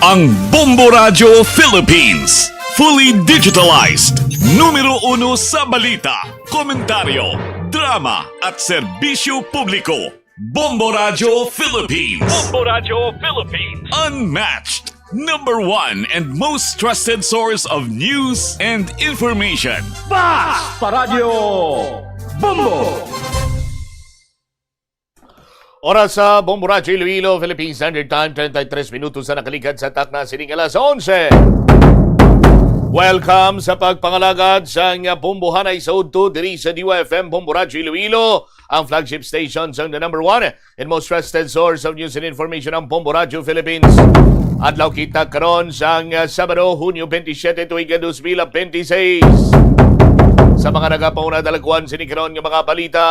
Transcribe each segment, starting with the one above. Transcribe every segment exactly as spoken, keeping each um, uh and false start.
Ang Bombo Radyo Philippines, fully digitalized, numero uno sa balita, komentaryo, drama, at serbisyo publiko. Bombo Radyo Philippines. Bombo Radyo Philippines. Unmatched, number one and most trusted source of news and information. Bas pa Radyo Bombo! Oras sa Bombo Radyo Iloilo, Philippine Standard Time, treinta y tres minutos sa nakaligad sa takna sining alas onse. Welcome sa pagpangalagad sang Bombohanay sa udto diri sa D Y F M Bombo Radyo Iloilo, ang flagship station sang the number one and most trusted source of news and information, ang Bombo Radyo Philippines. Adlaw kita karon sang, ah, Sabado, Hunyo twenty-seven, tuig nga dos mil twenty-six. Sa mga nagapauna, dalagwan sini karon nga mga balita.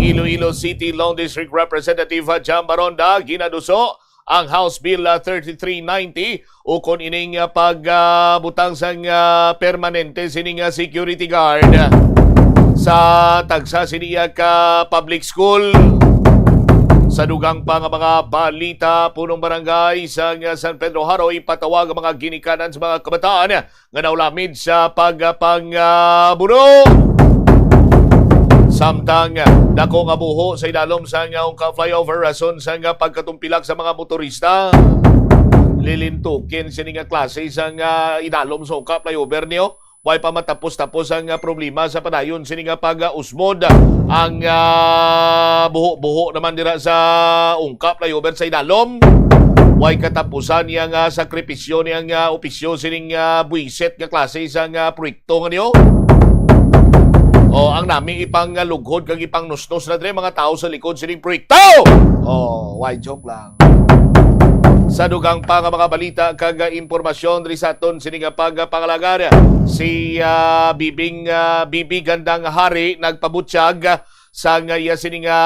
Iloilo City Law District Representative, ah, Jam Baronda, ginaduso ang House Bill, ah, thirty-three ninety, ukon ining, ah, pagbutang sang, ah, permanente sining, ah, security guard sa tagsa sini, ah, ka public school. Sa dugang pa nga mga balita, punong barangay sang, ah, San Pedro Jaro ipatawag ang mga ginikanan sa mga kabataan nga naulamid sa pagpang, ah, buno. Samtang dako nga buho sa idalom sang, ah, Ungkap Flyover rason sang, ah, pagkatumpilak sa mga motorista. Lilintukin sini nga klase sang, ah, idalom sa Ungkap Flyover niyo. Way pa matapos-tapos ang, ah, problema sa padayon sini nga pag-usbod. Ang, ah, buho-buho naman dira sa Ungkap Flyover sa idalom. Way katapusan niya nga sakripisyo niyang, ah, opisyo sining, ah, buwisit nga klase sang, ah, proyekto nga niyo. O, ang nami ipang, ah, lughod kag ipang nusnos na dre mga tao sa likod sining proyekto. O, way joke lang. Sa dugang pa nga mga balita kag, ah, impormasyon diri sa aton sini nga pagpangalagar, si, ah, Bibing, ah, Bibi Gandang Hari nagpabutyag sa nga iya sini nga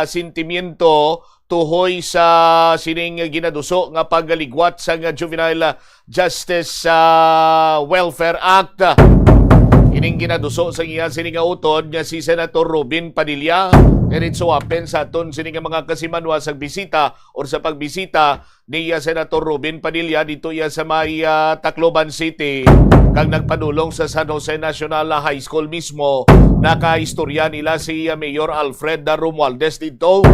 sentimiento tuhoy sa sining ginaduso nga pagligwat sa nga Juvenile Justice, ah, Welfare Act. Ining ginaduso sa iya sini nga utod nga si Senator Robin Padilla. Diretso apin sa aton sini nga mga kasimanwa sa bisita or sa pagbisita ni, ah, Senator Robin Padilla dito iya sa may, ah, Tacloban City, kag nagpadulong sa San Jose National High School mismo. Nakaistorya nila si, ah, Mayor Alfred, ah, Romualdez dito.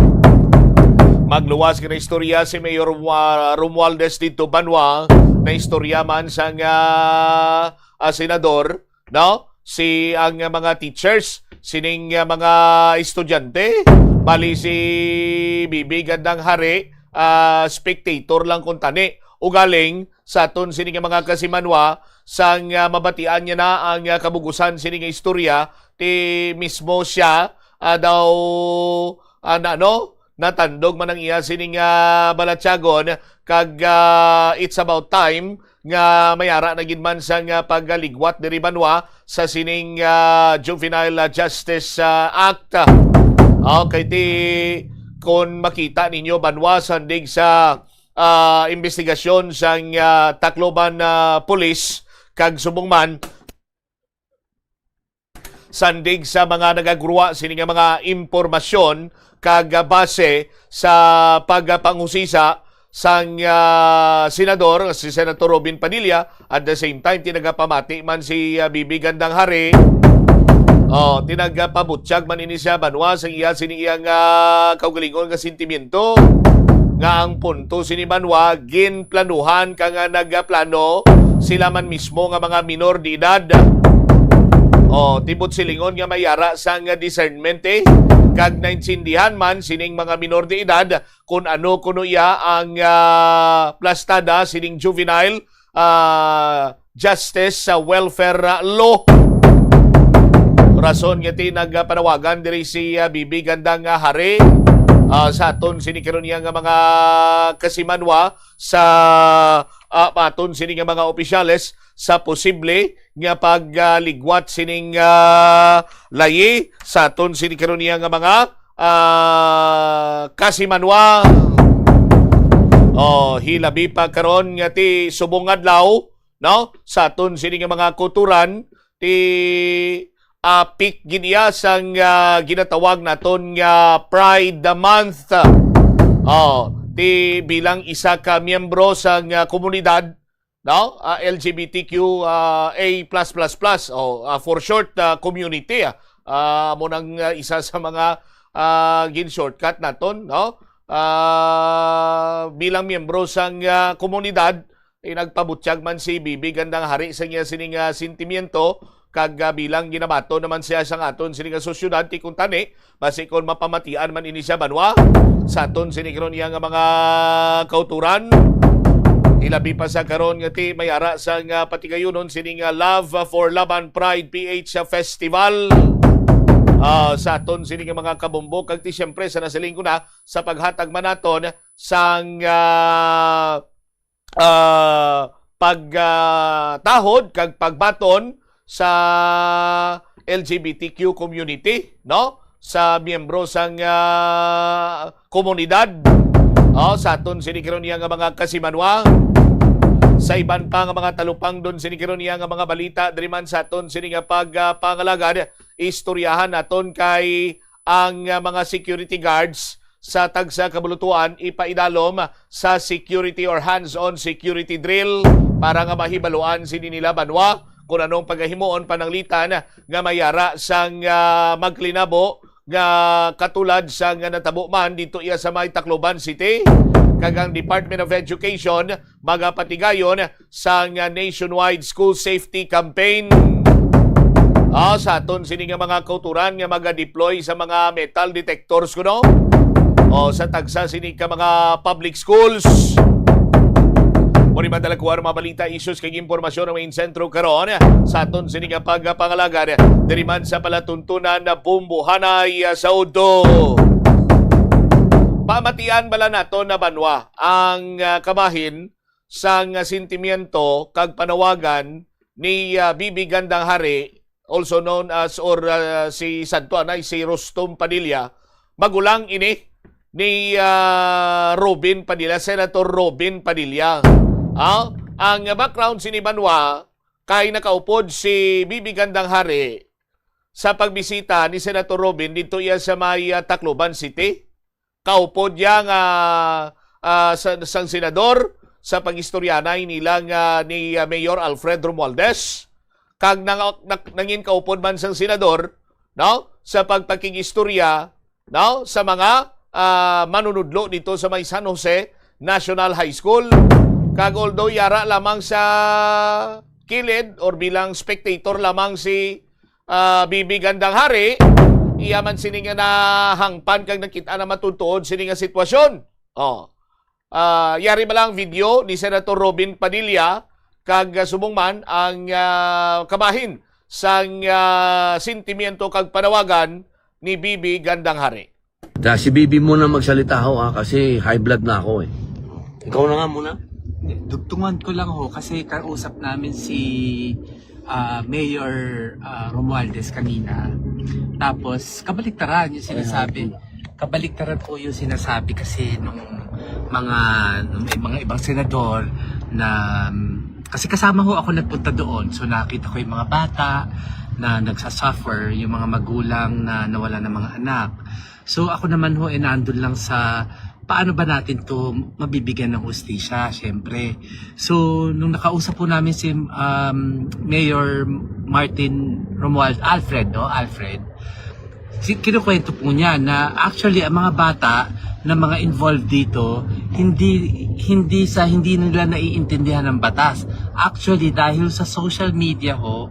Magluwas nga naistorya si Mayor Wa-, Romualdez dito, banwa, naistorya man sang, ah, ah, senador, no? Si, ang mga teachers, sining, uh, mga estudyante, bali si Bibi Gandang Hari, ah, spectator lang kung tani. Ugaling sa aton sini nga mga kasimanwa, sang, ah, mabatian niya na ang, ah, kabugusan sini nga istorya, ti mismo siya, ah, daw, ah, na, no? Natandog man ang iya sining, ah, balatyagon, kag, ah, it's about time nga mayara na gid man sang, ah, pagligwat diri banwa sa sining, ah, Juvenile, ah, Justice, ah, Act. Okay, ti, kon makita ninyo banwa sandig sa, ah, investigasyon sang, ah, Tacloban, ah, Police kag subong man, sandig sa mga nagagruwa sini nga mga impormasyon kag base sa pagpanghusisa sang, ah, senador, si Senator Robin Padilla, at the same time, tinagapamati man si, ah, Bibi Gandang Hari. Oh, tinagapabutyag man ini siya, banwa, sa iya sini iyang, ah, kaugalingon nga sentimiento nga ang punto sini banwa ginplanuhan ka nga nagaplano sila man mismo nga mga minor de edad. Oh, tibot silingon nga mayara sang discernment, eh. Kag naintindihan man sining mga minor de edad kung ano kuno iya ang, ah, plastada sining juvenile, ah, justice sa welfare, ah, law. Rason nga ti nagpanawagan diri si, ah, Bibi Gandang, ah, Hari, ah, sa aton sini karon niya nga mga kasimanwa sa, ah, aton sini nga mga opisyales sa posible nga pagligwat sining, ah, layi sa aton sini karon niya nga mga, ah, kasimanwa. Oh, hilabi pa karon nga ti subong adlaw, no? Sa aton sini nga mga kuturan, ti apik gid iya sang, ah, ginatawag naton nga Pride Month. Oh, bilang isa ka miyembro sang, ah, komunidad, no? Ah, L G B T Q, ah, A plus plus plus, o, ah, for short, ah, community, ah. Ah, amo nang, ah, isa sa mga, ah, gin-shortcut naton, no? Ah, bilang miyembro sang, ah, komunidad, eh, nagpabutyag man si Bibi Gandang Hari sa iya sining, ah, sentimiento, kag, ah, bilang ginabaton naman siya sang aton sini nga sosyedad, ti kuntani, basi kon mapamatian man ini siya, banwa, sa aton sini karon iya nga mga kauturan, ilabi pa sa karon nga ti may ara sang, ah, patigayunon sini nga Love for Laban Pride P H Festival. Ah, sa aton sini nga mga kabombo, kag ti siyempre sa nasiling ko na sa paghatag man naton sang, ah, ah, pag, ah, tahod kag pagbaton sa L G B T Q community, no? Sa miyembro sang, ah, komunidad, oh, sa aton sini karon iya nga mga kasimanwa. Sa iban pa nga mga talupangdon sini karon iya nga mga balita, diri man sa aton sini nga pag, ah, pangalagad, istoryahan naton kay ang, ah, mga security guards sa tagsa ka bulutuan ipaidalom sa security or hands-on security drill para nga mahibaluan sini nila, banwa, kung anong pagahimuon pananglitan nga mayara sang, ah, maglinabo nga katulad sang natabo man dito iya sa may Tacloban City, kag ang Department of Education magapatigayon sang nationwide school safety campaign. Ah, sa aton sini nga mga kauturan nga maga-deploy sa mga metal detectors kuno, o sa tagsa sini ka mga public schools. Mao ni madala ko ang mga balita, issues kag impormasyon nga main sentro karon sa aton sini nga pagpangalagad diri man sa palatuntunan na Bumbuhanay, ah, sa Udo. Pamatian bala nato na banwa ang, ah, kabahin sang, ah, sentimiento kag panawagan ni, ah, Bibi Gandang Hari, also known as, or, ah, si Santo Anay, si Rustom Padilla, magulang ini ni, ah, Robin Padilla, Senator Robin Padilla. Ah, ang background sini banwa kay nakaupod si Bibi Gandang Hari sa pagbisita ni Senator Robin dito iya sa may, ah, Tacloban City. Kaupod iya nga, ah, sa, sang senador sa pag-istoryanay nila nga ni, ah, Mayor Alfred Romualdez, kag nang, nang, nangin kaupod man sang senador, no, sa pagpakig-istorya, no, sa mga, ah, manunudlo dito sa may San Jose National High School. Kag although yara lamang sa kilid or bilang spectator lamang si, ah, Bibi Gandang Hari, iya man sini nga nahangpan kag nakita na matutuod sini nga sitwasyon. Oh. Ah, yari ba lang video ni Senator Robin Padilla kag, ah, subong man ang, ah, kabahin sang, ah, sentimiento kag panawagan ni Bibi Gandang Hari? Da, si Bibi muna magsalita ho, ah, kasi high blood na ako, eh. Ikaw na nga muna. Dugtungan ko lang ho kasi kausap namin si, ah, Mayor, ah, Romualdez kanina. Tapos kabaliktaran yung sinasabi. Kabaliktaran po yung sinasabi kasi nung mga, nung may mga ibang senador na, kasi kasama ho ako nagpunta doon. So nakita ko yung mga bata na nagsasuffer, yung mga magulang na nawala ng mga anak. So ako naman ho, eh, nandun lang sa paano ba natin to mabibigyan ng hustisya, syempre. So nung nakausap po namin si, um, Mayor Martin Romuald, Alfred, no? Alfred, si, kinukwento po niya na actually ang mga bata na mga involved dito, hindi, hindi sa, hindi nila naiintindihan ang batas. Actually, dahil sa social media ho,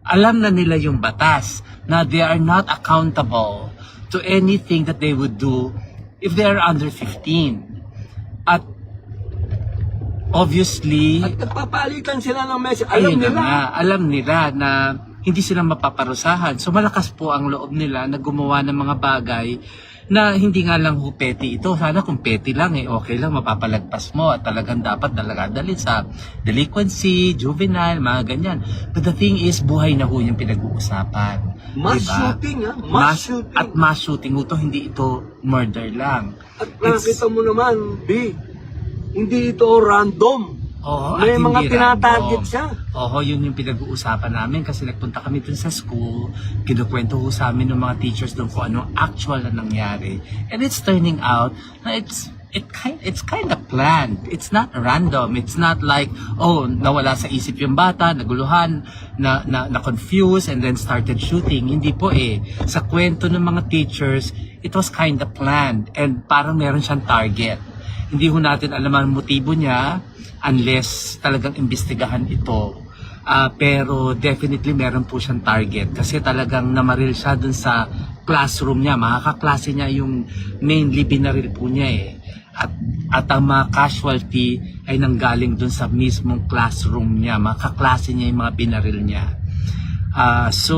alam na nila yung batas na they are not accountable to anything that they would do if they are under fifteen. At obviously, At nagpapalitan sila ng message. Alam ayun na nila. Nga, alam nila na hindi sila mapaparusahan. So malakas po ang loob nila na gumawa ng mga bagay na hindi nga lang ho petty ito. Sana kung petty lang, eh, okay lang, mapapalagpas mo at talagang dapat talaga dalhin sa delinquency, juvenile, mga ganyan. But the thing is, buhay na ho yung pinag-uusapan. Mass Diba? shooting, ha? Mass Mass, shooting. At mass shooting ho to, hindi ito murder lang. At It's nakita mo naman, B, hindi ito random. Oo, May at mga hindi tinatarget random. siya. Oo, yun yung pinag-uusapan namin kasi nagpunta kami dun sa school, kinukwento ho sa amin ng mga teachers doon kung ano actual na nangyari. And it's turning out na it's it kind it's kind of planned. It's not random. It's not like, oh, nawala sa isip yung bata, naguluhan, na, na, na confused, and then started shooting. Hindi po eh. Sa kwento ng mga teachers, it was kind of planned, and parang meron siyang target. Hindi ho natin alam ang motibo niya unless talagang imbestigahan ito. Ah, pero definitely meron po siyang target kasi talagang namaril siya dun sa classroom niya. Mga kaklase niya yung mainly binaril po niya eh. At, at ang mga casualty ay nanggaling dun sa mismong classroom niya. Mga kaklase niya yung mga binaril niya. Ah, so,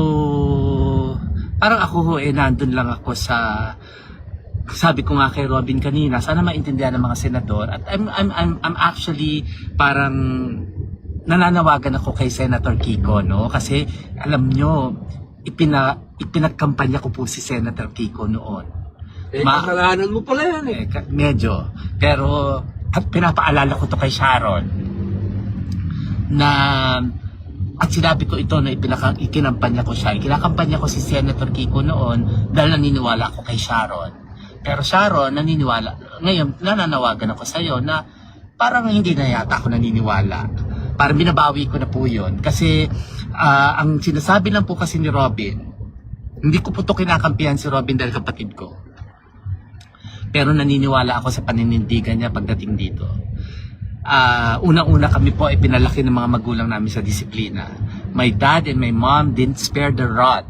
parang ako ho eh, nandun lang ako sa, sabi ko nga kay Robin kanina, sana maintindihan ng mga senador. At I'm, I'm, I'm, I'm actually parang nananawagan ako kay Senator Kiko, no? Kasi alam nyo, ipina, ipinagkampanya ko po si Senator Kiko noon. Eh, Ma- kasalanan mo pala yan eh. Eh, ka- medyo. Pero at pinapaalala ko to kay Sharon na at sinabi ko ito na ipinaka, ikinampanya ko siya. Ikinakampanya ko si Senator Kiko noon dahil naniniwala ako kay Sharon. Pero Sharon, naniniwala. Ngayon, nananawagan ako sa iyo na parang hindi na yata ako naniniwala. Parang binabawi ko na po yun. Kasi ah, ang sinasabi lang po kasi ni Robin, hindi ko po to kinakampihan si Robin dahil kapatid ko. Pero naniniwala ako sa paninindigan niya pagdating dito. Ah, una-una kami po ay pinalaki ng mga magulang namin sa disiplina. My dad and my mom didn't spare the rod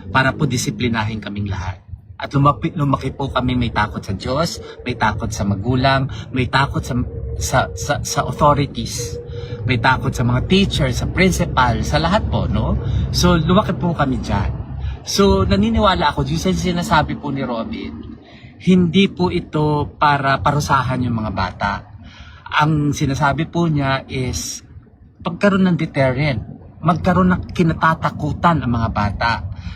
para po disiplinahin kaming lahat. At lumaki, lumaki po kami may takot sa Diyos, may takot sa magulang, may takot sa, sa, sa, sa authorities, may takot sa mga teacher, sa principal, sa lahat po, no? So, lumaki po kami dyan. So, naniniwala ako, yung sa sinasabi po ni Robin, hindi po ito para parusahan yung mga bata. Ang sinasabi po niya is pagkaroon ng deterrent, magkaroon ng kinatatakutan ang mga bata.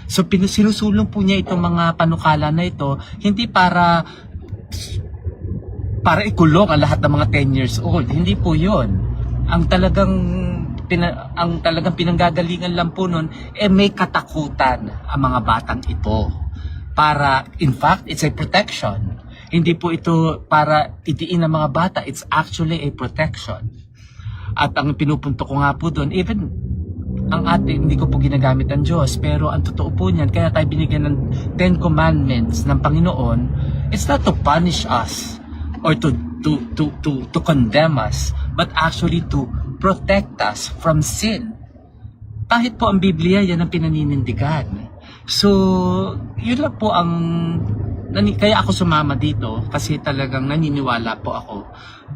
So pinu- sinusulong po niya itong mga panukala na ito hindi para para ikulong ang lahat ng mga ten years old. Hindi po 'yun. Ang talagang pina- ang talagang pinanggagalingan lang po nun eh may katakutan ang mga batang ito. Para in fact it's a protection. Hindi po ito para idiin ang mga bata, it's actually a protection. At ang pinupunto ko nga po doon, even ang ating, hindi ko po ginagamit ang Diyos, pero ang totoo po niyan, kaya tayo binigyan ng Ten Commandments ng Panginoon, it's not to punish us or to to to to to condemn us, but actually to protect us from sin. Kahit po ang Biblia, yan ang pinaninindigan. So, yun lang po ang nani, kaya ako sumama dito kasi talagang naniniwala po ako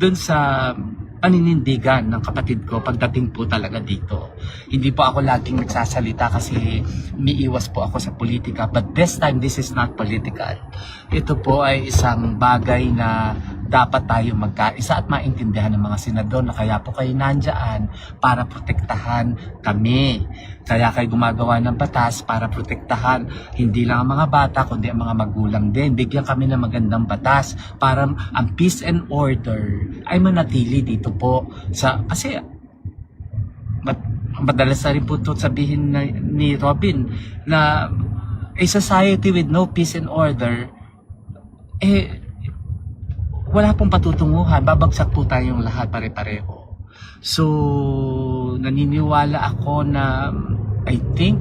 dun sa paninindigan ng kapatid ko pagdating po talaga dito. Hindi po ako laging nagsasalita kasi umiiwas po ako sa politika. But this time, this is not political. Ito po ay isang bagay na dapat tayo magkaisa at maintindihan ng mga senador na kaya po kayo nandyan para protektahan kami. Kaya kayo gumagawa ng batas para protektahan hindi lang ang mga bata kundi ang mga magulang din. Bigyan kami ng magandang batas para ang peace and order ay manatili dito po sa kasi mad- madalas na rin po ito sabihin na, ni Robin na a society with no peace and order eh wala pong patutunguhan, babagsak po tayong lahat pare-pareho. So, naniniwala ako na I think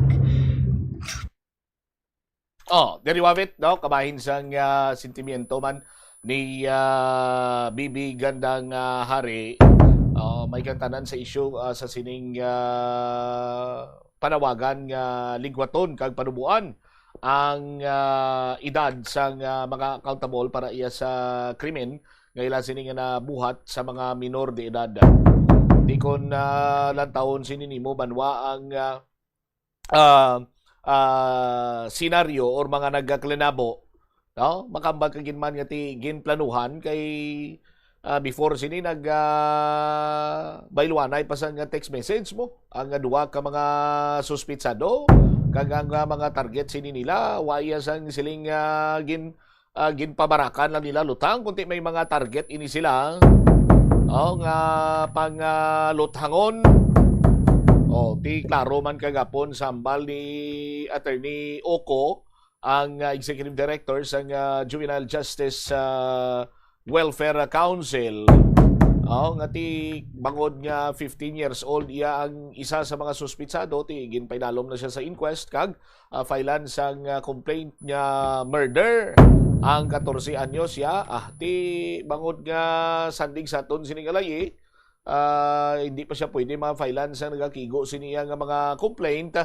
Oh, diri wawit, no? Kabahin sang ah, sentimiento man ni ah, Bibi Gandang ah, Hari. Oh, may kantanan sa isyu ah, sa sining ah, panawagan nga ligwaton kag panubuan ang ah, edad sang ah, mga accountable para iya sa krimen nga ila sini nga nabuhat sa mga minor de edad. Di kon ah, lantawon sini nimo banwa ang ah, ah, ah, senaryo or mga nagaklenabo, no? Makambal ka gid man nga ti ginplanuhan kay ah, before sini nag ah, bayluanay pa sa nga text message mo ang ah, duha ka mga suspitsado kag ang ah, mga target sini nila wa iya sang siling ah, gin ah, ginpabarakan lang nila lutang kundi may mga target ini sila oh nga pang ah, luthangon. Oh, ti klaro man kagapon sa hambal ni Attorney Oko ang ah, executive director sang ah, Juvenile Justice ah, Welfare Council. Oh, nga ti bangod nga fifteen years old iya ang isa sa mga suspitsado, ti ginpainalom na siya sa inquest kag, ah, filean sang, ah, complaint nga murder ang katorse anyos iya. Ah, ti bangod nga sandig sa aton sini nga layi, ah, hindi pa siya pwede ma-filean sa nagakigo sini iya nga mga complaint.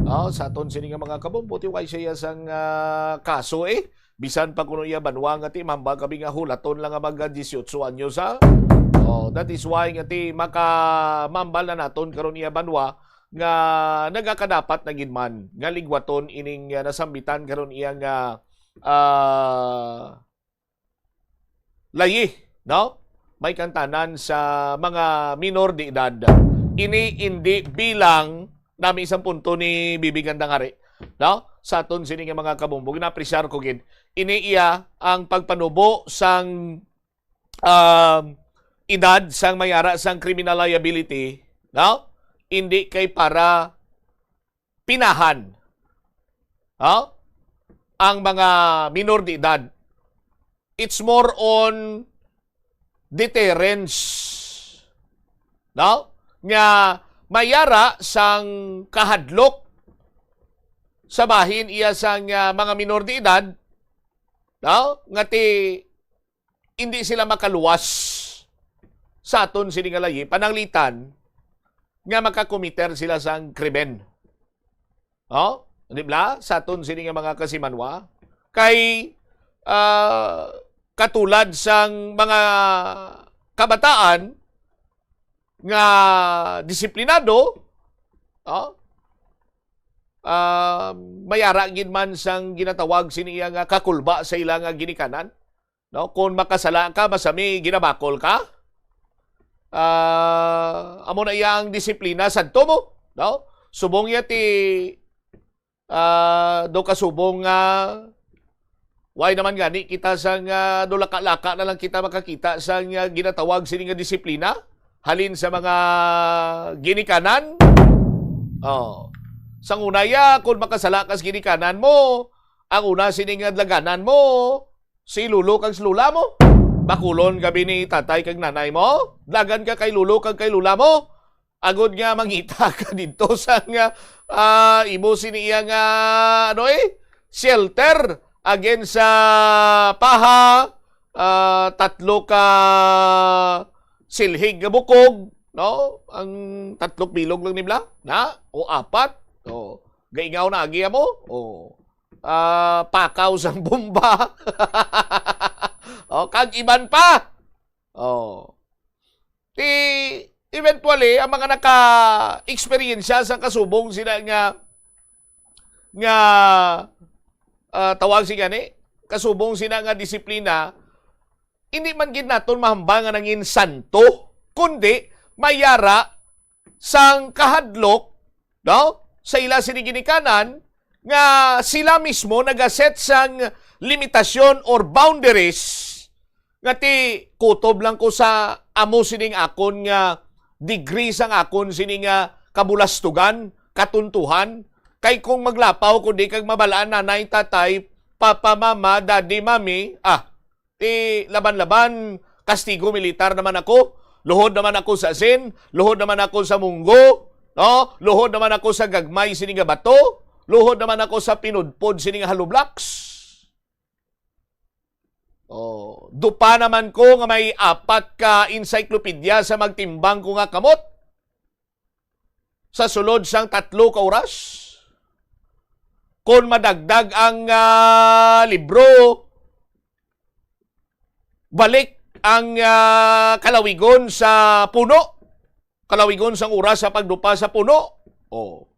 Ah, sa aton sini nga mga kabombo, ti way siya sang, ah, kaso eh. Bisan pa kuno iya banwa nga ti mambal kami nga hulaton lang nga mga dieciocho anyos, ha? Oh, that is why nga ti makamambal na naton karon iya banwa nga nagakadapat na gid man nga ligwaton ining, ah, nasambitan karon iya nga, ah, layi, no? May kantanan sa mga minor de edad. Ini indi bilang nami isang punto ni Bibi Gandang Hari, no? Sa aton sini nga mga kabombo, gina-appreciate ko gid. Ini iya ang pagpanubo sang, um, edad sang may ara sang criminal liability, no? Indi kay para pinahan, ha? Ang mga minor de edad. It's more on deterrence, no? Nga may ara sang kahadlok sa bahin iya sang, ah, mga minor de edad, no? Nga ti hindi sila makaluwas sa aton sini nga layi, pananglitan nga makakomiter sila sang krimen. Oh, di ba? Sa aton sini nga mga kasimanwa, kay, ah, katulad sang mga kabataan nga disiplinado, oh, ah, may ara gid man sang ginatawag sini iya nga kakulba sa ila nga ginikanan. No, kung makasala ka, masami ginabakol ka. Ah, amo na iya ang disiplina sadto mo, no? Subong iya ti, ah, do kasubong nga, why naman gani kita sang, ah, do laka-laka na lang kita makakita sang, ah, ginatawag sini nga disiplina halin sa mga ginikanan. Oh. Sang una ya, kung makasala ka sa ginikanan mo, ang una sini nga dlaganan mo, si lolo kag si lola mo. Bakulon gabi ni tatay kag nanay mo. Dlagan ka kay lolo kag kay lola mo. Agod nga mangita ka didto sa nga, ah, imo sini iya nga, ano eh, shelter against sa paha, ah, tatlo ka silhig nga bukog, no? Ang tatlok bilog lang nibla, na? O apat? O, gaingaw na agi mo? O, ah, pakaw sang bomba. O, kag iban pa. O. Ti, eventually, ang mga naka-eksperyensya sa kasubong sina nga, nga, ah, tawag si gani, kasubong sina nga disiplina, hindi man gid naton mahambal nga nangin santo, kundi may ara sang kahadlok, no? Sa ila sini ginikanan nga sila mismo nagaset sang limitasyon or boundaries nga ti kutob lang ko sa amo sining akon nga degree sang akon sini nga kabulastugan, katuntuhan, kay kung maglapaw ko di kag mabalaan nanay, tatay, papa, mama, daddy, mami, ah, ti laban-laban, kastigo militar naman ako. Luhod naman ako sa asin, luhod naman ako sa munggo, no? Luhod naman ako sa gagmay sini nga bato, luhod naman ako sa pinudpod sini nga hollow blocks. Oh, dupa naman ko nga may apat ka encyclopedia sa magtimbang ko nga kamot sa sulod sang tatlo ka oras. Kon madagdag ang, ah, libro, balik ang, ah, kalawigon sa puno. Kalawigon sang oras sa pagdupa sa puno. Oh.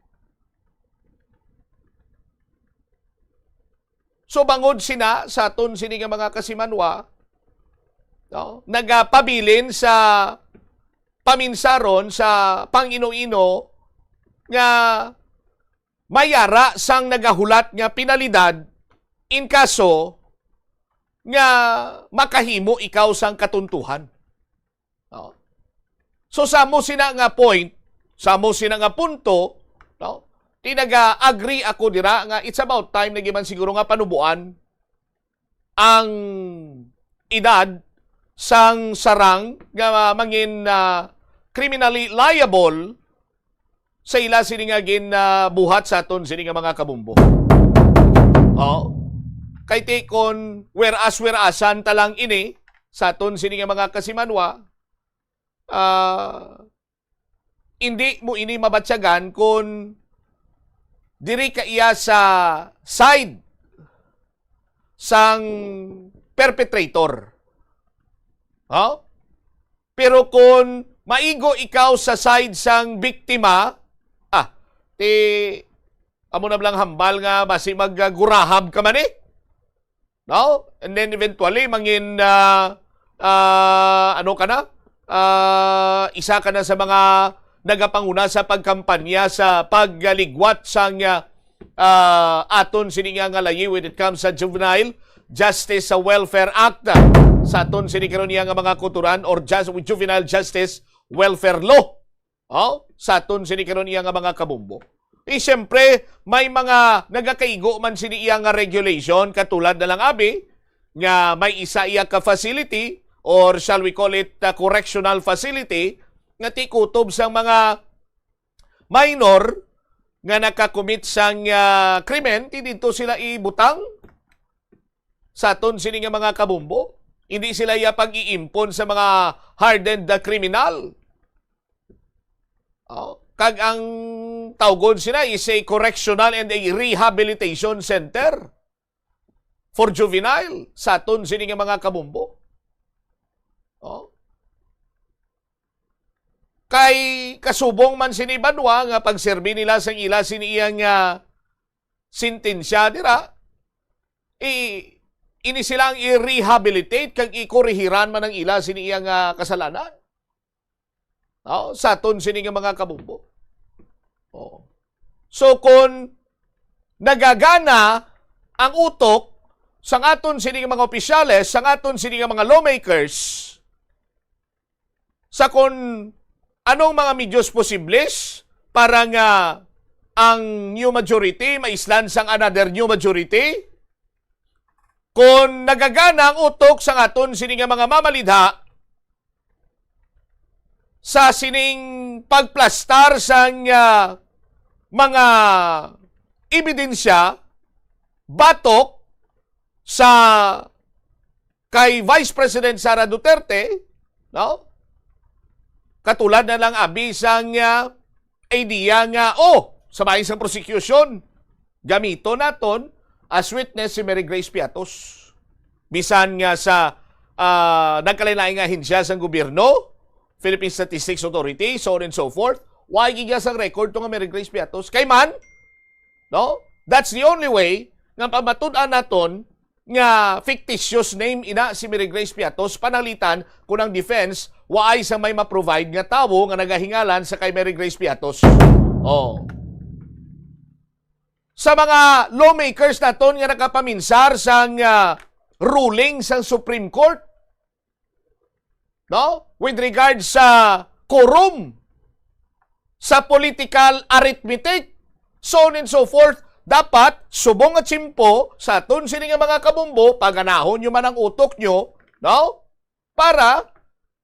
So, bangod sina sa aton sini nga mga kasimanwa, no, nagapabilin sa paminsaron sa pang-ino-ino nga may ara sang nagahulat nga penalidad in kaso nga makahimo ikaw sang katuntuhan. No? So, sa mo sina nga point, sa mo sina nga punto, no? Ti naga-agree ako dira nga it's about time na giman siguro nga panubuan ang edad sang sarang nga mangin, ah, criminally liable sa ila sini nga gin, ah, buhat sa aton sini nga mga kabombo. Oh. Kay ti kon whereas-whereasan ta lang ini sa aton sini nga mga kasimanwa, ah, hindi mo ini mabatyagan kon diri ka iya sa side sang perpetrator. Ha? Pero kung maigo ikaw sa side sang biktima, ah, ti amo na lang hambal nga basi maggurahab ka man eh. No? And then eventually, mangin, ah, ah, ano ka na? Ah, isa ka na sa mga nagapanguna sa pagkampanya sa pagligwat sang, ah, ah, aton sini nga ngalayi when it comes sa Juvenile Justice sa Welfare Act, ah, sa aton sini karon iya nga mga kuturan or just, Juvenile Justice Welfare Law. Oh, sa aton sini karon iya nga mga kabombo. Eh, siyempre, may mga nagakaigo man sini iya nga regulation, katulad na lang abi, nga may isa iya ka facility, or shall we call it, uh, correctional facility, nga tikutob sa mga minor nga nakakumit sang, ah, krimen, ti didto sila ibutang sa aton sini nga mga kabombo. Hindi sila iya pag-iimpon sa mga hardened na kriminal. Oh, kag ang tawgon sila is a correctional and a rehabilitation center for juvenile sa aton sini nga mga kabombo. Oh. Kay kasubong man sini banwa nga pagserbi nila sang ila sini iya nga sentensya dira, i-, ini sila ang i-rehabilitate kag ikorihiran man ang ila sini iya nga kasalanan. Oh, sa aton sini nga mga kabombo. Oh. So, kung nagagana ang utok sang aton sini nga mga opisyales, sang aton sini nga mga lawmakers, sa kung anong mga medios posibles para nga ang new majority maislan sang another new majority, kung nagagana ang utok sang aton sini nga mga mamalidha, sa sining pagplastar sang, ah, mga ebidensya batok sa kay Vice President Sara Duterte, no? Katulad na lang abi sang, ah, idea nga, oh, sa bahin sang prosecution, gamiton naton as witness si Mary Grace Piatos. Bisan nga sa, ah, nagkalain-lain nga ahensya sang gobyerno, Philippine Statistics Authority, so on and so forth, wa gid sang record to nga Mary Grace Piatos. Kay man, no? That's the only way nga pamatud-an naton nga fictitious name ina si Mary Grace Piatos, pananglitan kung ang defense waay sang may ma-provide nga tawo nga nagahingalan sa kay Mary Grace Piatos. Oh. Sa mga lawmakers naton nga nakapaminsar sang, ah, ruling sang Supreme Court, no? With regard sa quorum, sa political arithmetic, so on and so forth, dapat subong nga tiyempo sa aton sini nga mga kabombo, paganahon nyo man ang utok nyo, no? Para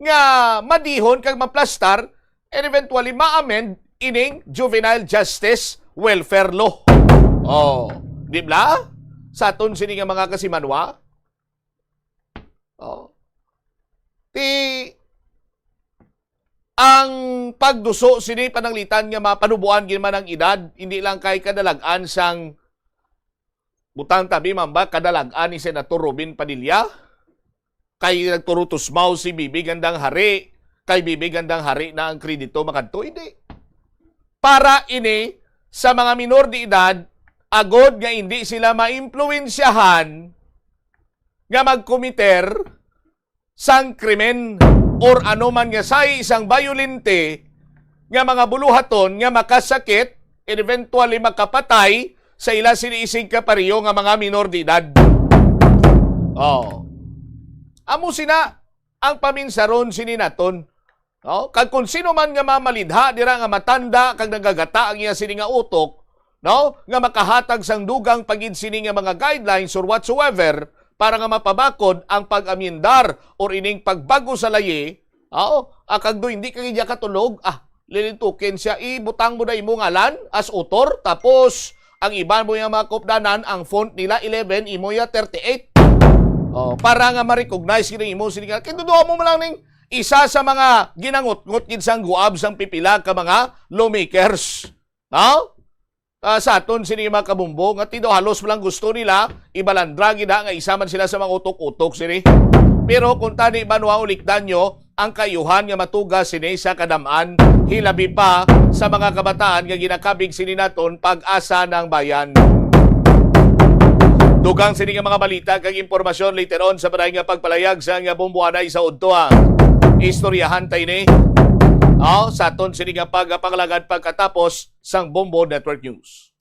nga madihon kag maplastar and eventually ma-amend ining Juvenile Justice Welfare Law. Oh, di ba? Sa aton sini nga mga kasimanwa. Oh. Ti ang pagduso sini pananglitan nga mapanuboan gid man ang edad, hindi lang kay kadalag-an sang butang tabi man ba kadalag-an ni Senator Robin Padilla, kay nagturutusmaw si Bibi Gandang Hari, kay Bibi Gandang Hari na ang kredito makadto, hindi. Para ini sa mga minor de edad, agod nga hindi sila maimpluwensyahan nga magkomiter sang krimen or ano man nga sahi sang bayolente nga mga buluhaton nga makasakit and eventually makapatay sa ila sini isig kapareho nga mga minor de edad. Oh. Amo sina ang paminsaron sini naton. No? Kag kung sino man nga mamalidha dira nga matanda kag nagagata ang iya sini nga utok, no? Nga makahatag sang dugang pa gid sini nga mga guidelines or whatsoever, para nga mapabakod ang pag-amyendar or ining pagbago sa layi, ah, o, ah, kag do hindi ka gid katulog, ah, lilintukin siya, ibutang mo na imo ngalan as author, tapos ang iban mo yung mga kopdanan, ang font nila eleven, imo ya thirty-eight. Oh, para nga ma-recognize gid ang imo sini nga. Kay duduha mo man lang ning isa sa mga ginangutngot gid sang guab sang pipila ka mga lawmakers. No? Ah, sa aton sini mga kabombo, nga ti daw halos man lang gusto nila ibalandra gid, ha, nga isa man sila sa mga utok-utok sini. Pero kung tani ba, nuha ulikdan nyo ang kaayuhan nga matuga sini sa kadam-an, hilabi pa sa mga kabataan nga ginakabig sini naton, pag-asa ng bayan. Dugang sini nga mga balita kag impormasyon later on sa balay nga pagpalayag sa nga bombo anay sa udto, ha. Istoryahan ta ini. Oh, sa aton sini nga pagpangalagad pagkatapos sang Bombo Network News.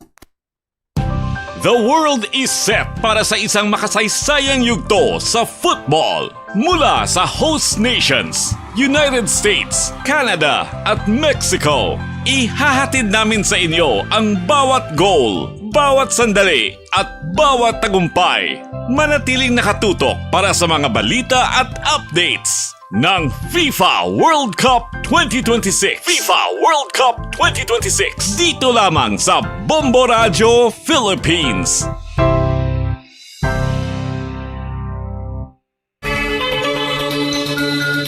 The world is set para sa isang makasaysayang yugto sa football. Mula sa host nations, United States, Canada, at Mexico, ihahatid namin sa inyo ang bawat goal, bawat sandali, at bawat tagumpay. Manatiling nakatutok para sa mga balita at updates ng FIFA World Cup twenty twenty-six. FIFA World Cup twenty twenty-six. Dito lamang sa Bombo Radyo Philippines.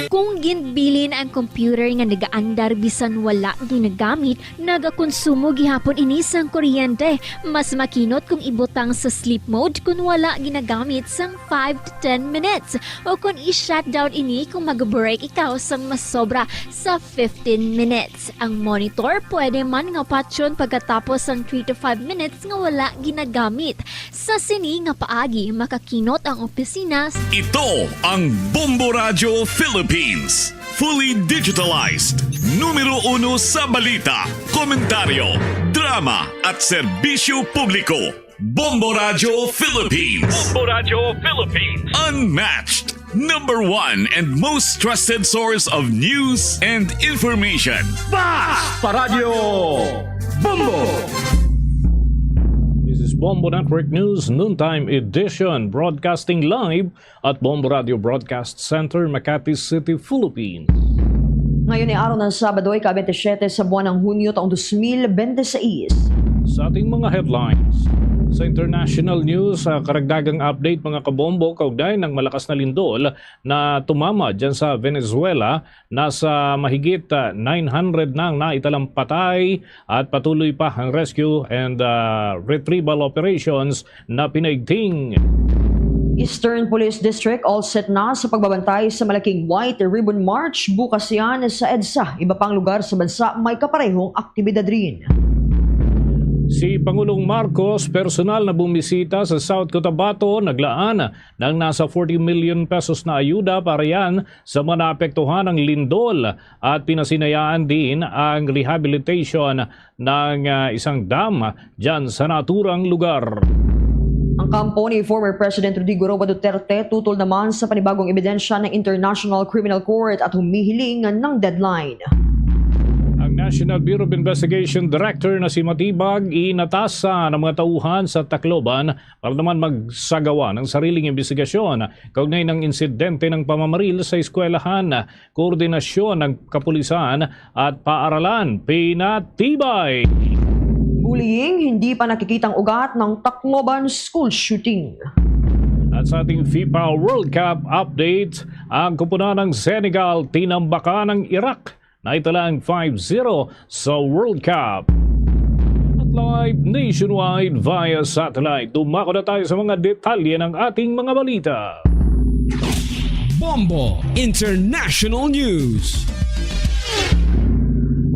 Kung ginbilin ang computer nga nagaandar bisan wala ginagamit, nagakonsumo gihapon ini sang kuryente. Mas makinot kung ibutang sa sleep mode kung wala ginagamit sang five to ten minutes, o kung i-shutdown ini kung mag-break ikaw sang masobra sa fifteen minutes. Ang monitor pwede man nga patyon pagkatapos sang three to five minutes nga wala ginagamit. Sa sini nga paagi, makakinot ang opisina. Ito ang Bombo Radyo Philippines. Fully digitalized. Numero uno sa balita, komentaryo, drama, at serbisyo publiko. Bombo Radyo Philippines. Bombo Radyo Philippines. Unmatched. Number one and most trusted source of news and information. Bas Paradyo Bombo! This is Bombo Network News Noontime Edition, broadcasting live at Bombo Radio Broadcast Center, Makati City, Philippines. Ngayon ay araw ng Sabado, ika-twenty-seven sa buwan ng Hunyo taong twenty twenty-six. Sa ating mga headlines, sa international news, sa karagdagang update, mga kabombo, kaugnay ng malakas na lindol na tumama dyan sa Venezuela, nasa mahigit, ah, nine hundred nang naitalang patay at patuloy pa ang rescue and, ah, retrieval operations na pinaigting. Eastern Police District all set na sa pagbabantay sa malaking White Ribbon March bukas yan sa EDSA. Iba pang lugar sa bansa may kaparehong aktibidad rin. Si Pangulong Marcos personal na bumisita sa South Cotabato, naglaan ng nasa forty million pesos na ayuda para yan sa mga naapektuhan ng lindol at pinasinayaan din ang rehabilitation ng, ah, isang dam dyan sa naturang lugar. Ang kampo ni former President Rodrigo Roa Duterte tutol naman sa panibagong ebidensya ng International Criminal Court at humihiling ng deadline. Ang National Bureau of Investigation Director na si Matibag inatasan ang mga tauhan sa Tacloban para naman magsagawa ng sariling imbestigasyon kaugnay ng insidente ng pamamaril sa eskwelahan. Koordinasyon ng kapulisan at paaralan pinatibay. Bullying, hindi pa nakikitang ugat ng Tacloban school shooting. At sa ating FIFA World Cup update, ang kupunan ng Senegal tinambakan ng Iraq na italang five zero sa World Cup. At live nationwide via satellite, dumako na tayo sa mga detalye ng ating mga balita. Bombo International News.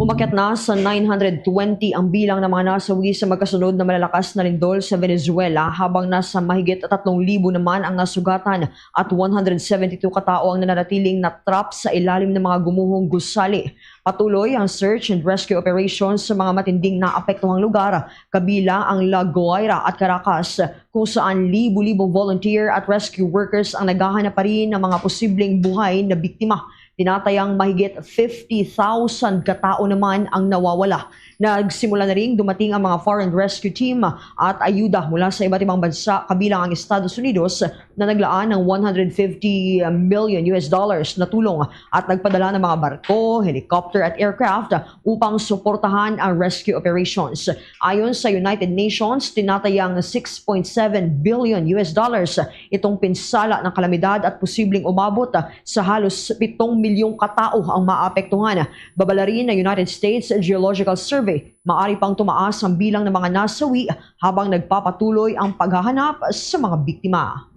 Umakyat na sa nine hundred twenty ang bilang ng mga nasawi sa magkasunod na malalakas na lindol sa Venezuela, habang nasa mahigit tatlong libo naman ang nasugatan at one hundred seventy-two katao ang nananatiling na-trap sa ilalim ng mga gumuhong gusali. Patuloy ang search and rescue operation sa mga matinding naapektuhang lugar, kabilang ang La Guaira at Caracas, kung saan libu-libong volunteer at rescue workers ang naghahanap pa rin ng mga posibleng buhay na biktima. Tinatayang mahigit fifty thousand ka tawo naman ang nawawala. Nagsimula na ring dumating ang mga foreign rescue team at ayuda mula sa iba't ibang bansa, kabilang ang Estados Unidos, na naglaan ng one hundred fifty million U S dollars na tulong at nagpadala ng mga barko, helicopter at aircraft upang suportahan ang rescue operations. Ayon sa United Nations, tinatayang six point seven billion U S dollars itong pinsala ng kalamidad at posibleng umabot sa halos pitong milyong katao ang maapektuhan. Babala rin ng United States Geological Survey, maari pang tumaas ang bilang ng mga nasawi habang nagpapatuloy ang paghahanap sa mga biktima.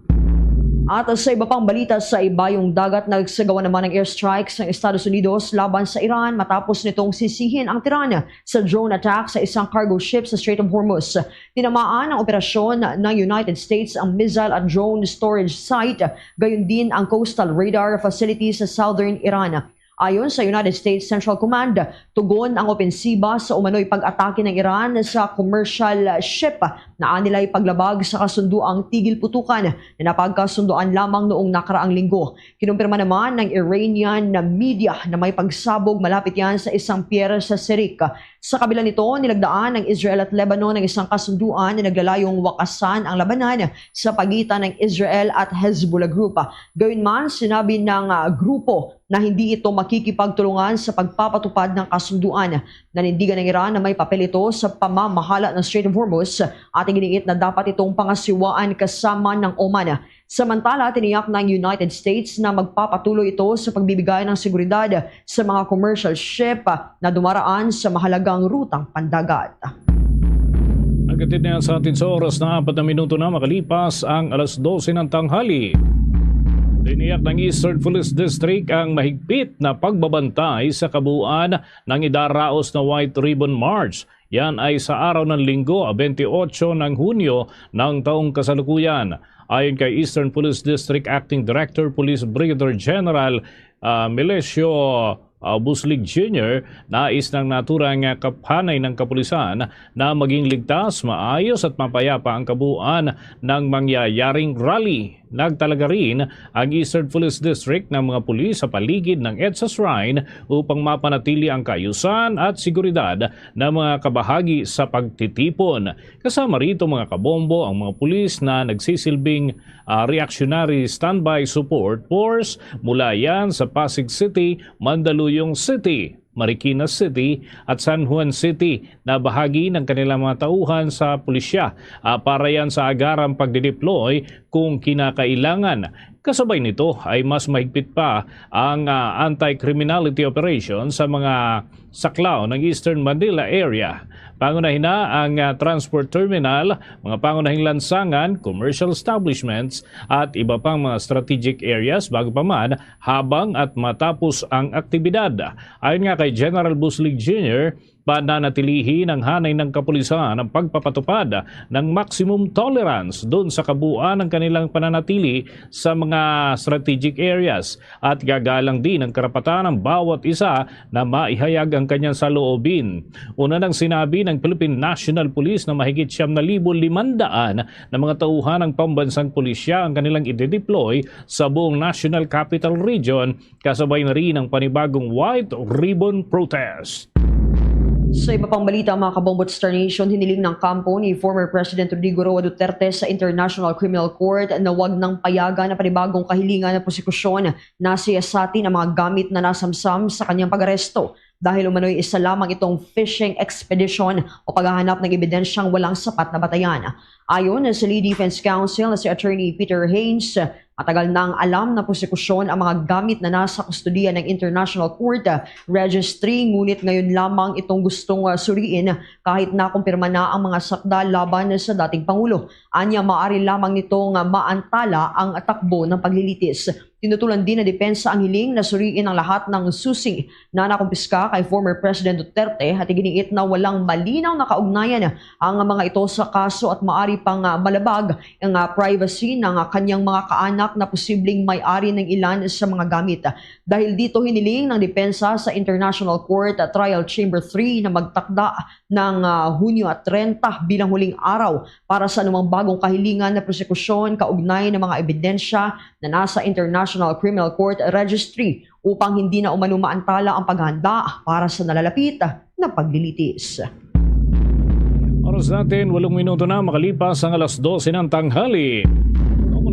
At sa iba pang balita, sa Ibayong Dagat, nagsagawa naman ng airstrikes ang Estados Unidos laban sa Iran matapos nitong sisihin ang Tehran sa drone attack sa isang cargo ship sa Strait of Hormuz. Tinamaan ng operasyon ng United States ang missile at drone storage site, gayon din ang coastal radar facility sa southern Iran. Ayon sa United States Central Command, tugon ang opensiba sa umano'y pag-atake ng Iran sa commercial ship na anilay paglabag sa kasunduang tigil putukan na napagkasunduan lamang noong nakaraang linggo. Kinumpirma naman ng Iranian na media na may pagsabog malapit yan sa isang pier sa Sirik. Sa kabila nito, nilagdaan ng Israel at Lebanon ang isang kasunduan na naglalayong wakasan ang labanan sa pagitan ng Israel at Hezbollah Group. Gayunman, sinabi ng ah, grupo na hindi ito makikipagtulungan sa pagpapatupad ng kasunduan. Nanindigan ng Iran na may papel ito sa pamamahala ng Strait of Hormuz at iginiit na dapat itong pangasiwaan kasama ng Oman. Samantala, tiniyak ng United States na magpapatuloy ito sa pagbibigay ng seguridad sa mga commercial ship na dumaraan sa mahalagang rutang pandagat. Ang katid na sa atin sa oras na apat na minuto na makalipas ang alas dose ng tanghali. Tiniyak ng Eastern Police District ang mahigpit na pagbabantay sa kabuuan ng idaraos na White Ribbon March. Yan ay sa araw ng Linggo, twenty-eight ng Hunyo ng taong kasalukuyan. Ayon kay Eastern Police District Acting Director Police Brigadier General ah, Melesio ah, Buslig Junior, nais ng naturang ah, kahanay ng kapulisan na maging ligtas, maayos at mapayapa ang kabuuan ng mangyayaring rally. Nagtalaga rin ang Eastern Police District ng mga pulis sa paligid ng EDSA Shrine upang mapanatili ang kaayusan at seguridad ng mga kabahagi sa pagtitipon. Kasama rito, mga kabombo, ang mga pulis na nagsisilbing ah, Reactionary Standby Support Force mula yan sa Pasig City, Mandaluyong City, Marikina City, at San Juan City na bahagi ng kanilang mga tauhan sa pulisya, ah, para yan sa agarang pagdideploy kung kinakailangan. Kasabay nito ay mas mahigpit pa ang ah, anti-criminality operation sa mga saklaw ng Eastern Manila area. Pangunahin na ang ah, transport terminal, mga pangunahing lansangan, commercial establishments, at iba pang mga strategic areas bago pa man, habang at matapos ang aktibidad. Ayon nga kay General Buslig Junior, pananatilihi ng hanay ng kapulisan ang pagpapatupad ng maximum tolerance doon sa kabuuan ng kanilang pananatili sa mga strategic areas at gagalang din ang karapatan ng bawat isa na maihayag ang kanyang saloobin. Una nang sinabi ng Philippine National Police na mahigit siyam na libo limandaan na mga tauhan ng pambansang pulisya ang kanilang idedeploy sa buong National Capital Region, kasabay na rin ang panibagong White Ribbon Protest. Sa iba pang balita, mga kabombo at Star Nation, hiniling ng kampo ni former President Rodrigo Roa Duterte sa International Criminal Court na wag nang payagan ang panibagong kahilingan ng prosekusyon na siyasati ang mga gamit na nasamsam sa kanyang pag-aresto dahil umano'y isa lamang itong fishing expedition o paghahanap ng ebidensyang walang sapat na batayan. Ayon sa lead defense counsel na si Attorney Peter Haynes, matagal nang alam ng prosekusyon ang mga gamit na nasa kustodiya ng International Court Registry, ngunit ngayon lamang itong gustong ah, suriin kahit nakumpirma na ang mga sakda laban sa dating Pangulo. Anya, maaari lamang nitong maantala ang takbo ng paglilitis. Tinutulan din ng depensa ang hiling na suriin ang lahat ng susi na nakumpiska kay former President Duterte at iginiit na walang malinaw na kaugnayan ang mga ito sa kaso at maaari pang ah, malabag ang ah, privacy ng ah, kanyang mga kaanak na posibleng may-ari ng ilan sa mga gamit. Dahil dito, hiniling ng depensa sa International Court Trial Chamber three na magtakda ng ah, Hunyo treinta bilang huling araw para sa anumang bagong kahilingan na prosekusyon kaugnay ng mga ebidensya na nasa International Criminal Court Registry upang hindi na umano maantala ang paghahanda para sa nalalapit na paglilitis. Oras natin, walong minuto na makalipas ang alas dose ng tanghali.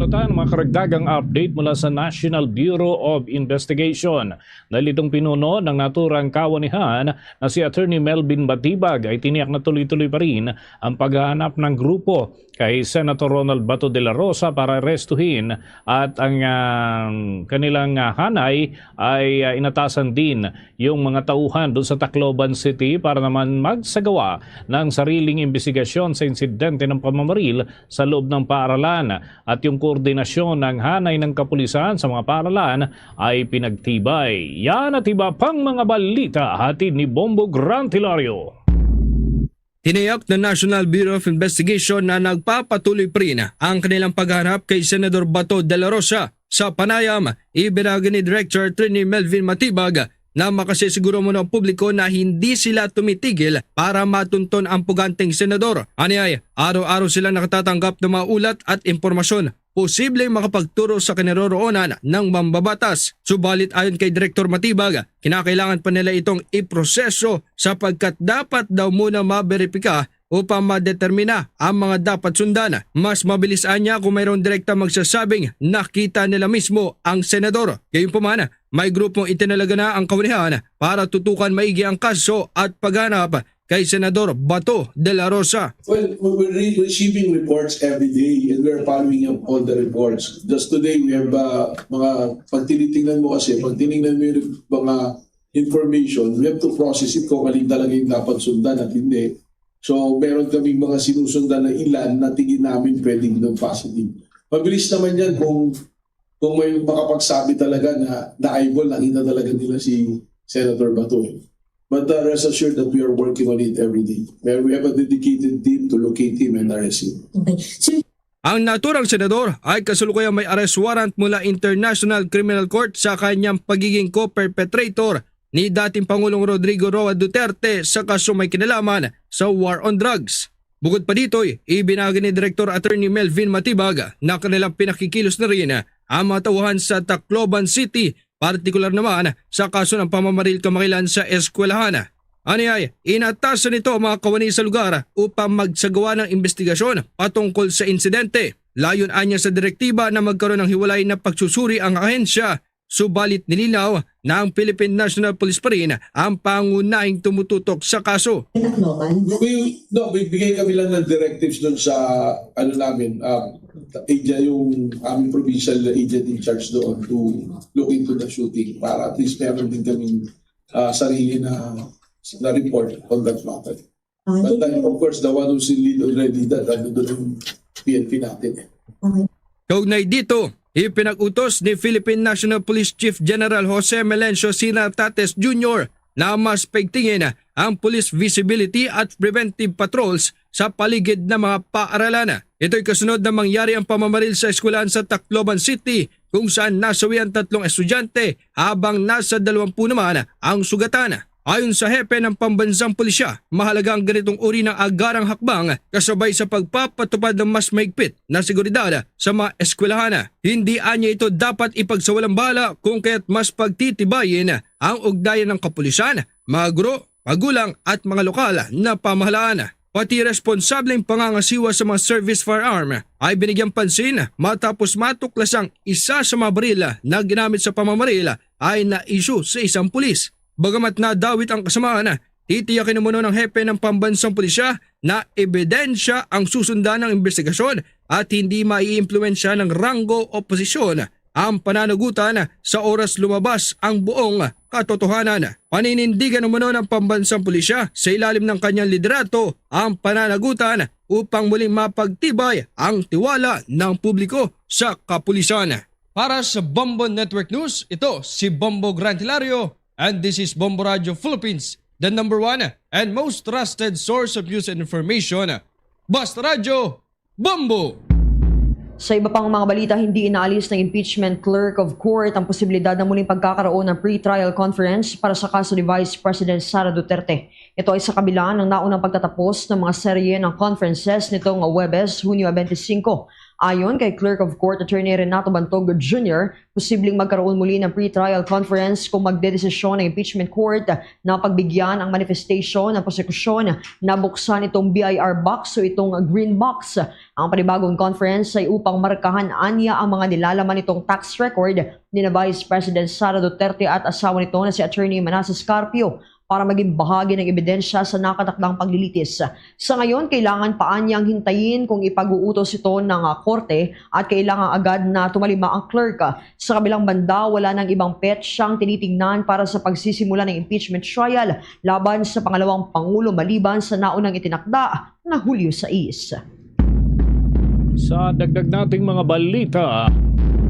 Ang mga karagdagang update mula sa National Bureau of Investigation. Dahil itong pinuno ng naturang kawanihan na si Attorney Melvin Batibag ay tiniyak na tuloy-tuloy pa rin ang paghahanap ng grupo kay Senator Ronald Bato de la Rosa para arestuhin at ang, ah, kanilang, ah, hanay ay, ah, inatasan din yung mga tauhan doon sa Tacloban City para naman magsagawa ng sariling imbestigasyon sa insidente ng pamamaril sa loob ng paaralan at yung koordinasyon ng hanay ng kapulisan sa mga paaralan ay pinagtibay. Yan at iba pang mga balita hatid ni Bombo Grant Hilario. Tinayak ng National Bureau of Investigation na nagpapatuloy pa rin ang kanilang paghahanap kay Senador Bato de la Rosa. Sa panayam, ibinagi ni Director Attorney Melvin Matibag na makasisiguro mo ng publiko na hindi sila tumitigil para matunton ang puganteng senador. Aniay, araw-araw sila nakatatanggap ng mga ulat at impormasyon posibleng makapagturo sa kinaroroonan ng mambabatas. Subalit, ayon kay Director Matibag, kinakailangan pa nila itong iproseso sapagkat dapat daw muna maberipika upang madetermina ang mga dapat sundan. Mas mabilis anya kung mayroong direkta magsasabing nakita nila mismo ang senador. Gayunpaman, may grupong itinalaga na ang kawanihan para tutukan maigi ang kaso at paghanap kay Senador Bato de la Rosa. Well, we- we're re- receiving reports every day and we're following up all the reports. Just today, we have uh, mga pagtinitingnan mo kasi, pag tinignan mo yung mga information, we have to process it kung alin talaga yung dapat sundan at hindi. So, meron kaming mga sinusundan na ilan na tingin namin pwedeng daw positive. Mabilis naman yan kung kung may makapagsabi talaga na na-eyeball, nakita talaga nila si Senator Bato. But uh, rest assured that we are working on it every day. We we have a dedicated team to locate him and arrest him. Okay. Sir, Ang naturang senador ay kasalukuyan may arrest warrant mula International Criminal Court sa kanyang pagiging co-perpetrator ni dating Pangulong Rodrigo Roa Duterte sa kaso may kinalaman sa war on drugs. Bukod pa ditoy, ibinagi ni Director Attorney Melvin Matibag na kanilang pinakikilos na rin ang mga tauhan sa Tacloban City, partikular naman sa kaso ng pamamaril kamakailan sa eskwelahan. Aniay, inatasan nito ang mga kawani sa lugar upang magsagawa ng imbestigasyon patungkol sa insidente. Layon anya sa direktiba na magkaroon ng hiwalay na pagsusuri ang ahensya, subalit nilinaw na ang Philippine National Police pa rin ang pangunahing tumututok sa kaso. Tacloban. We, no, bibigay kami lang ng directives doon sa, ano namin, um, agent, yung aming provincial agent in charge doon to look into the shooting para at least meron din kaming uh, sarili na, na report on that matter. Ah, But then, of course, the one who's in lead already, that, ano doon yung P N P natin eh. Okay. Kaugnay dito, ipinag-utos ni Philippine National Police Chief General Jose Melencio Sina Tates Junior na mas paigtingin ang police visibility at preventive patrols sa paligid ng mga paaralan. Ito'y kasunod na mangyari ang pamamaril sa eskwelahan sa Tacloban City, kung saan nasawi ang tatlong estudyante habang nasa dalawampu naman ang sugatan. Ayon sa hepe ng pambansang pulisya, mahalaga ang ganitong uri ng agarang hakbang kasabay sa pagpapatupad ng mas mahigpit na seguridad sa mga eskwelahan. Hindi anya ito dapat ipagsawalang bala kung kaya't mas pagtitibayin ang ugnayan ng kapulisan, mga guro, magulang at mga lokal na pamahalaan. Pati responsableng pangangasiwa sa mga service firearm ay binigyang pansin matapos matuklas ang isa sa mga baril na ginamit sa pamamaril ay na-issue sa isang pulis. Bagamat nadawit ang kasamaan, titiyakin umano ng hepe ng pambansang pulisya na ebidensya ang susundan ng investigasyon at hindi maiimpluwensya ng ranggo o posisyon ang pananagutan sa oras lumabas ang buong katotohanan. Paninindigan umano ng pambansang pulisya sa ilalim ng kanyang liderato ang pananagutan upang muling mapagtibay ang tiwala ng publiko sa kapulisan. Para sa Bombo Network News, ito si Bombo Grant Hilario, and this is Bombo Radio Philippines, the number one and most trusted source of news and information. Basta Radyo, Bombo! Sa iba pang mga balita, hindi inaalis ng impeachment clerk of court ang posibilidad na muling pagkakaroon ng pre-trial conference para sa kaso ni Vice President Sara Duterte. Ito ay sa kabila ng naunang pagtatapos ng mga serye ng conferences nitong Huwebes, Hunyo twenty-five, Ayon kay Clerk of Court Attorney Renato Bantog Junior, posibleng magkaroon muli ng pre-trial conference kung magdedesisyon ang impeachment court na pagbigyan ang manifestation ng prosekusyon na buksan itong B I R box o itong green box. Ang panibagong conference ay upang markahan anya ang mga nilalaman nitong tax record ni na Vice President Sara Duterte at asawa nito na si Attorney Manasseh Carpio para maging bahagi ng ebidensya sa nakatakdang paglilitis. Sa ngayon, kailangan pa anyang hintayin kung ipag-uutos ito ng, ah, korte at kailangan agad na tumalima ang clerk. Sa kabilang banda, wala nang ibang petsang tinitingnan para sa pagsisimula ng impeachment trial laban sa pangalawang pangulo maliban sa naunang itinakda na Hulyo sais. Sa dagdag nating mga balita,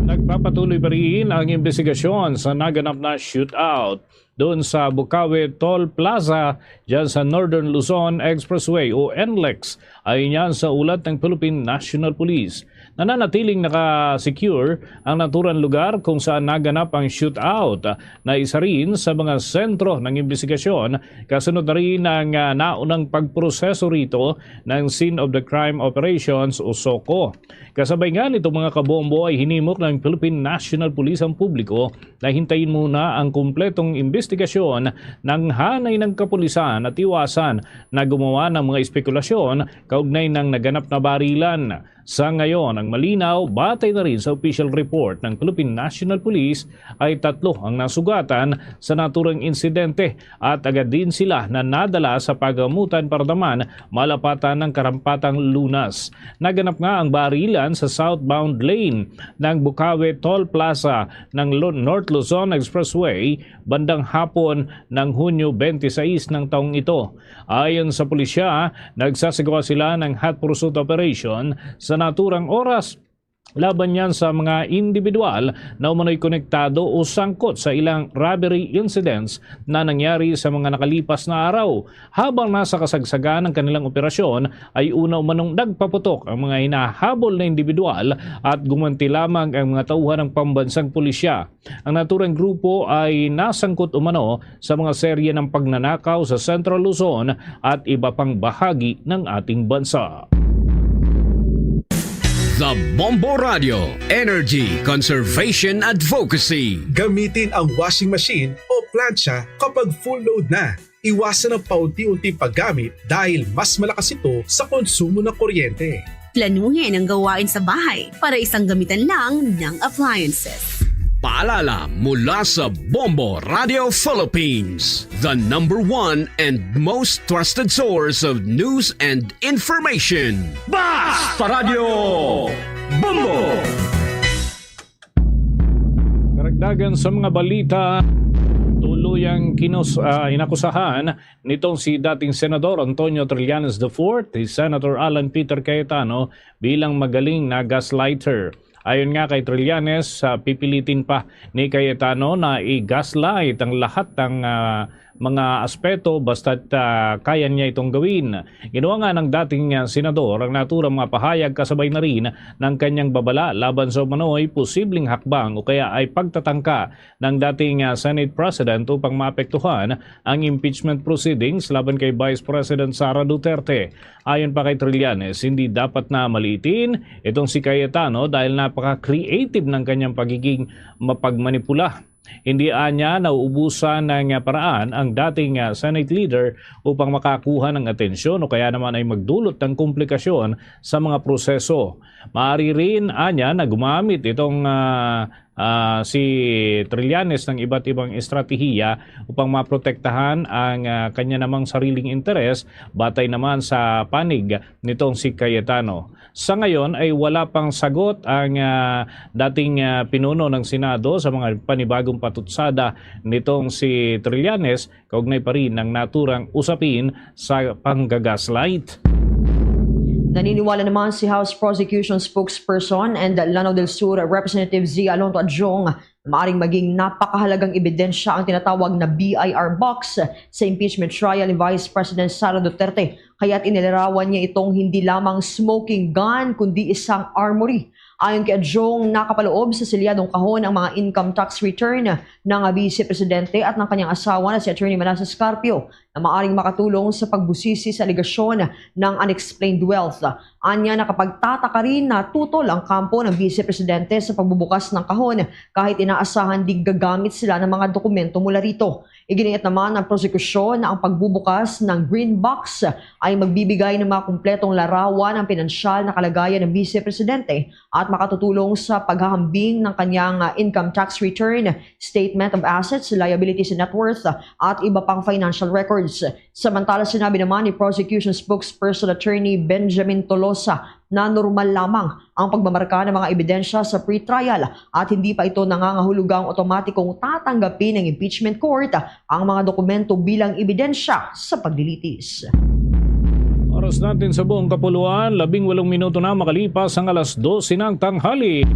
nagpapatuloy pa rin ang imbestigasyon sa naganap na shootout doon sa Bukawi Toll Plaza, dyan sa Northern Luzon Expressway o NLEX, ayon yan sa ulat ng Philippine National Police. Nananatiling naka-secure ang naturang lugar kung saan naganap ang shootout, na isa rin sa mga sentro ng imbestigasyon, kasunod na rin ang, ah, naunang pagproseso rito ng Scene of the Crime Operations o SOCO. Kasabay nga nitong mga kabombo ay hinimok ng Philippine National Police ang publiko na hintayin muna ang kumpletong imbestigasyon ng hanay ng kapulisan at iwasan na gumawa ng mga espekulasyon kaugnay ng naganap na barilan. Sa ngayon, ang malinaw, batay na rin sa official report ng Philippine National Police, ay tatlo ang nasugatan sa naturang insidente at agad din sila na nadala sa pagamutan para naman malapatan ng karampatang lunas. Naganap nga ang barilan sa southbound lane ng Bukawi Toll Plaza ng Lo-, North Luzon Expressway bandang hapon ng Hunyo twenty-six ng taong ito. Ayon sa pulisya, nagsasagawa sila ng hot pursuit operation sa naturang oras laban yan sa mga individual na umano'y konektado o sangkot sa ilang robbery incidents na nangyari sa mga nakalipas na araw. Habang nasa kasagsagan ng kanilang operasyon, ay una umanong nagpaputok ang mga hinahabol na individual at gumanti lamang ang mga tauhan ng pambansang pulisya. Ang naturang grupo ay nasangkot umano sa mga serye ng pagnanakaw sa Central Luzon at iba pang bahagi ng ating bansa. The Bombo Radio, Energy Conservation Advocacy. Gamitin ang washing machine o plancha kapag full load na. Iwasan ang paunti-unting paggamit dahil mas malakas ito sa konsumo ng kuryente. Planuhin ang gawain sa bahay para isang gamitan lang ng appliances. Paalala mula sa Bombo Radio Philippines, the number one and most trusted source of news and information. Basta Radio Bombo! Karagdagan sa mga balita, tuluyang kinus-, ah, inakusahan nitong si dating Senador Antonio Trillanes the fourth, si Senator Alan Peter Cayetano bilang magaling na gaslighter. Ayon nga kay Trillanes, ah, pipilitin pa ni Cayetano na i-gaslight ang lahat ng, ah, mga aspeto basta't, ah, kaya niya itong gawin. Ginawa nga ng dating, ah, senador ang naturang mga pahayag kasabay na rin ng kanyang babala laban sa umano'y posibleng hakbang o kaya ay pagtatangka ng dating, ah, Senate President upang maapektuhan ang impeachment proceedings laban kay Vice President Sara Duterte. Ayon pa kay Trillanes, hindi dapat na maliitin itong si Cayetano dahil napaka-creative ng kanyang pagiging mapagmanipula. Hindi anya nauubusan ng paraan ang dating, ah, Senate leader upang makakuha ng atensyon o kaya naman ay magdulot ng komplikasyon sa mga proseso. Maaari rin anya na gumamit itong, ah, ah, si Trillanes ng iba't ibang estratehiya upang maprotektahan ang, ah, kanya namang sariling interes, batay naman sa panig nitong si Cayetano. Sa ngayon ay wala pang sagot ang, ah, dating, ah, pinuno ng Senado sa mga panibagong patutsada nitong si Trillanes kaugnay pa rin ng naturang usapin sa panggagaslight. Naniniwala naman si House Prosecution Spokesperson and Lanao del Sur Representative Zia Alonto Adjong na maaring maging napakahalagang ebidensya ang tinatawag na B I R box sa impeachment trial ni Vice President Sara Duterte kaya't inilarawan niya itong hindi lamang smoking gun kundi isang armory. Ayon kay Adjong, nakapaloob sa selyadong kahon ang mga income tax return ng Vice Presidente at ng kanyang asawa na si Attorney Manasseh Scarpio na maaring makatulong sa pagbusisi sa alegasyon ng unexplained wealth. Anya, nakapagtataka rin na tutol ang kampo ng Vice Presidente sa pagbubukas ng kahon kahit inaasahan ding gagamit sila ng mga dokumento mula rito. Iginiit naman ng prosekusyon na ang pagbubukas ng green box ay magbibigay ng mga kumpletong larawan ng pinansyal na kalagayan ng Vice Presidente at makatutulong sa paghahambing ng kanyang, ah, income tax return, statement of assets, liabilities, and net worth, at iba pang financial records. Samantala, sinabi naman ni Prosecution Spokesperson Attorney Benjamin Tolosa na normal lamang ang pagmamarka ng mga ebidensya sa pretrial at hindi pa ito nangangahulugang otomatikong tatanggapin ng impeachment court ang mga dokumento bilang ebidensya sa paglilitis. Oras natin sa buong kapuluan, labing walong minuto na makalipas ang alas dose ng tanghali.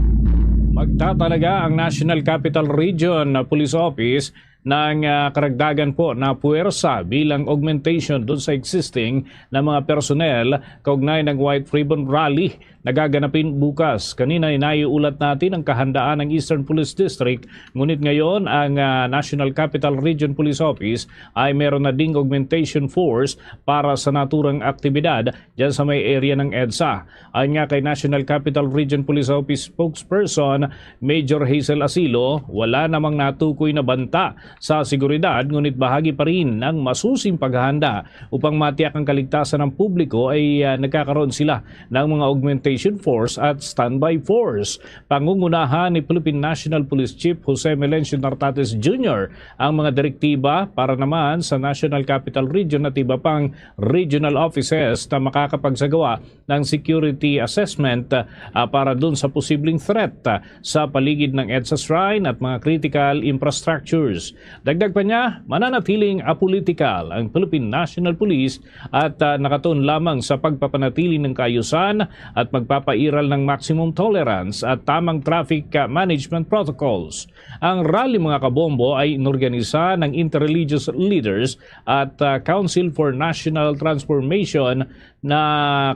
Magtatalaga ang National Capital Region Police Office ng, ah, karagdagan po na puwersa bilang augmentation dun sa existing na mga personnel kaugnay ng White Ribbon Rally na gaganapin bukas. Kanina, inaiulat natin ang kahandaan ng Eastern Police District, ngunit ngayon ang, ah, National Capital Region Police Office ay meron na ding augmentation force para sa naturang aktibidad dyan sa may area ng EDSA. Ayon nga kay National Capital Region Police Office Spokesperson Major Hazel Asilo, wala namang natukoy na banta sa seguridad, ngunit bahagi pa rin ng masusing paghahanda upang matiyak ang kaligtasan ng publiko ay, ah, nagkakaroon sila ng mga augmentation force at standby force. Pangungunahan ni Philippine National Police Chief Jose Melencio Nartates Junior ang mga direktiba para naman sa National Capital Region at iba pang regional offices na makakapagsagawa ng security assessment, ah, para dun sa posibleng threat, ah, sa paligid ng EDSA Shrine at mga critical infrastructures. Dagdag pa niya, mananatiling apolitical ang Philippine National Police at, ah, nakatuon lamang sa pagpapanatili ng kaayusan at magpapairal ng maximum tolerance at tamang traffic, ah, management protocols. Ang rally, mga kabombo, ay inorganisa ng Interreligious Leaders at, ah, Council for National Transformation na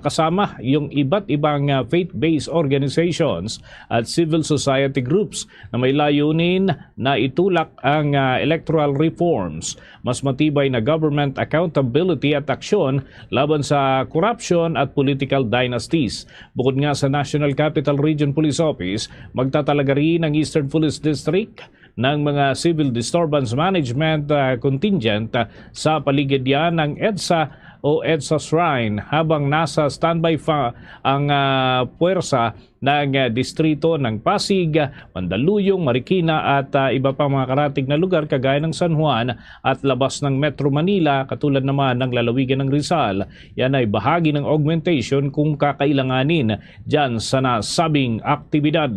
kasama yung iba't ibang, ah, faith-based organizations at civil society groups na may layunin na itulak ang, ah, electoral reforms, mas matibay na government accountability at aksyon laban sa corruption at political dynasties. Bukod nga sa National Capital Region Police Office, magtatalaga rin ang Eastern Police District ng mga civil disturbance management, ah, contingent, ah, sa paligid yan ng EDSA o EDSA Shrine, habang nasa standby pa ang, ah, puwersa ng, ah, distrito ng Pasig, Mandaluyong, Marikina at, ah, iba pang mga karatig na lugar kagaya ng San Juan at labas ng Metro Manila, katulad naman ng lalawigan ng Rizal. Yan ay bahagi ng augmentation kung kakailanganin dyan sa nasabing aktibidad.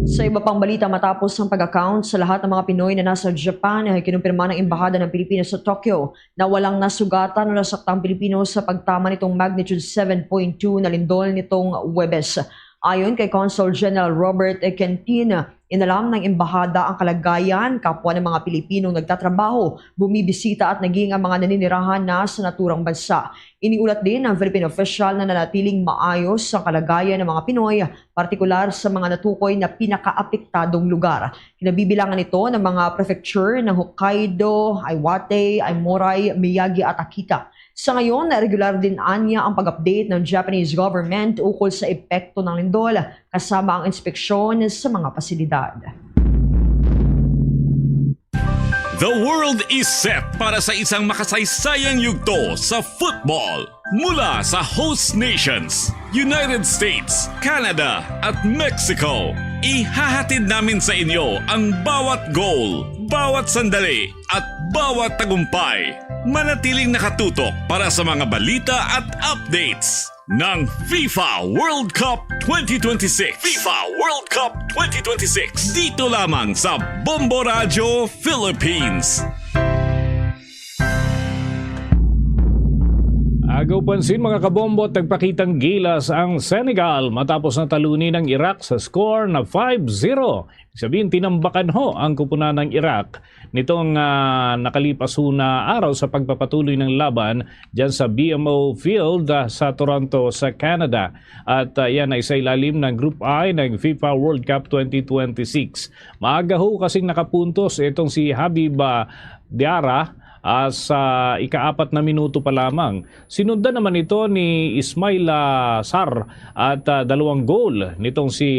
Sa iba pang balita, matapos ang pag-account sa lahat ng mga Pinoy na nasa Japan, ay kinumpirma ng Embahada ng Pilipinas sa Tokyo na walang nasugatan o nasaktang Pilipino sa pagtama nitong magnitude seven point two na lindol nitong Huwebes. Ayon kay Consul General Robert Quintin, inalam ng Embahada ang kalagayan, kapwa ng mga Pilipinong nagtatrabaho, bumibisita at naging ang mga naninirahan na sa naturang bansa. Iniulat din ng Philippine official na nanatiling maayos ang kalagayan ng mga Pinoy, partikular sa mga natukoy na pinakaapektadong lugar. Kinabibilangan ito ng mga prefecture ng Hokkaido, Iwate, Aomori, Miyagi at Akita. Sa ngayon, regular din anya ang pag-update ng Japanese government ukol sa epekto ng lindol, kasama ang inspeksyon sa mga pasilidad. The world is set para sa isang makasaysayang yugto sa football. Mula sa host nations, United States, Canada, at Mexico, ihahatid namin sa inyo ang bawat goal, bawat sandali, at bawat tagumpay. Manatiling nakatutok para sa mga balita at updates ng FIFA World Cup twenty twenty-six. FIFA World Cup twenty twenty-six. Dito lamang sa Bombo Radyo Philippines. Nagpansin, mga kabombo, at nagpakitang gilas ang Senegal matapos na talunin ang Iraq sa score na five zero. Ibig sabihin, tinambakan ho ang kupunan ng Iraq nitong, ah, nakalipas ho na araw sa pagpapatuloy ng laban dyan sa B M O Field, ah, sa Toronto, sa Canada. At, ah, yan ay sa ilalim ng Group I ng FIFA World Cup twenty twenty-six. Maaga ho kasing nakapuntos itong si Habib, ah, Diarra, ah, sa ikaapat na minuto pa lamang. Sinundan naman ito ni Ismail, ah, Sarr at, ah, dalawang goal nitong si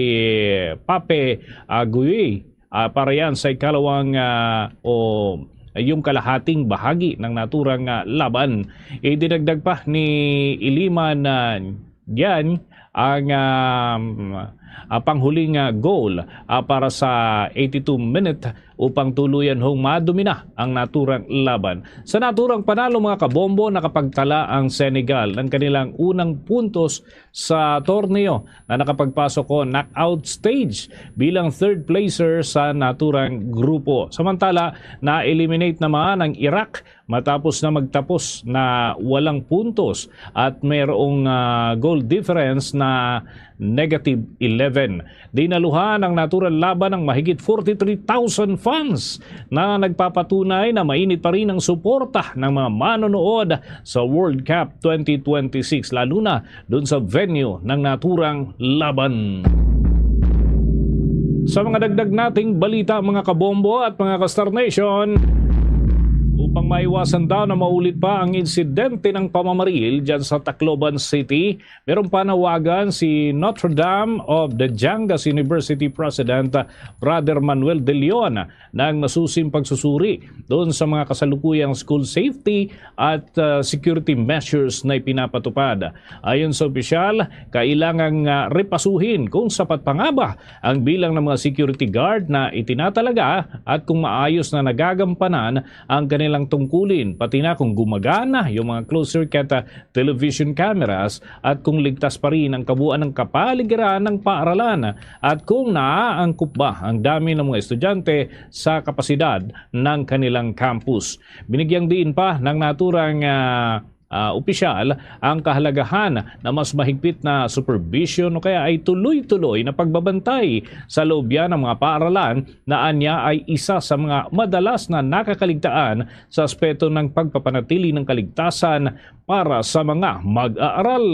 Pape, ah, Gueye, ah, para yan sa ikalawang, ah, o yung kalahating bahagi ng naturang, ah, laban. Idinagdag pa ni Iliman, ah, Diagne ang, um, ah, panghuling, ah, goal, ah, para sa eighty-two minute upang tuluyan hong madomina ang naturang laban. Sa naturang panalo, mga kabombo, nakapagtala ang Senegal ng kanilang unang puntos sa torneo na nakapagpasok ko knockout stage bilang third placer sa naturang grupo. Samantala, na-eliminate naman ang Iraq matapos na magtapos na walang puntos at mayroong, ah, goal difference na negative eleven. Dinaluhan ang naturang laban ng mahigit forty-three thousand fans na nagpapatunay na mainit pa rin ang suporta ng mga manonood sa World Cup twenty twenty-six, lalo na dun sa venue ng naturang laban. Sa mga dagdag nating balita, mga kabombo at mga ka-Star Nation, upang maiwasan daw na maulit pa ang insidente ng pamamaril dyan sa Tacloban City, merong panawagan si Notre Dame of the Jangas University President, Brother Manuel De Leon, ng masusing pagsusuri doon sa mga kasalukuyang school safety at, ah, security measures na ipinapatupad. Ayon sa opisyal, kailangang, ah, repasuhin kung sapat pa nga ba ang bilang ng mga security guard na itinatalaga at kung maayos na nagagampanan ang kanilang tungkulin, pati na kung gumagana yung mga closed-circuit, ah, television cameras at kung ligtas pa rin ang kabuuan ng kapaligiran ng paaralan at kung naaangkop ba ang dami ng mga estudyante sa kapasidad ng kanilang campus. Binigyang diin pa ng naturang, ah, ah, opisyal ang kahalagahan na mas mahigpit na supervision o kaya ay tuloy-tuloy na pagbabantay sa loob yan ng mga paaralan na anya ay isa sa mga madalas na nakakaligtaan sa aspeto ng pagpapanatili ng kaligtasan para sa mga mag-aaral.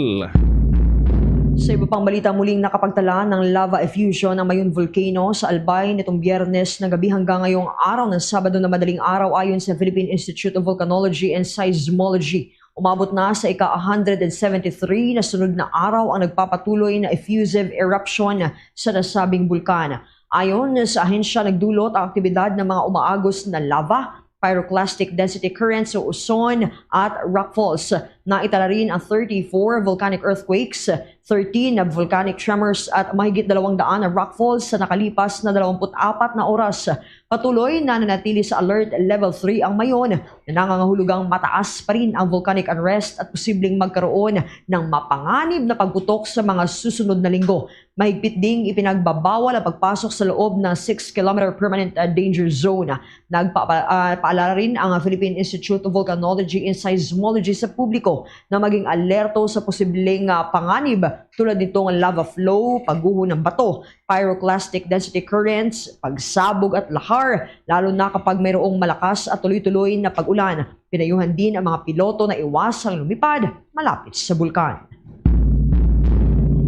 Sa iba pang balita, muling nakapagtala ng lava effusion ang Mayon Volcano sa Albay nitong Biyernes na gabi hanggang ngayong araw ng Sabado na madaling araw, ayon sa Philippine Institute of Volcanology and Seismology. Umabot na sa ika-one hundred and seventy-three na sunod na araw ang nagpapatuloy na effusive eruption sa nasabing bulkan. Ayon sa ahensya, nagdulot ang aktibidad ng mga umaagos na lava, pyroclastic density currents o uson, at rockfalls. Naitala rin ang thirty-four volcanic earthquakes, thirteen na volcanic tremors, at mahigit dalawang daan na rockfalls sa nakalipas na dalawampu't apat na oras. Patuloy na nanatili sa alert level three ang Mayon, na nangangahulugang mataas pa rin ang volcanic unrest at posibleng magkaroon ng mapanganib na pagputok sa mga susunod na linggo. Mahigpit ding ipinagbabawal ang pagpasok sa loob ng six kilometer permanent, uh, danger zone. Nagpapa-, ah, paalala rin ang Philippine Institute of Volcanology and Seismology sa publiko na maging alerto sa posibleng, ah, panganib tulad nitong lava flow, pagguho ng bato, pyroclastic density currents, pagsabog at lahar, lalo na kapag mayroong malakas at tuloy-tuloy na pag-ulan. Pinayuhan din ang mga piloto na iwasang lumipad malapit sa bulkan.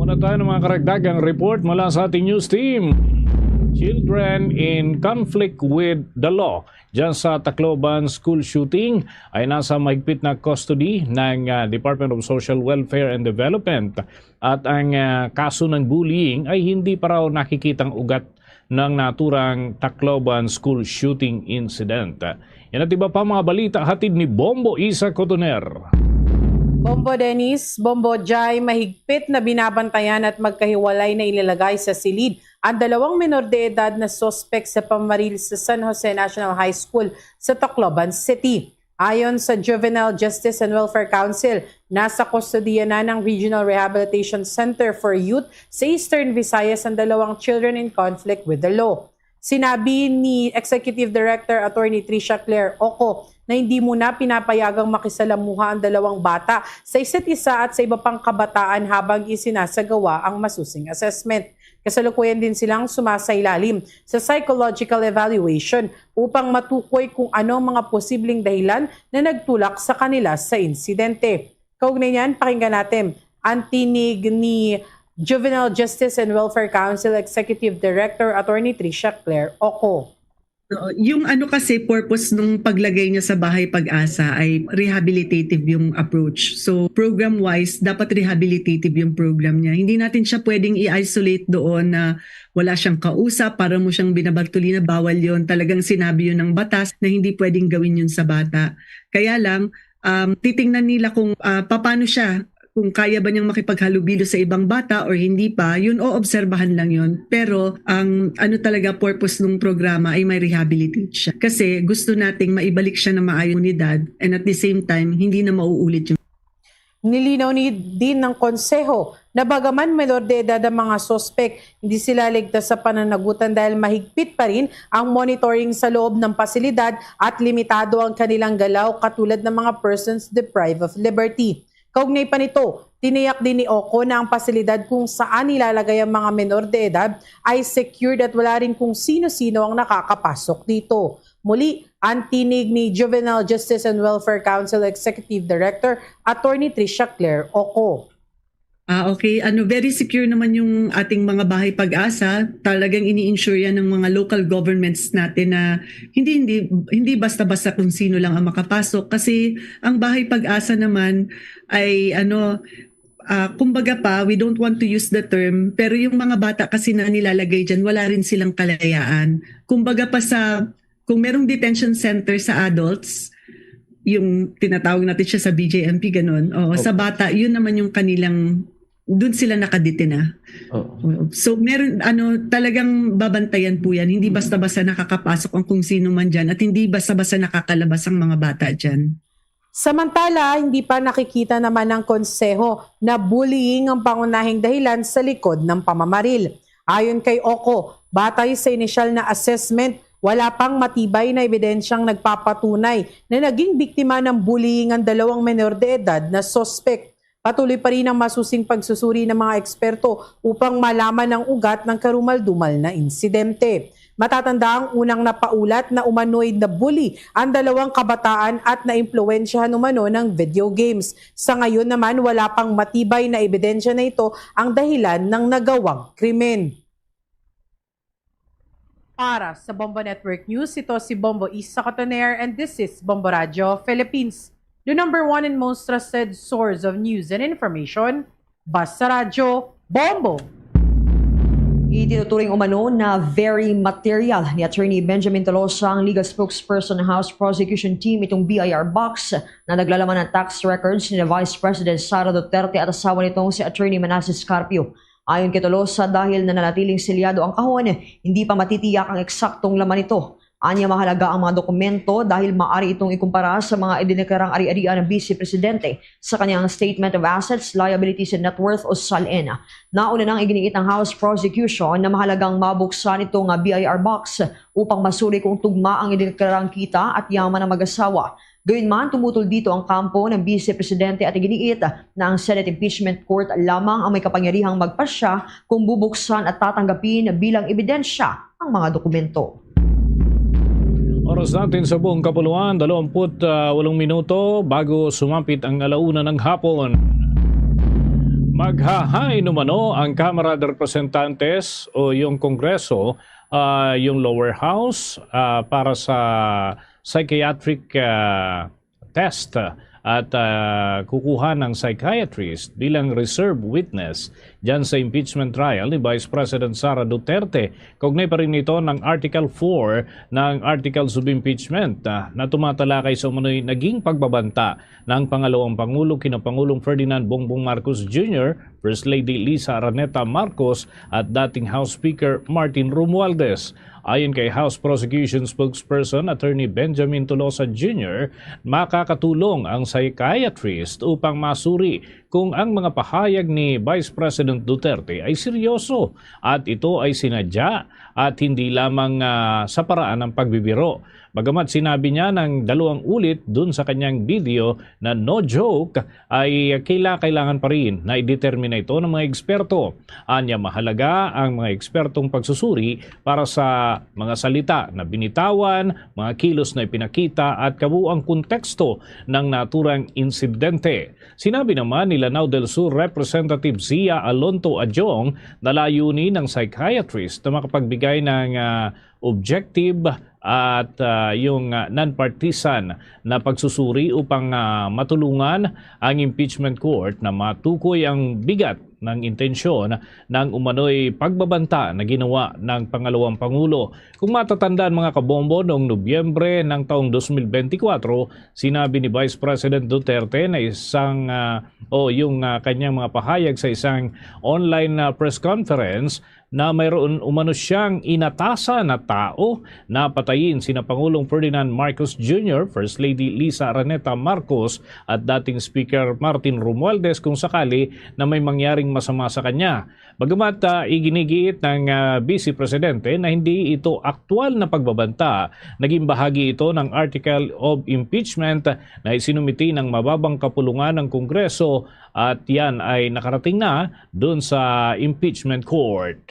Muna tayo ng mga karagdagang report mula sa ating news team. Children in conflict with the law. Diyan sa Tacloban school shooting ay nasa mahigpit na custody ng, ah, Department of Social Welfare and Development. At ang, ah, kaso ng bullying ay hindi pa raw nakikitang ugat ng naturang Tacloban school shooting incident. Yan at iba pa mga balita hatid ni Bombo Isa Cotoner. Bombo Dennis, Bombo Jai, mahigpit na binabantayan at magkahiwalay na ilalagay sa silid ang dalawang menor de edad na suspek sa pamaril sa San Jose National High School sa Tacloban City. Ayon sa Juvenile Justice and Welfare Council, nasa kustodiya na ng Regional Rehabilitation Center for Youth sa Eastern Visayas ang dalawang children in conflict with the law. Sinabi ni Executive Director Attorney Tricia Claire Oco na hindi muna pinapayagang makisalamuha ang dalawang bata sa isa't isa at sa iba pang kabataan habang isinasagawa ang masusing assessment. Kasalukuyan din silang sumasailalim sa psychological evaluation upang matukoy kung ano ang mga posibleng dahilan na nagtulak sa kanila sa insidente. Kaugnay niyan, pakinggan natin ang tinig ni Juvenile Justice and Welfare Council Executive Director Attorney Tricia Claire Oco. Oo, yung ano kasi, purpose nung paglagay niya sa Bahay Pag-asa ay rehabilitative yung approach. So, program-wise, dapat rehabilitative yung program niya. Hindi natin siya pwedeng i-isolate doon na wala siyang kausap, para mo siyang binabartolina. Bawal yon. Talagang sinabi yun ng batas na hindi pwedeng gawin yun sa bata. Kaya lang, um, titingnan nila kung ah, paano siya, kung kaya ba niyang makipaghalubilo sa ibang bata or hindi pa, yun, oobserbahan lang yun. Pero ang ano talaga, purpose ng programa ay may rehabilitate siya. Kasi gusto nating maibalik siya na maayos sa komunidad, and at the same time, hindi na mauulit yung Nilinaw ni din ng konseho na bagaman menor de edad ang mga suspek, hindi sila ligtas sa pananagutan dahil mahigpit pa rin ang monitoring sa loob ng pasilidad at limitado ang kanilang galaw katulad ng mga persons deprived of liberty. Kaugnay pa nito, tiniyak din ni Oco na ang pasilidad kung saan nilalagay ang mga menor de edad ay secured at wala rin kung sino-sino ang nakakapasok dito. Muli, ang tinig ni Juvenile Justice and Welfare Council Executive Director Attorney Tricia Claire Oco. Ah, okay. Ano, very secure naman yung ating mga Bahay Pag-asa. Talagang ini-ensure yan ng mga local governments natin na hindi hindi hindi basta-basta kung sino lang ang makapasok, kasi ang Bahay Pag-asa naman ay ano, ah, kumbaga pa, we don't want to use the term, pero yung mga bata kasi na nilalagay diyan, wala rin silang kalayaan. Kumbaga pa sa, kung merong detention center sa adults, yung tinatawag natin siya sa B J M P, ganun. Oo, sa Opo. bata, yun naman yung kanilang, dun sila nakadetena. Oo. So meron, ano, talagang babantayan po yan. Hindi basta-basta nakakapasok ang kung sino man dyan at hindi basta-basta nakakalabas ang mga bata dyan. Samantala, hindi pa nakikita naman ng konseho na bullying ang pangunahing dahilan sa likod ng pamamaril. Ayon kay Oco, batay sa inisyal na assessment, wala pang matibay na ebidensyang nagpapatunay na naging biktima ng bullying ang dalawang menor de edad na suspek. Patuloy pa rin ang masusing pagsusuri ng mga eksperto upang malaman ang ugat ng karumal-dumal na insidente. Matatanda ang unang napaulat na umano'y nabully ang dalawang kabataan at naimpluwensyahan umano ng video games. Sa ngayon naman, wala pang matibay na ebidensya na ito ang dahilan ng nagawang krimen. Para sa Bombo Network News, ito si Bombo Isa Cotoner and this is Bombo Radyo Philippines, the number one and most trusted source of news and information. Basta Radyo, Bombo! Itinuturing umano na very material ni Attorney Benjamin Tolosa ang legal spokesperson ng House Prosecution Team itong B I R box na naglalaman ng tax records ni Vice President Sara Duterte at asawa nitong si Attorney Manasseh Scarpio. Ayon kay Tolosa, dahil nananatiling selyado ang kahon, hindi pa matitiyak ang eksaktong laman nito. Anya, mahalaga ang mga dokumento dahil maaari itong ikumpara sa mga idineklarang ari-arian ng Vice Presidente sa kanyang Statement of Assets, Liabilities, and Net Worth o SALN. Nauna nang iginiit ng House Prosecution na mahalagang mabuksan itong B I R box upang masuri kung tugma ang idineklarang kita at yaman ng mag-asawa. Gayunman, tumutol dito ang kampo ng Vice Presidente at iginiit na ang Senate Impeachment Court lamang ang may kapangyarihang magpasya kung bubuksan at tatanggapin bilang ebidensya ang mga dokumento. Oras natin sa buong kapuluan, dalawampu't walong minuto bago sumapit ang alauna ng hapon. Maghahain umano ang Kamara de Representantes o yung Kongreso, ah, yung lower house, ah, para sa psychiatric, ah, test, ah, at, ah, kukuha ng psychiatrist bilang reserve witness dyan sa impeachment trial ni Vice President Sara Duterte. Kaugnay pa rin ito ng Article four ng Articles of Impeachment, ah, na tumatalakay sa umano'y naging pagbabanta ng pangalawang Pangulo kina Pangulong Ferdinand Bongbong Marcos Junior First Lady Liza Araneta Marcos at dating House Speaker Martin Romualdez. Ayon kay House Prosecution Spokesperson Attorney Benjamin Tolosa Junior, makakatulong ang psychiatrist upang masuri kung ang mga pahayag ni Vice President Duterte ay seryoso at ito ay sinadya at hindi lamang, ah, sa paraan ng pagbibiro. Bagamat sinabi niya ng dalawang ulit dun sa kanyang video na no joke, ay kaila-, kailangan pa rin na idetermina ito ng mga eksperto. Anya, mahalaga ang mga ekspertong pagsusuri para sa mga salita na binitawan, mga kilos na ipinakita, at kabuuang konteksto ng naturang insidente. Sinabi naman ni Lanao del Sur Representative Zia Alonto Adjong na layunin ng psychiatrist na makapagbigay ng, ah, objective at, ah, yung, ah, non-partisan na pagsusuri upang, ah, matulungan ang impeachment court na matukoy ang bigat ng intensyon ng umano'y pagbabanta na ginawa ng pangalawang pangulo. Kung matatandaan, mga kabombo, noong Nobyembre ng taong dos mil benti kwatro, sinabi ni Vice President Duterte na isang, ah, o yung, ah, kanyang mga pahayag sa isang online, ah, press conference na mayroon umano siyang inatasan na tao na patayin sina Pangulong Ferdinand Marcos Junior, First Lady Liza Araneta Marcos at dating Speaker Martin Romualdez kung sakali na may mangyaring masama sa kanya. Bagamat, ah, iginigiit ng, ah, Vice Presidente na hindi ito aktual na pagbabanta, naging bahagi ito ng Article of Impeachment na isinumiti ng mababang kapulungan ng Kongreso at yan ay nakarating na dun sa impeachment court.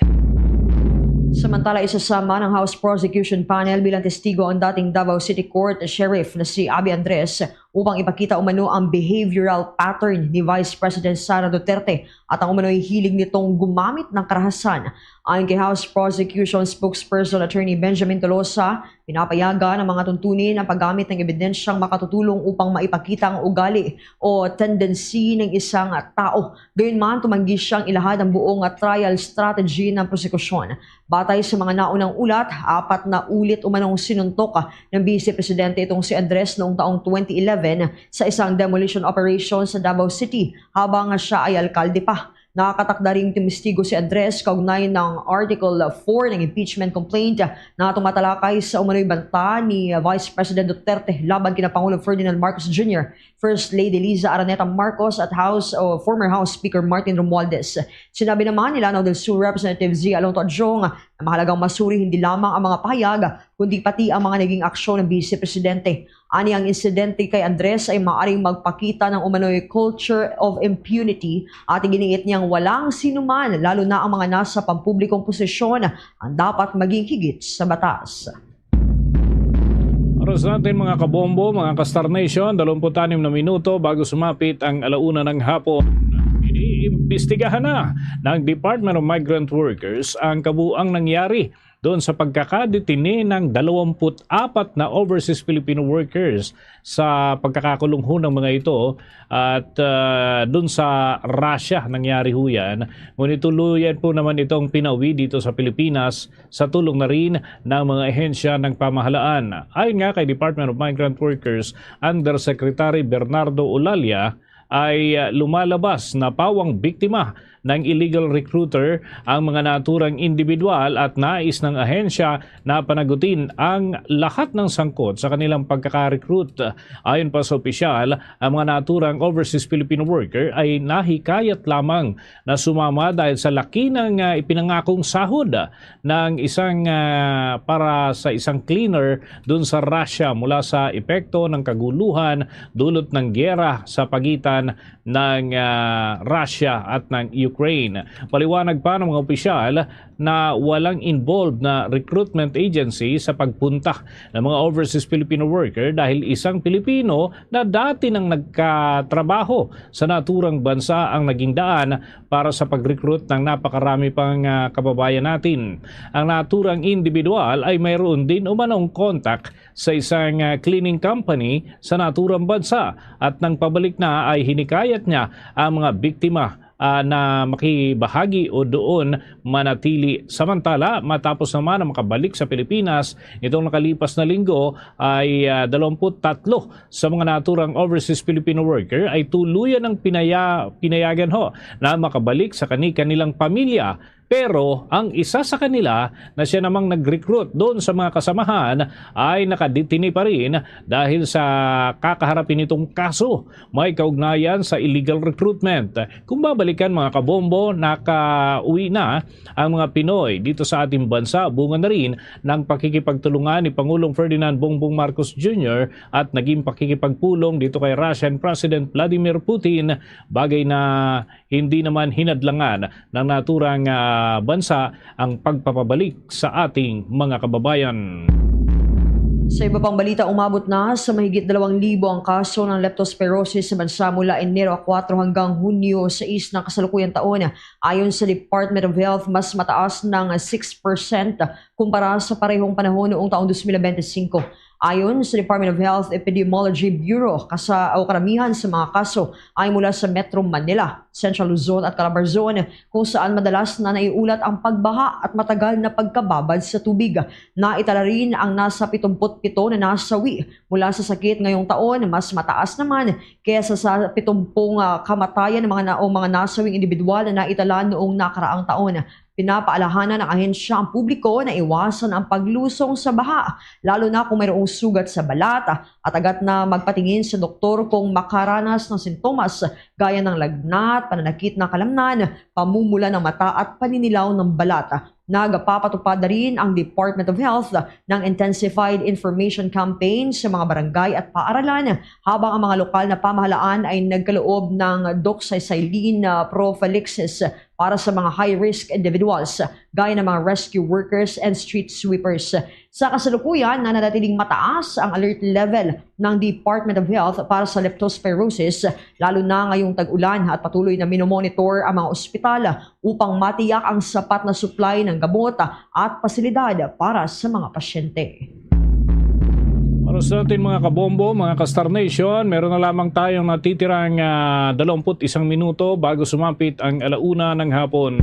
Samantala, isasama ng House Prosecution Panel bilang testigo ang dating Davao City Court Sheriff na si Abby Andres upang ipakita umano ang behavioral pattern ni Vice President Sara Duterte at ang umano'y hilig nitong gumamit ng karahasan. Ayon kay House Prosecution Spokesperson Attorney Benjamin Tolosa, pinapayagan ang mga tuntunin ang paggamit ng ebidensyang makatutulong upang maipakita ang ugali o tendency ng isang tao. Gayunman, tumanggi siyang ilahad ang buong trial strategy ng prosekusyon. Batay sa mga naunang ulat, apat na ulit umanong sinuntok ng Vice Presidente itong si Andres noong taong twenty eleven sa isang demolition operation sa Davao City habang siya ay alkalde pa. Nakatakda ring tumistigo si Andres kaugnay ng Article four ng impeachment complaint na tumatalakay sa umano'y banta ni Vice President Duterte laban kina Pangulong Ferdinand Marcos Junior, First Lady Liza Araneta Marcos at House o former House Speaker Martin Romualdez. Sinabi naman ni Lanao del Sur Representative Zia Alonto Adjong na mahalagang masuri hindi lamang ang mga pahayag, kundi pati ang mga naging aksyon ng Vice Presidente. Ani, ang insidente kay Andres ay maaring magpakita ng umano'y culture of impunity at iginiit niyang walang sinuman, lalo na ang mga nasa pampublikong posisyon, ang dapat maging higit sa batas. Oras natin, mga kabombo, mga ka-Star Nation, dalawampu't anim na minuto bago sumapit ang alauna ng hapon. Iniimbestigahan na ng Department of Migrant Workers ang kabuang nangyari doon sa pagkakadetine ng dalawampu't apat na overseas Filipino workers sa pagkakakulong ho ng mga ito at, ah, doon sa Russia nangyari ho yan. Ngunit tuluyan po naman itong pinauwi dito sa Pilipinas sa tulong na rin ng mga ahensya ng pamahalaan. Ayon nga kay Department of Migrant Workers Undersecretary Bernardo Olalia, ay, ah, lumalabas na pawang biktima ng illegal recruiter ang mga naturang individual at nais ng ahensya na panagutin ang lahat ng sangkot sa kanilang pagkaka-recruit. Ayon pa sa opisyal, ang mga naturang overseas Filipino worker ay nahikayat lamang na sumama dahil sa laki ng, ah, ipinangakong sahod ng isang, ah, para sa isang cleaner dun sa Russia mula sa epekto ng kaguluhan dulot ng giyera sa pagitan ng, ah, Russia at ng Ukraine. Paliwanag pa ng mga opisyal na walang involved na recruitment agency sa pagpunta ng mga overseas Filipino worker dahil isang Pilipino na dati nang nagkatrabaho sa naturang bansa ang naging daan para sa pag-recruit ng napakarami pang, ah, kababayan natin. Ang naturang individual ay mayroon din umanong contact sa isang, ah, cleaning company sa naturang bansa at nang pabalik na ay hinikayat niya ang mga biktima ah, na makibahagi o doon manatili. Samantala, matapos naman ang makabalik sa Pilipinas nitong nakalipas na linggo ay, ah, dalawampu't tatlo sa mga naturang overseas Filipino worker ay tuluyan ng pinaya-, pinayagan ho na makabalik sa kani-kanilang pamilya. Pero ang isa sa kanila na siya namang nag-recruit doon sa mga kasamahan ay nakadetine pa rin dahil sa kakaharapin nitong kaso may kaugnayan sa illegal recruitment. Kung babalikan, mga kabombo, nakauwi na ang mga Pinoy dito sa ating bansa, bunga na rin ng pakikipagtulungan ni Pangulong Ferdinand Bongbong Marcos Junior at naging pakikipagpulong dito kay Russian President Vladimir Putin, bagay na hindi naman hinadlangan ng naturang, ah, bansa ang pagpapabalik sa ating mga kababayan. Sa iba pang balita, umabot na sa mahigit dalawang libo ang kaso ng leptospirosis sa bansa mula Enero kuwatro hanggang Hunyo sais ng kasalukuyang taon. Ayon sa Department of Health, mas mataas ng six percent kumpara sa parehong panahon noong taong dos mil bente singko. Ayon sa Department of Health Epidemiology Bureau, kasa-, o karamihan sa mga kaso ay mula sa Metro Manila, Central Luzon at Calabarzon, kung saan madalas na naiulat ang pagbaha at matagal na pagkababad sa tubig. Naitala rin ang nasa pitumput pito na nasawi mula sa sakit ngayong taon, mas mataas naman kaysa sa pitumpung, ah, kamatayan ng mga na-, o mga nasawing individual na naitala noong nakaraang taon. Pinapaalahanan ng ahensya ang publiko na iwasan ang paglusong sa baha, lalo na kung mayroong sugat sa balat, at agad na magpatingin sa doktor kung makaranas ng sintomas gaya ng lagnat, pananakit ng kalamnan, pamumula ng mata at paninilaw ng balat. Nagpapatupad na rin ang Department of Health ng intensified information campaign sa mga barangay at paaralan, habang ang mga lokal na pamahalaan ay nagkaloob ng doxycycline, ah, prophylaxis para sa mga high-risk individuals, gaya ng mga rescue workers and street sweepers. Sa kasalukuyan, nananatiling mataas ang alert level ng Department of Health para sa leptospirosis, lalo na ngayong tag-ulan, at patuloy na minomonitor ang mga ospital upang matiyak ang sapat na supply ng gamot at pasilidad para sa mga pasyente. Oras natin, mga kabombo, mga ka-Star Nation, meron na lamang tayong natitirang, ah, dalawampu't isang minuto bago sumapit ang alauna ng hapon.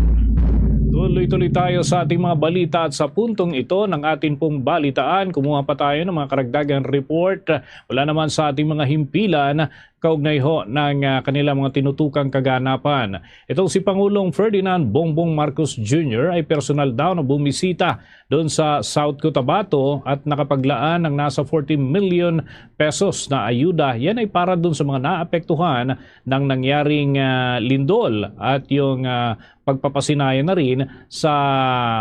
Tuloy-tuloy tayo sa ating mga balita at sa puntong ito ng ating pong balitaan, kumuha pa tayo ng mga karagdagang report. Wala naman sa ating mga himpilan kaugnay ho ng, ah, kanilang mga tinutukang kaganapan. Itong si Pangulong Ferdinand Bongbong Marcos Junior ay personal daw na bumisita doon sa South Cotabato at nakapaglaan ng nasa forty million pesos na ayuda. Yan ay para doon sa mga naapektuhan ng nangyaring, ah, lindol at yung, ah, pagpapasinayan na rin sa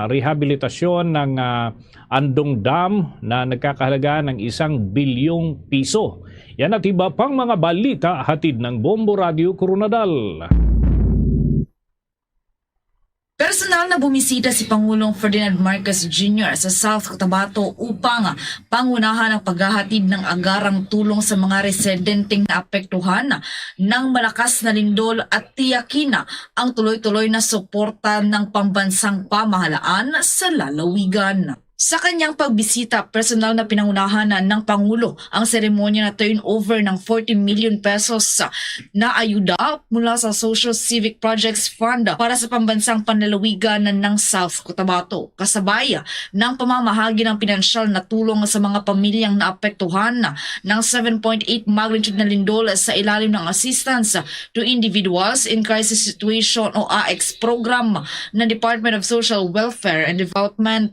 rehabilitasyon ng, ah, Andong Dam na nagkakahalaga ng isang bilyong piso. Yan at iba pang mga balita hatid ng Bombo Radio Coronadal. Personal na bumisita si Pangulong Ferdinand Marcos Junior sa South Cotabato upang pangunahan ang paghahatid ng agarang tulong sa mga residenteng naapektuhan ng malakas na lindol at tiyakin ang tuloy-tuloy na suporta ng pambansang pamahalaan sa lalawigan. Sa kanyang pagbisita, personal na pinangunahan na ng Pangulo ang seremonya na turnover ng forty million pesos na ayuda mula sa Social Civic Projects Fund para sa pambansang panlalawigan ng South Cotabato, kasabay ng pamamahagi ng pinansyal na tulong sa mga pamilyang naapektuhan ng seven point eight magnitude na lindol sa ilalim ng Assistance to Individuals in Crisis Situation o AICS program ng Department of Social Welfare and Development.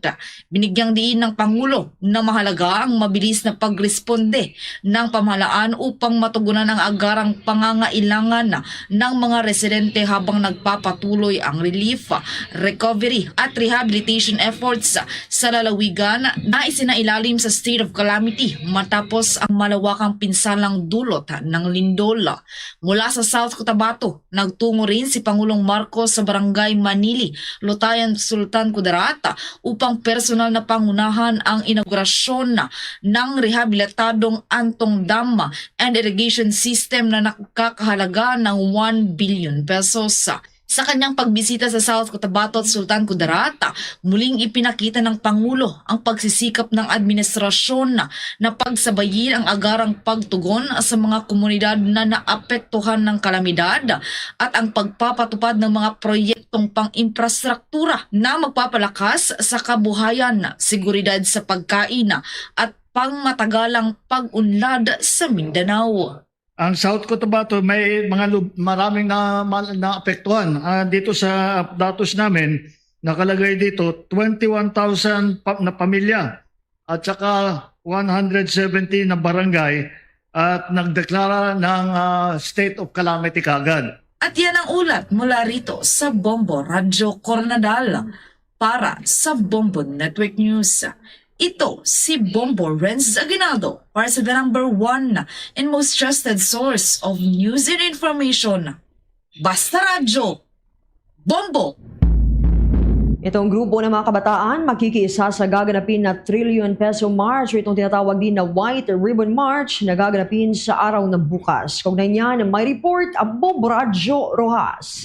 Binigyang diin ng Pangulo na mahalaga ang mabilis na pagresponde ng pamahalaan upang matugunan ang agarang pangangailangan ng mga residente habang nagpapatuloy ang relief, recovery at rehabilitation efforts sa lalawigan na isinailalim sa state of calamity matapos ang malawakang pinsalang dulot ng lindol. Mula sa South Cotabato, nagtungo rin si Pangulong Marcos sa Barangay Manili, Lutayan, Sultan Kudarat, upang personal na pangunahan ang inaugurasyon ng rehabilitadong Antong Dam and Irrigation System na nakakahalaga ng one billion pesos. Sa kanyang pagbisita sa South Cotabato at Sultan Kudarat, muling ipinakita ng Pangulo ang pagsisikap ng administrasyon na pagsabayin ang agarang pagtugon sa mga komunidad na naapektuhan ng kalamidad at ang pagpapatupad ng mga proyektong pang-infrastruktura na magpapalakas sa kabuhayan, seguridad sa pagkain, at pangmatagalang pag-unlad sa Mindanao. Ang South Cotabato may mga lub-, maraming na, ma-, naapektuhan. Ah, dito sa datos namin, nakalagay dito twenty-one thousand pa-, na pamilya at saka one hundred seventy na barangay at nagdeklara ng, ah, state of calamity kagad. At yan ang ulat mula rito sa Bombo Radyo Koronadal para sa Bombo Network News. Ito si Bombo Renz Aguinaldo para sa the number one and most trusted source of news and information. Basta Radyo, Bombo! Itong grupo ng mga kabataan makikiisa sa gaganapin na Trillion Peso March o itong tinatawag din na White Ribbon March na gaganapin sa araw ng bukas. Kaugnay niyan, may report ang Bombo Radyo Rojas.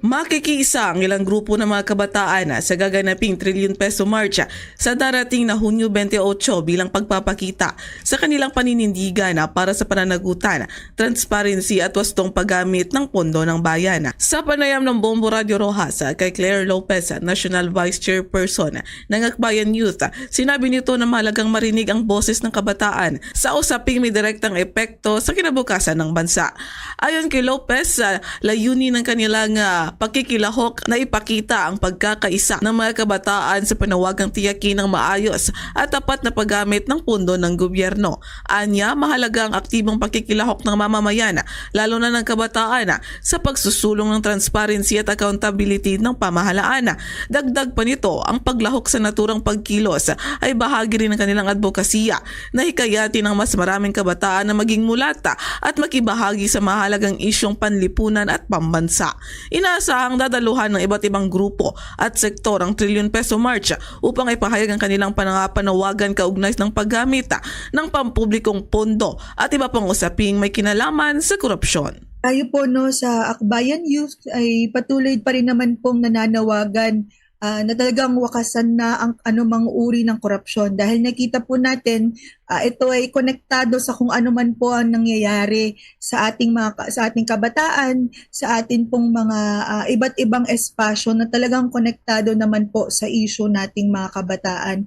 Makikiisa ang ilang grupo ng mga kabataan sa gaganaping Trillion Peso March sa darating na Hunyo twenty-eight bilang pagpapakita sa kanilang paninindigan para sa pananagutan, transparency at wastong paggamit ng pondo ng bayan. Sa panayam ng Bombo Radyo Rojas kay Claire Lopez, National Vice Chairperson ng Akbayan Youth, sinabi nito na mahalagang marinig ang boses ng kabataan sa usaping may direktang epekto sa kinabukasan ng bansa. Ayon kay Lopez, ah, layunin ng kanilang, ah, pakikilahok na ipakita ang pagkakaisa ng mga kabataan sa panawagang tiyakin ang maayos at tapat na paggamit ng pundo ng gobyerno. Anya, mahalaga ang aktibong pakikilahok ng mamamayan, lalo na ng kabataan, sa pagsusulong ng transparency at accountability ng pamahalaan. Dagdag pa nito, ang paglahok sa naturang pagkilos ay bahagi rin ng kanilang adbokasiya na hikayatin ang mas maraming kabataan na maging mulata at makibahagi sa mahalagang isyung panlipunan at pambansa. Inaasahang dadaluhan ng iba't ibang grupo at sektor ang Trillion Peso March upang ipahayag ang kanilang panangapanawagan kaugnay ng paggamit ng pampublikong pondo at iba pang usaping may kinalaman sa korupsyon. Tayo po, no, sa Akbayan Youth ay patuloy pa rin naman pong nananawagan, ah, na talagang wakasan na ang anumang uri ng korupsyon, dahil nakita po natin, ah, ito ay konektado sa kung ano man po ang nangyayari sa ating mga ka-, sa ating kabataan, sa atin pong mga, ah, iba't ibang espasyo na talagang konektado naman po sa issue nating mga kabataan.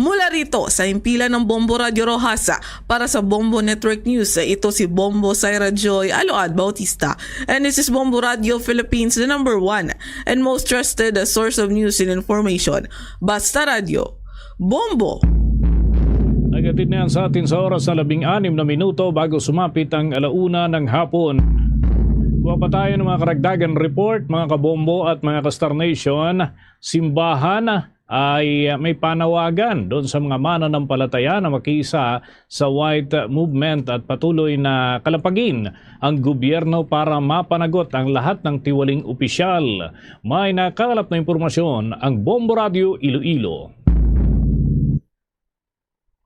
Mula rito sa himpilan ng Bombo Radyo Rojas, para sa Bombo Network News, ito si Bombo Syra Joy Aload Bautista. And this is Bombo Radio Philippines, the number one and most trusted source of news and information. Basta Radyo, Bombo! Naghatid na yan sa atin sa oras na labing anim na minuto bago sumapit ang alauna ng hapon. Kuha pa tayo ng mga karagdagan report, mga kabombo at mga ka-Star Nation. Simbahan ay may panawagan doon sa mga mananampalataya na makiisa sa White Movement at patuloy na kalapagin ang gobyerno para mapanagot ang lahat ng tiwaling opisyal. May nakalap na impormasyon ang Bombo Radio Iloilo.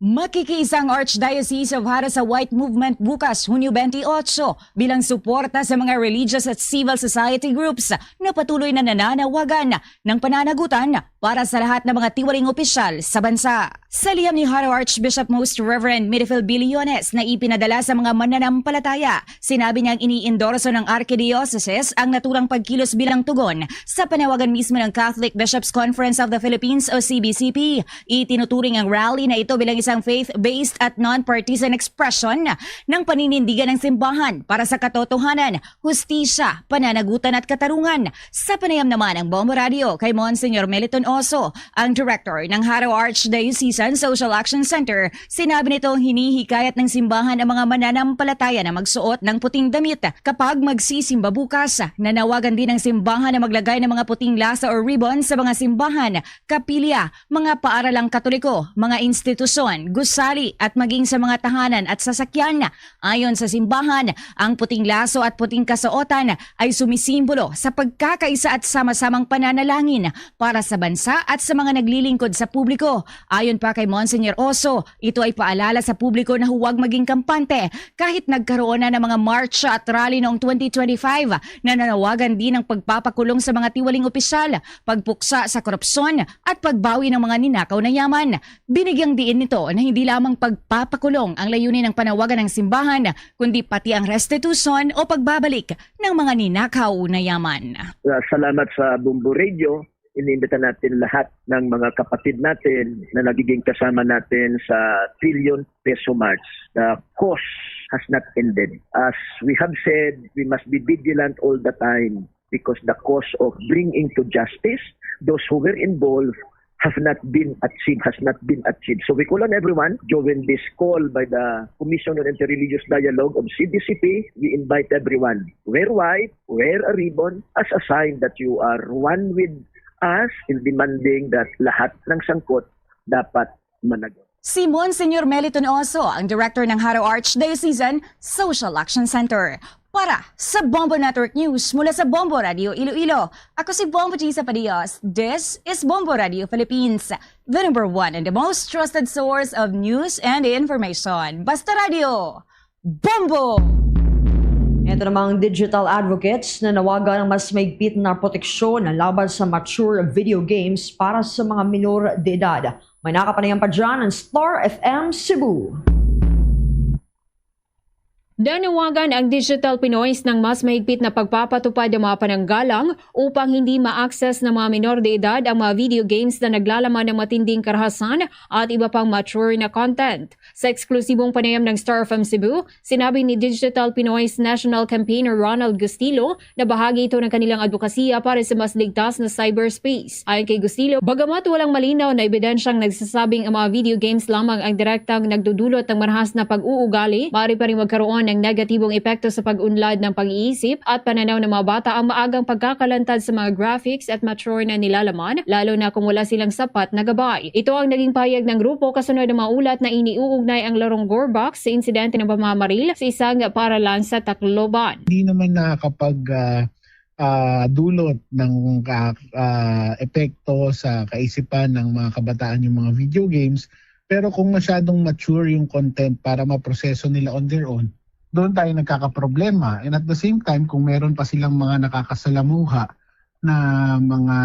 Makikiisa ang Archdiocese of Jaro sa White Movement bukas, Hunyo twenty-eight, bilang suporta sa mga religious at civil society groups na patuloy na nananawagan ng pananagutan para sa lahat ng mga tiwaling opisyal sa bansa. Sa liham ni Jaro Archbishop Most Reverend Midifil Biliones na ipinadala sa mga mananampalataya, sinabi niyang iniendorso ng Archdiocese ang naturang pagkilos bilang tugon sa panawagan mismo ng Catholic Bishops' Conference of the Philippines o C B C P. Itinuturing ang rally na ito bilang isang faith-based at non-partisan expression ng paninindigan ng simbahan para sa katotohanan, hustisya, pananagutan at katarungan. Sa panayam naman ng Bombo Radio kay Monsignor Meliton Oso, ang director ng Jaro Archdiocesan Social Action Center, sinabi nitong hinihikayat ng simbahan ang mga mananampalataya na magsuot ng puting damit kapag magsisimba bukas. Nanawagan din ang simbahan na maglagay ng mga puting lasa o ribbon sa mga simbahan, kapilya, mga paaralang Katoliko, mga institusyon, gusali at maging sa mga tahanan at sasakyan. Ayon sa simbahan, ang puting laso at puting kasuotan ay sumisimbolo sa pagkakaisa at sama-samang pananalangin para sa bansa at sa mga naglilingkod sa publiko. Ayon pa kay Monsignor Oso, ito ay paalala sa publiko na huwag maging kampante kahit nagkaroon na ng mga marcha at rally noong twenty twenty-five na nanawagan din ng pagpapakulong sa mga tiwaling opisyal, pagpuksa sa korupsyon at pagbawi ng mga ninakaw na yaman. Binigyang diin nito na hindi lamang pagpapakulong ang layunin ng panawagan ng simbahan, kundi pati ang restitution o pagbabalik ng mga ninakaw na yaman. Uh, salamat sa Bombo Radio. Iniimbita natin lahat ng mga kapatid natin na nagiging kasama natin sa Trillion Peso March. The cause has not ended. As we have said, we must be vigilant all the time because the cause of bringing to justice those who were involved have not been achieved, has not been achieved. So we call on everyone, join this call by the Commission on Interreligious Dialogue of C D C P. We invite everyone, wear white, wear a ribbon as a sign that you are one with us in demanding that lahat ng sangkot dapat managot. Si Monsignor Meliton Oso, ang director ng Jaro Archdiocesan Social Action Center. Para sa Bombo Network News mula sa Bombo Radio Iloilo, ako si Bombo Gisa Padios. This is Bombo Radio Philippines, the number one and the most trusted source of news and information. Basta Radio, Bombo! Ito namang digital advocates na nawagan ang mas mahigpit na proteksyon laban sa mature video games para sa mga minor de edad. May nakapanayam pa dyan ang Star F M Cebu. Nanawagan ang Digital Pinoys ng mas mahigpit na pagpapatupad ng mga pananggalang upang hindi ma-access ng mga minor de edad ang mga video games na naglalaman ng matinding karahasan at iba pang mature na content. Sa eksklusibong panayam ng Star F M Cebu, sinabi ni Digital Pinoy's National Campaigner Ronald Gustilo na bahagi ito ng kanilang advokasya para sa mas ligtas na cyberspace. Ayon kay Gustilo, bagamat walang malinaw na ebidensyang nagsasabing ang mga video games lamang ang direktang nagdudulot ng marahas na pag-uugali, maaari pa rin magkaroon ng negatibong epekto sa pag-unlad ng pag-iisip at pananaw ng mga bata ang maagang pagkakalantad sa mga graphics at mature na nilalaman, lalo na kung wala silang sapat na gabay. Ito ang naging pahayag ng grupo kasunod ng mga ulat na iniuugnay ang larong Gorbox sa insidente ng pamamaril sa isang paralan sa Tacloban. Hindi naman nakakapag ah, ah, dulot ng ah, ah, epekto sa kaisipan ng mga kabataan yung mga video games. Pero kung masyadong mature yung content para maproseso nila on their own, doon tayo nagkakaproblema. And at the same time, kung meron pa silang mga nakakasalamuha na mga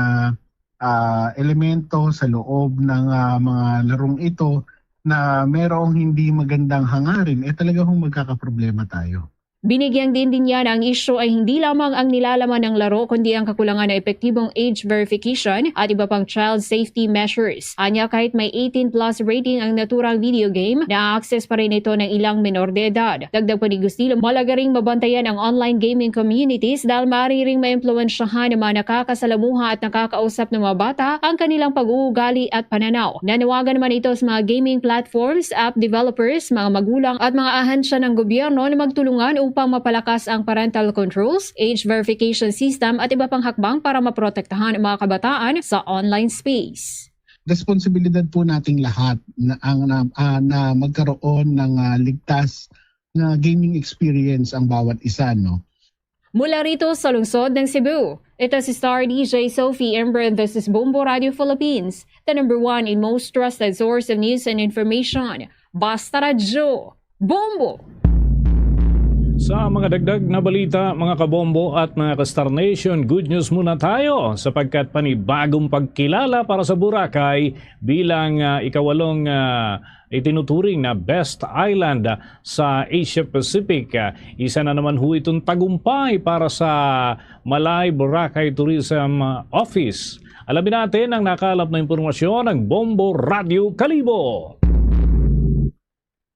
ah, elemento sa loob ng ah, mga larong ito na merong hindi magandang hangarin, eh talaga hong magkakaproblema tayo. Binigyang din din niya na ang isyu ay hindi lamang ang nilalaman ng laro kundi ang kakulangan ng epektibong age verification at iba pang child safety measures. Anya, kahit may eighteen plus rating ang naturang video game, na-access pa rin ito ng ilang menor de edad. Dagdag pa ni Gustilo, malaga ring mabantayan ang online gaming communities dahil maaari ring maimpluwensyahan ng mga nakakasalamuha at nakakausap ng mga bata ang kanilang pag-uugali at pananaw. Nanawagan naman ito sa mga gaming platforms, app developers, mga magulang at mga ahensya ng gobyerno na magtulungan upang mapalakas ang parental controls, age verification system at iba pang hakbang para maprotektahan ang mga kabataan sa online space. Responsibilidad po nating lahat na ang na, ah, na magkaroon ng ah, ligtas na gaming experience ang bawat isa, no? Mula rito sa lungsod ng Cebu, ito si Star D J Sophie Ember and this is Bombo Radio Philippines, the number one and most trusted source of news and information. Basta Radyo, Bombo! Sa mga dagdag na balita, mga kabombo at mga ka-Star Nation, good news muna tayo sapagkat panibagong pagkilala para sa Boracay bilang ah, ikawalong ah, itinuturing na best island ah, sa Asia Pacific. Ah, isa na naman ho itong tagumpay para sa Malay Boracay Tourism ah, Office. Alamin natin ang nakalap na impormasyon ng Bombo Radyo Kalibo.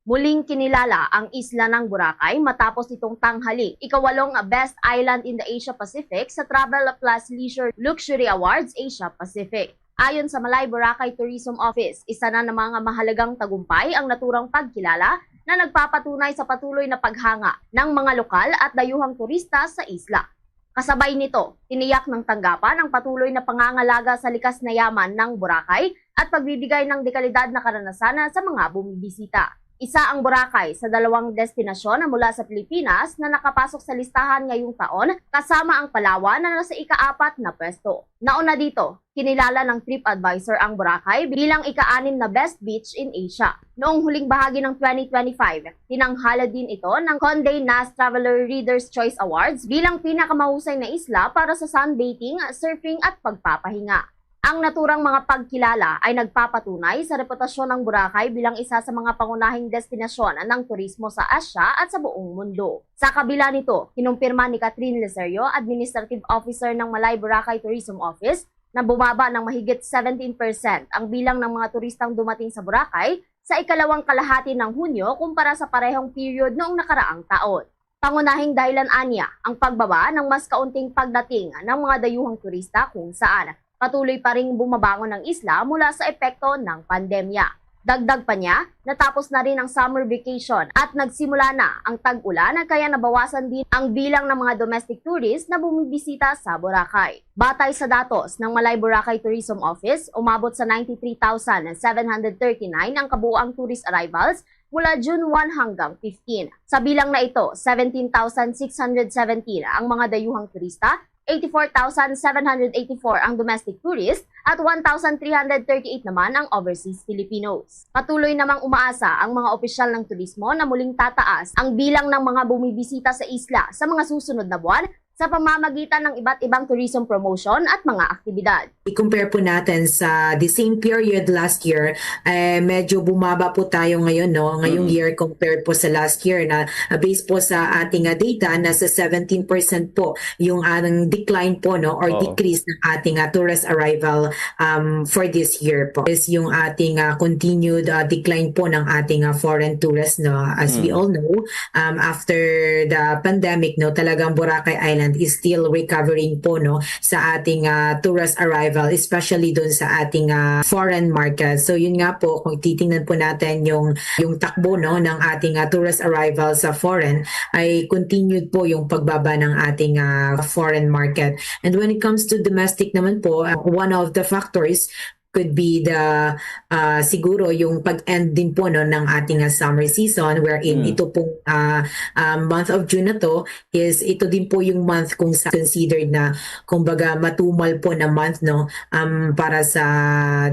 Muling kinilala ang isla ng Boracay matapos nitong tanghaling ikawalong Best Island in the Asia Pacific sa Travel Plus Leisure Luxury Awards Asia Pacific. Ayon sa Malay Boracay Tourism Office, isa na ng mga mahalagang tagumpay ang naturang pagkilala na nagpapatunay sa patuloy na paghanga ng mga lokal at dayuhang turista sa isla. Kasabay nito, tiniyak ng tanggapan ang patuloy na pangangalaga sa likas na yaman ng Boracay at pagbibigay ng dekalidad na karanasan sa mga bumibisita. Isa ang Boracay sa dalawang destinasyon na mula sa Pilipinas na nakapasok sa listahan ngayong taon, kasama ang Palawan na nasa ikaapat na pwesto. Nauna dito, kinilala ng TripAdvisor ang Boracay bilang ika-anim na best beach in Asia. Noong huling bahagi ng twenty twenty-five, tinanghala din ito ng Condé Nast Traveler Reader's Choice Awards bilang pinakamahusay na isla para sa sunbathing, surfing at pagpapahinga. Ang naturang mga pagkilala ay nagpapatunay sa reputasyon ng Boracay bilang isa sa mga pangunahing destinasyon ng turismo sa Asya at sa buong mundo. Sa kabila nito, kinumpirma ni Catherine Leserio, Administrative Officer ng Malay Boracay Tourism Office, na bumaba ng mahigit seventeen percent ang bilang ng mga turistang dumating sa Boracay sa ikalawang kalahati ng Hunyo kumpara sa parehong period noong nakaraang taon. Pangunahing dahilan anya ang pagbaba ng mas kaunting pagdating ng mga dayuhang turista, kung saan patuloy pa ring bumabangon ang isla mula sa epekto ng pandemya. Dagdag pa niya, natapos na rin ang summer vacation at nagsimula na ang tag-ulan, kaya nabawasan din ang bilang ng mga domestic tourists na bumibisita sa Boracay. Batay sa datos ng Malay Boracay Tourism Office, umabot sa ninety-three thousand seven hundred thirty-nine ang kabuoang tourist arrivals mula June one hanggang fifteen. Sa bilang na ito, seventeen thousand six hundred seventeen ang mga dayuhang turista, eighty-four thousand seven hundred eighty-four ang domestic tourist, at one thousand three hundred thirty-eight naman ang overseas Filipinos. Patuloy namang umaasa ang mga opisyal ng turismo na muling tataas ang bilang ng mga bumibisita sa isla sa mga susunod na buwan sa pamamagitan ng iba't ibang tourism promotion at mga aktibidad. I-compare po natin sa the same period last year, eh, medyo bumaba po tayo ngayon, no? Ngayong Mm. year compared po sa last year na, uh, based po sa ating, uh, data, nasa seventeen percent po yung, uh, decline po, no? Or Oo. decrease ng ating, uh, tourist arrival, um, for this year po. Is yung ating, uh, continued, uh, decline po ng ating, uh, foreign tourists, no? As we Mm. all know, um, after the pandemic, no, talagang Boracay Island is still recovering po, no, sa ating, ah, tourist arrival, especially dun sa ating, ah, foreign market. So, yun nga po, kung titingnan po natin yung, yung takbo, no, ng ating, ah, tourist arrival sa foreign, ay continued po yung pagbaba ng ating, ah, foreign market. And when it comes to domestic naman po, ah, one of the factors could be the, ah, siguro yung pag-end din po, no, ng ating, ah, summer season, wherein Mm. ito pong, ah, ah, month of June na to is ito din po yung month kung sa considered na, kumbaga, matumal po na month, no, um, para sa,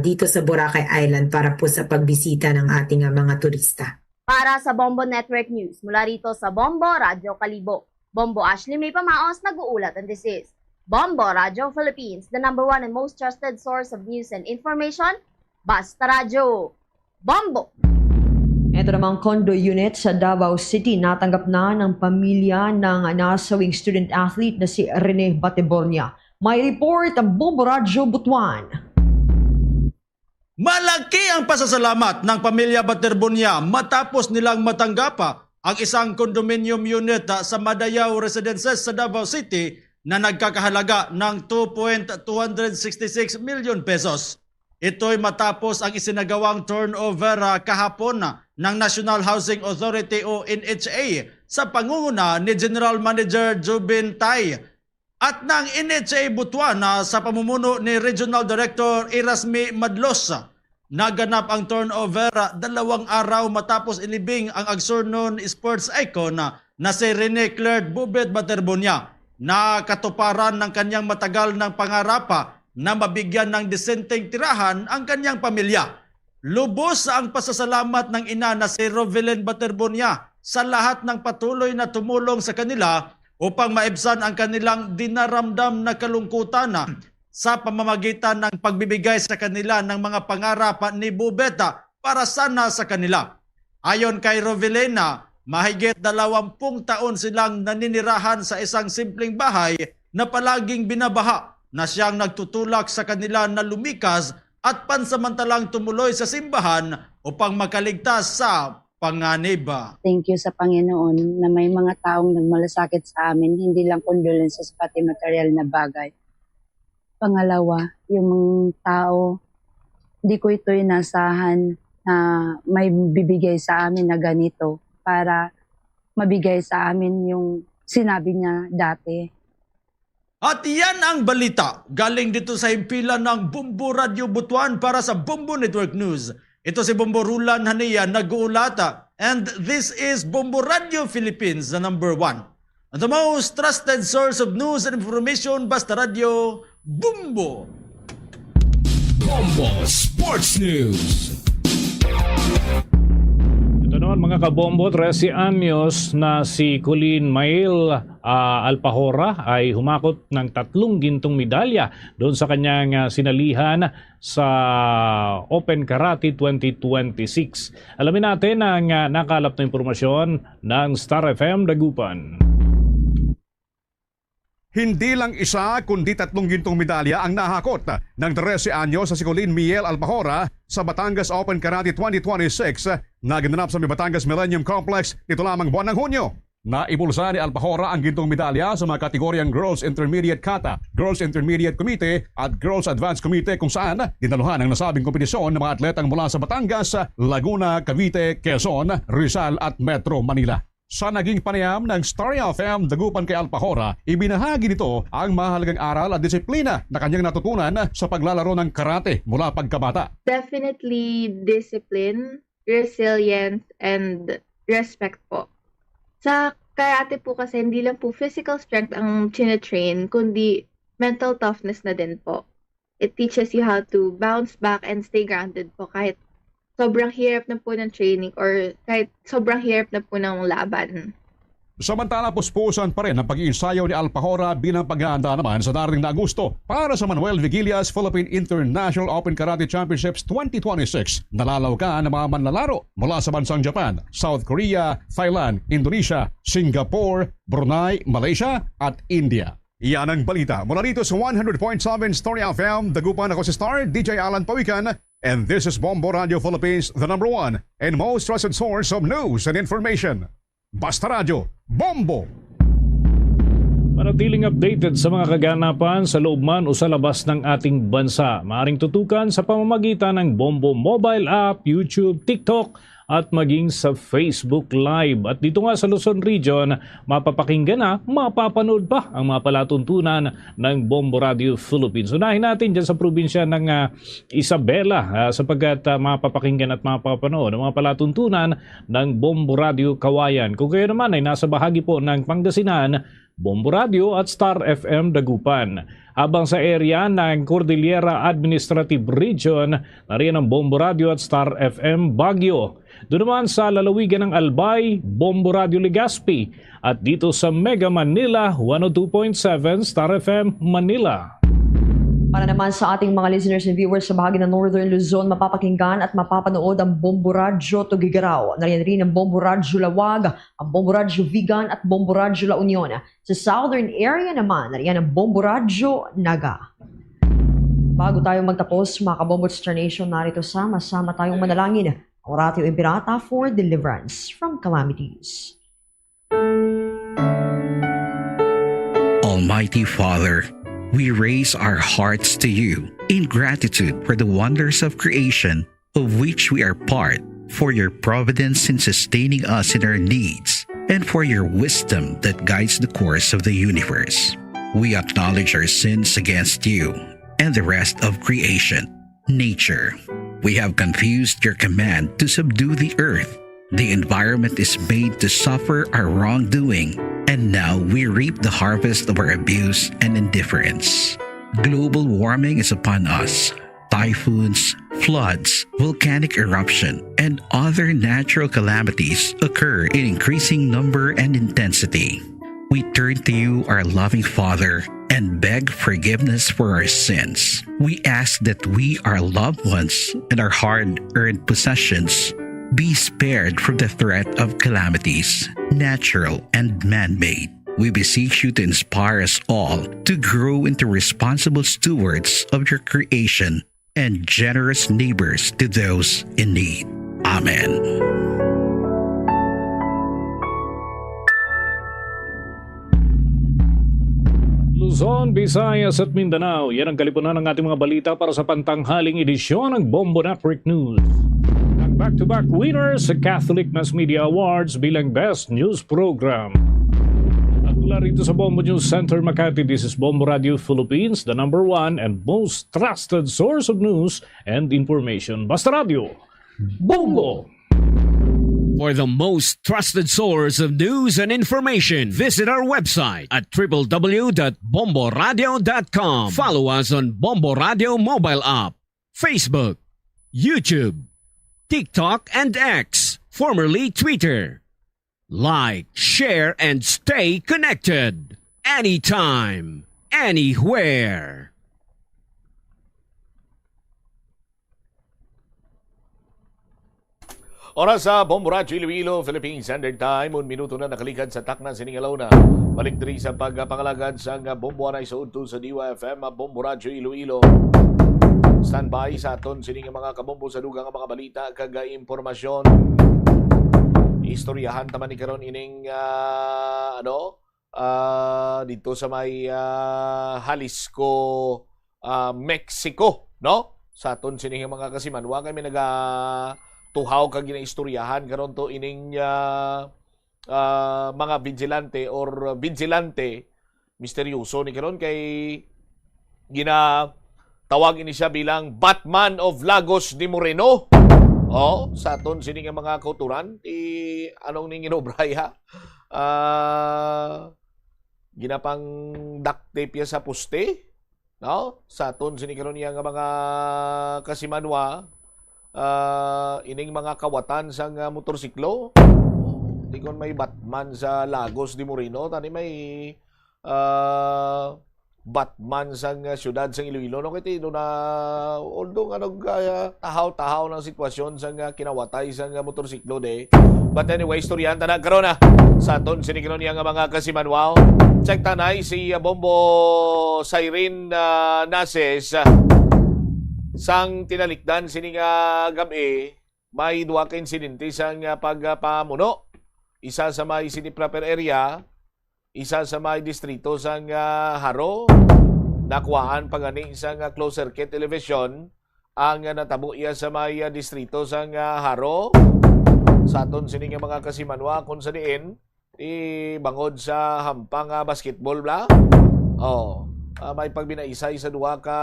dito sa Boracay Island, para po sa pagbisita ng ating, ah, mga turista. Para sa Bombo Network News, mula rito sa Bombo Radyo Kalibo, Bombo Ashley May Pamaos nag-uulat, and this is Bombo Radyo Philippines, the number one and most trusted source of news and information. Basta Radyo, Bombo! Ito namang condo unit sa Davao City natanggap na ng pamilya ng nasawing student athlete na si Rene Batebornia. May report ang Bombo Radyo Butuan. Malaki ang pasasalamat ng pamilya Baterbonia matapos nilang matanggap, ah, ang isang condominium unit, ah, sa Madayao Residences sa Davao City na nagkakahalaga ng two point two hundred sixty six million pesos. Ito'y matapos ang isinagawang turnover, ah, kahapon, ah, ng National Housing Authority o N H A sa pangunguna ni General Manager Jubin Tai at ng N H A Butuan, ah, sa pamumuno ni Regional Director Erasmi Madlos. Naganap ang turnover, ah, dalawang araw matapos ilibing ang agsurnon sports icon, ah, na si Rene Claire Bubet Baterbonia. Nakatuparan ng kanyang matagal ng pangarap, ah, na mabigyan ng disenteng tirahan ang kanyang pamilya. Lubos ang pasasalamat ng ina na si Rovelyn Baterbonia sa lahat ng patuloy na tumulong sa kanila upang maibsan ang kanilang dinaramdam na kalungkutan sa pamamagitan ng pagbibigay sa kanila ng mga pangarap ni Bubet para sana sa kanila. Ayon kay Rovelyn, mahigit dalawampung taon silang naninirahan sa isang simpleng bahay na palaging binabaha, na siyang nagtutulak sa kanila na lumikas at pansamantalang tumuloy sa simbahan upang makaligtas sa panganib. Thank you sa Panginoon na may mga taong nagmalasakit sa amin, hindi lang condolences, pati material na bagay. Pangalawa, yung mga tao, di ko ito inasahan na may bibigay sa amin na ganito para mabigay sa amin yung sinabi niya dati. At yan ang balita galing dito sa himpilan ng Bombo Radio Butuan para sa Bombo Network News. Ito si Bombo Rulan Hania nag-uulata. And this is Bombo Radio Philippines, the number one. The most trusted source of news and information, Basta Radio, Bombo! Bombo Sports News. Ito naman, mga kabombo, trese anyos na si Colleen Mael, ah, Alpajora ay humakot ng tatlong gintong medalya doon sa kanyang, ah, sinalihan sa Open Karate twenty twenty-six. Alamin natin ang, ah, nakalap na impormasyon ng Star F M Dagupan. Hindi lang isa kundi tatlong gintong medalya ang nahakot ng trese anyos sa si Colleen Miel Alpajora sa Batangas Open Karate twenty twenty-six na ginanap sa may Batangas Millennium Complex nito lamang buwan ng Hunyo. Naibulsa ni Alpajora ang gintong medalya sa mga kategoryang Girls Intermediate Kata, Girls Intermediate Committee at Girls Advanced Committee, kung saan dinaluhan ang nasabing kompetisyon ng mga atletang mula sa Batangas, Laguna, Cavite, Quezon, Rizal at Metro Manila. Sa naging panayam ng Star F M Dagupan kay Alpajora, ibinahagi nito ang mahalagang aral at disiplina na kanyang natutunan sa paglalaro ng karate mula pagkabata. Definitely discipline, resilience, and respect po. Sa karate po kasi, hindi lang po physical strength ang chine-train, kundi mental toughness na din po. It teaches you how to bounce back and stay grounded po kahit sobrang hirap na po ng training or kahit sobrang hirap na po ng laban. Samantala, puspusan pa rin ang pag-iinsayo ni Alpajora bilang paghahanda naman sa darating na Agosto para sa Manuel Vigilias Philippine International Open Karate Championships twenty twenty-six na lalawgan ng mga manlalaro mula sa bansang Japan, South Korea, Thailand, Indonesia, Singapore, Brunei, Malaysia at India. Yan ang balita mula dito sa one hundred point seven Story F M. Dagupan, ako si Star D J Alan Pawikan, and this is Bombo Radio Philippines, the number one and most trusted source of news and information. Basta Radyo, Bombo! Manatiling updated sa mga kaganapan sa loob man o sa labas ng ating bansa. Maaring tutukan sa pamamagitan ng Bombo Mobile App, YouTube, TikTok, at maging sa Facebook Live. At dito nga sa Luzon Region, mapapakinggan na, mapapanood pa ang mga palatuntunan ng Bombo Radio Philippines. Unahin natin dyan sa probinsya ng, ah, Isabela, ah, sapagkat, ah, mapapakinggan at mapapanood ang mga palatuntunan ng Bombo Radio Kawayan. Kung kayo naman ay nasa bahagi po ng Pangasinan, Bombo Radio at Star F M Dagupan. Habang sa area ng Cordillera Administrative Region, nariyan ang Bombo Radio at Star F M Baguio. Doon naman sa lalawigan ng Albay, Bombo Radio Legazpi. At dito sa Mega Manila, one oh two point seven Star F M Manila. Para naman sa ating mga listeners and viewers sa bahagi ng Northern Luzon, mapapakinggan at mapapanood ang Bombo Radyo Tuguegarao. Nariyan rin ang Bombo Radyo Laoag, ang Bombo Radyo Vigan at Bombo Radyo La Union. Sa Southern area naman, nariyan ang Bombo Radyo Naga. Bago tayo magtapos, mga Kabombo Star Nation, narito sama-sama tayong manalangin. Oratio Imperata for deliverance from calamities. Almighty Father, we raise our hearts to you in gratitude for the wonders of creation of which we are part, for your providence in sustaining us in our needs, and for your wisdom that guides the course of the universe. We acknowledge our sins against you and the rest of creation, nature. We have confused your command to subdue the earth. The environment is made to suffer our wrongdoing, and now we reap the harvest of our abuse and indifference. Global warming is upon us. Typhoons, floods, volcanic eruption, and other natural calamities occur in increasing number and intensity. We turn to you, our loving Father, and beg forgiveness for our sins. We ask that we, our loved ones, and our hard earned possessions be spared from the threat of calamities, natural and man made. We beseech you to inspire us all to grow into responsible stewards of your creation and generous neighbors to those in need. Amen. Luzon, Visayas at Mindanao, yan ang kalipunan ng ating mga balita para sa pantanghaling edisyon ng Bombo Network News. Ang back-to-back winners sa Catholic Mass Media Awards bilang Best News Program. Mula rito sa Bombo News Center Makati, this is Bombo Radio Philippines, the number one and most trusted source of news and information. Basta Radio, Bombo! For the most trusted source of news and information, visit our website at triple w dot bomboradio dot com. Follow us on Bombo Radio mobile app, Facebook, YouTube, TikTok, and X, formerly Twitter. Like, share, and stay connected. Anytime, anywhere. Oras sa Bombo Radyo Iloilo, Philippine Standard Time. Un minuto na nakalikad sa takna sining alauna. Balik diri sa pagpangalagad sang Bombo Anay sa udto sa D Y F M, Bombo Radyo Iloilo. Standby sa aton sining mga kabombo sa dugang nga mga balita kag impormasyon. Istoryahan ta man ni karon ining, ah, ano, ah, dito sa may, ah, Jalisco, ah, Mexico, no? Sa aton sining mga kasimanwa kay may nagatuhaw kag ginaistoryahan karon to ining, ah, ah, mga vigilante or vigilante misteryoso ni karon kay ginatawag ini siya bilang Batman of Lagos de Moreno. Oh, sa aton sini nga mga kauturan, ti anong ning inobraya? Ah, ginapang duct tape ya sa poste, no? Sa aton sini karon iya nga mga kasimanwa, ah, ining mga kawatan sang, ah, motorsiklo. Di kon may Batman sa Lagos de Moreno, tani may, ah, Batman sang, ah, siyudad sang Iloilo, no? Kay ti do na, although nga nag, ah, tahaw-tahaw ng sitwasyon sang, ah, kinawatay sang, ah, motorsiklo, de. But anyway, istoryahan ta na karon, ah, sa aton sini karon iya nga mga kasimanwa. Check ta na si, ah, Bombo Siren, ah, Nases, ah, sang tinalikdan sini nga gab-i, may duha ka insidente sang, ah, pagpamuno. Isa sa may sini proper area, isa sa may distrito sang, ah, Jaro. Nakuhaan pa gani sang, ah, closed circuit television ang, ah, natabo iya sa may, ah, distrito sang, ah, Jaro. Sa aton sini nga mga kasimanwa, kung sa diin, ti bangod sa hampang, ah, basketball bla. Oh, ah, may pagbinaisay sa duha ka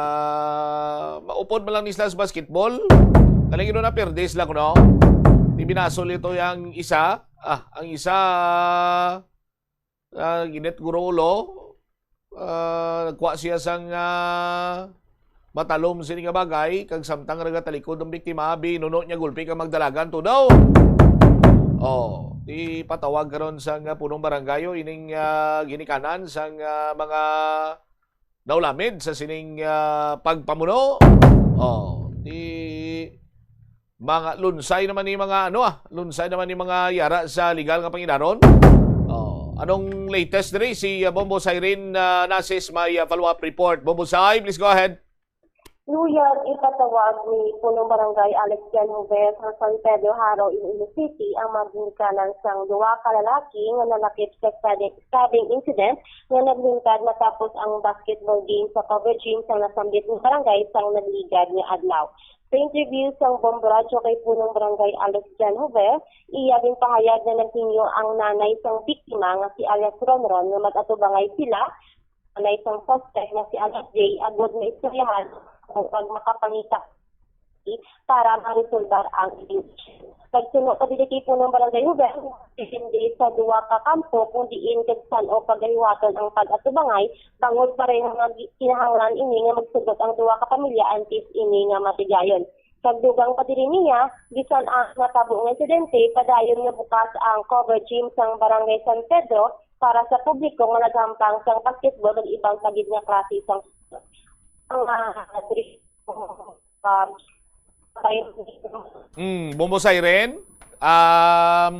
maupod man lang ni sila sa basketball. Kaling ino na perdes lang, no? Ti binasol ito yang isa. Ah, ang isa, ah, ginit guro ulo. Ah, nagkuha siya sang, ah, matalom sini nga bagay, kag samtang nagatalikod ang biktima, binuno niya gulpi kag magdalagan to daw. Oh, ti patawag karon sang, ah, punong barangay, oh, ining, ah, ginikanan sang, ah, mga naulamid sa sining, ah, pagpamuno. Oh, ti mga lunsay naman ni mga, ano, ah, lunsay naman ni mga yara sa legal nga pangidaron. Oh, anong latest diri si, ah, Bombo Siren, ah, Nasis may, ah, follow-up report? Bombo Sai, please go ahead. Luyag ipatawag ni Punong Barangay Alex Janhover sa San Pedro Jaro, Iloilo City, ang mga ginikanan sang duha ka lalaki nga nalakip sa stabbing, stabbing incident nga naglingkad matapos ang basketball game sa cover gym sa nasambit nga barangay sang nagligad nga adlaw. Sa interview sang Bombo Radyo kay Punong Barangay Alex Janhover, iya ginpahayag nga naghingyo ang nanay sang biktima nga si alias Ronron nga mag-atubangay sila, nanay sang suspect nga si alias Jay, agod nga istoryahan ang pagmakapangita para maresolbar ang issue. Nagsuno pa diri kay Punong Barangay Ruben, depende sa duha ka kampo kung diin kag san-o pagahiwaton ang pag-atubangay, bangod pareho nga gi-, kinahanglan ini nga magsugot ang duha ka pamilya antes ini nga matigayon. Sa dugang pa diri niya, bisan ang natabo nga insidente, padayon nga bukas ang cover gym sang Barangay San Pedro para sa publiko nga naghampang sang basketball ug ibang pa gid nga klase sang mga um, Mm, Bombo Siren, um,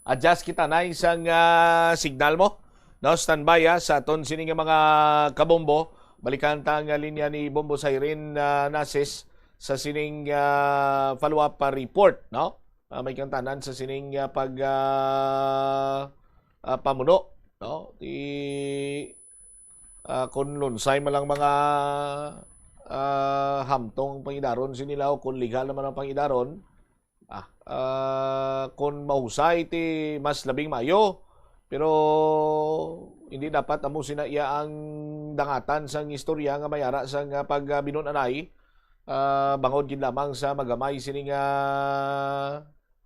adjust kita na isang, ah, signal mo. No, standby, ah, sa aton sini nga mga kabombo. Balikan ta ang linya ni Bombo Siren, ah, Nasis sa sining, ah, follow-up pa report, no? Ah, may kantanan sa sining, ah, pag, ah, ah, pamuno, no? Ti, ah, kung lunsay man lang mga, ah, hamtong ang pangidaron sini nila o kung legal naman ang pangidaron, ah, ah, kung mahusay ti mas labing maayo. Pero Hindi dapat amo sina iya ang dangatan sang istorya nga may ara sang, ah, pag, ah, binun-anay, ah, bangod gid lamang sa magamay sini nga,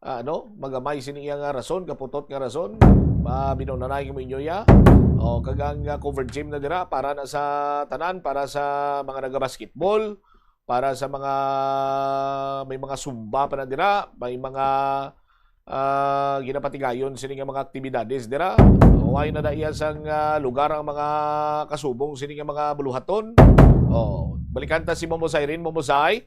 ah, ano, magamay sini iya nga rason, kaputot nga rason, ah, binun-anay mo inyo ya. O, kag ang, ah, covered gym na dira para na sa tanan, para sa mga nagabasketball, para sa mga, may mga zumba pa na dira, may mga, ah, ginapatigayon sini nga mga aktibidades dira. Way na da iya sang, ah, lugar ang mga kasubong sini nga mga buluhaton. O, balikan ta si Momo Irene. Momo Sai.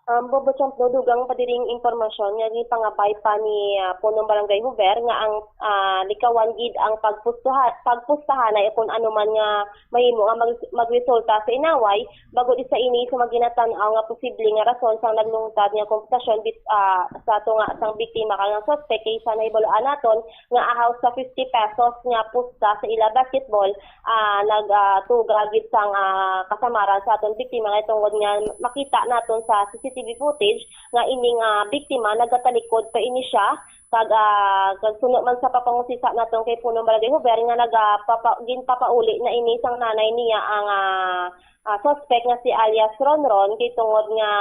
Um, Bobo Champ, no, dugang pa diring impormasyon nga gipangabay pa ni, ah, Punong Barangay Huber nga ang, ah, likawan gid ang pagpustaha-, pagpustahanay kung ano man nga mahimo nga mag-, magresulta sa inaway. Bangod sa ini, sa mga ginatan-aw nga posible nga rason sang naglungtad nga kompetasyon bit-, ah, sa tunga sang biktima kag ang suspek, kay sa nahibaluan naton nga ahaw sa fifty pesos nga pusta sa ila basketball, ah, nag, ah, tuga gid sang, ah, kasamaran sa aton biktima, nga tungod nga makita naton sa C C T V footage nga ining, ah, biktima nagatalikod pa ini siya, kag, ah, kag suno man sa papangusisa naton kay Punong Barangay Huber nga naga-, papa-, ginpapauli na ini sang nanay niya ang, ah, ah, suspect nga si alias Ronron, kay tungod nga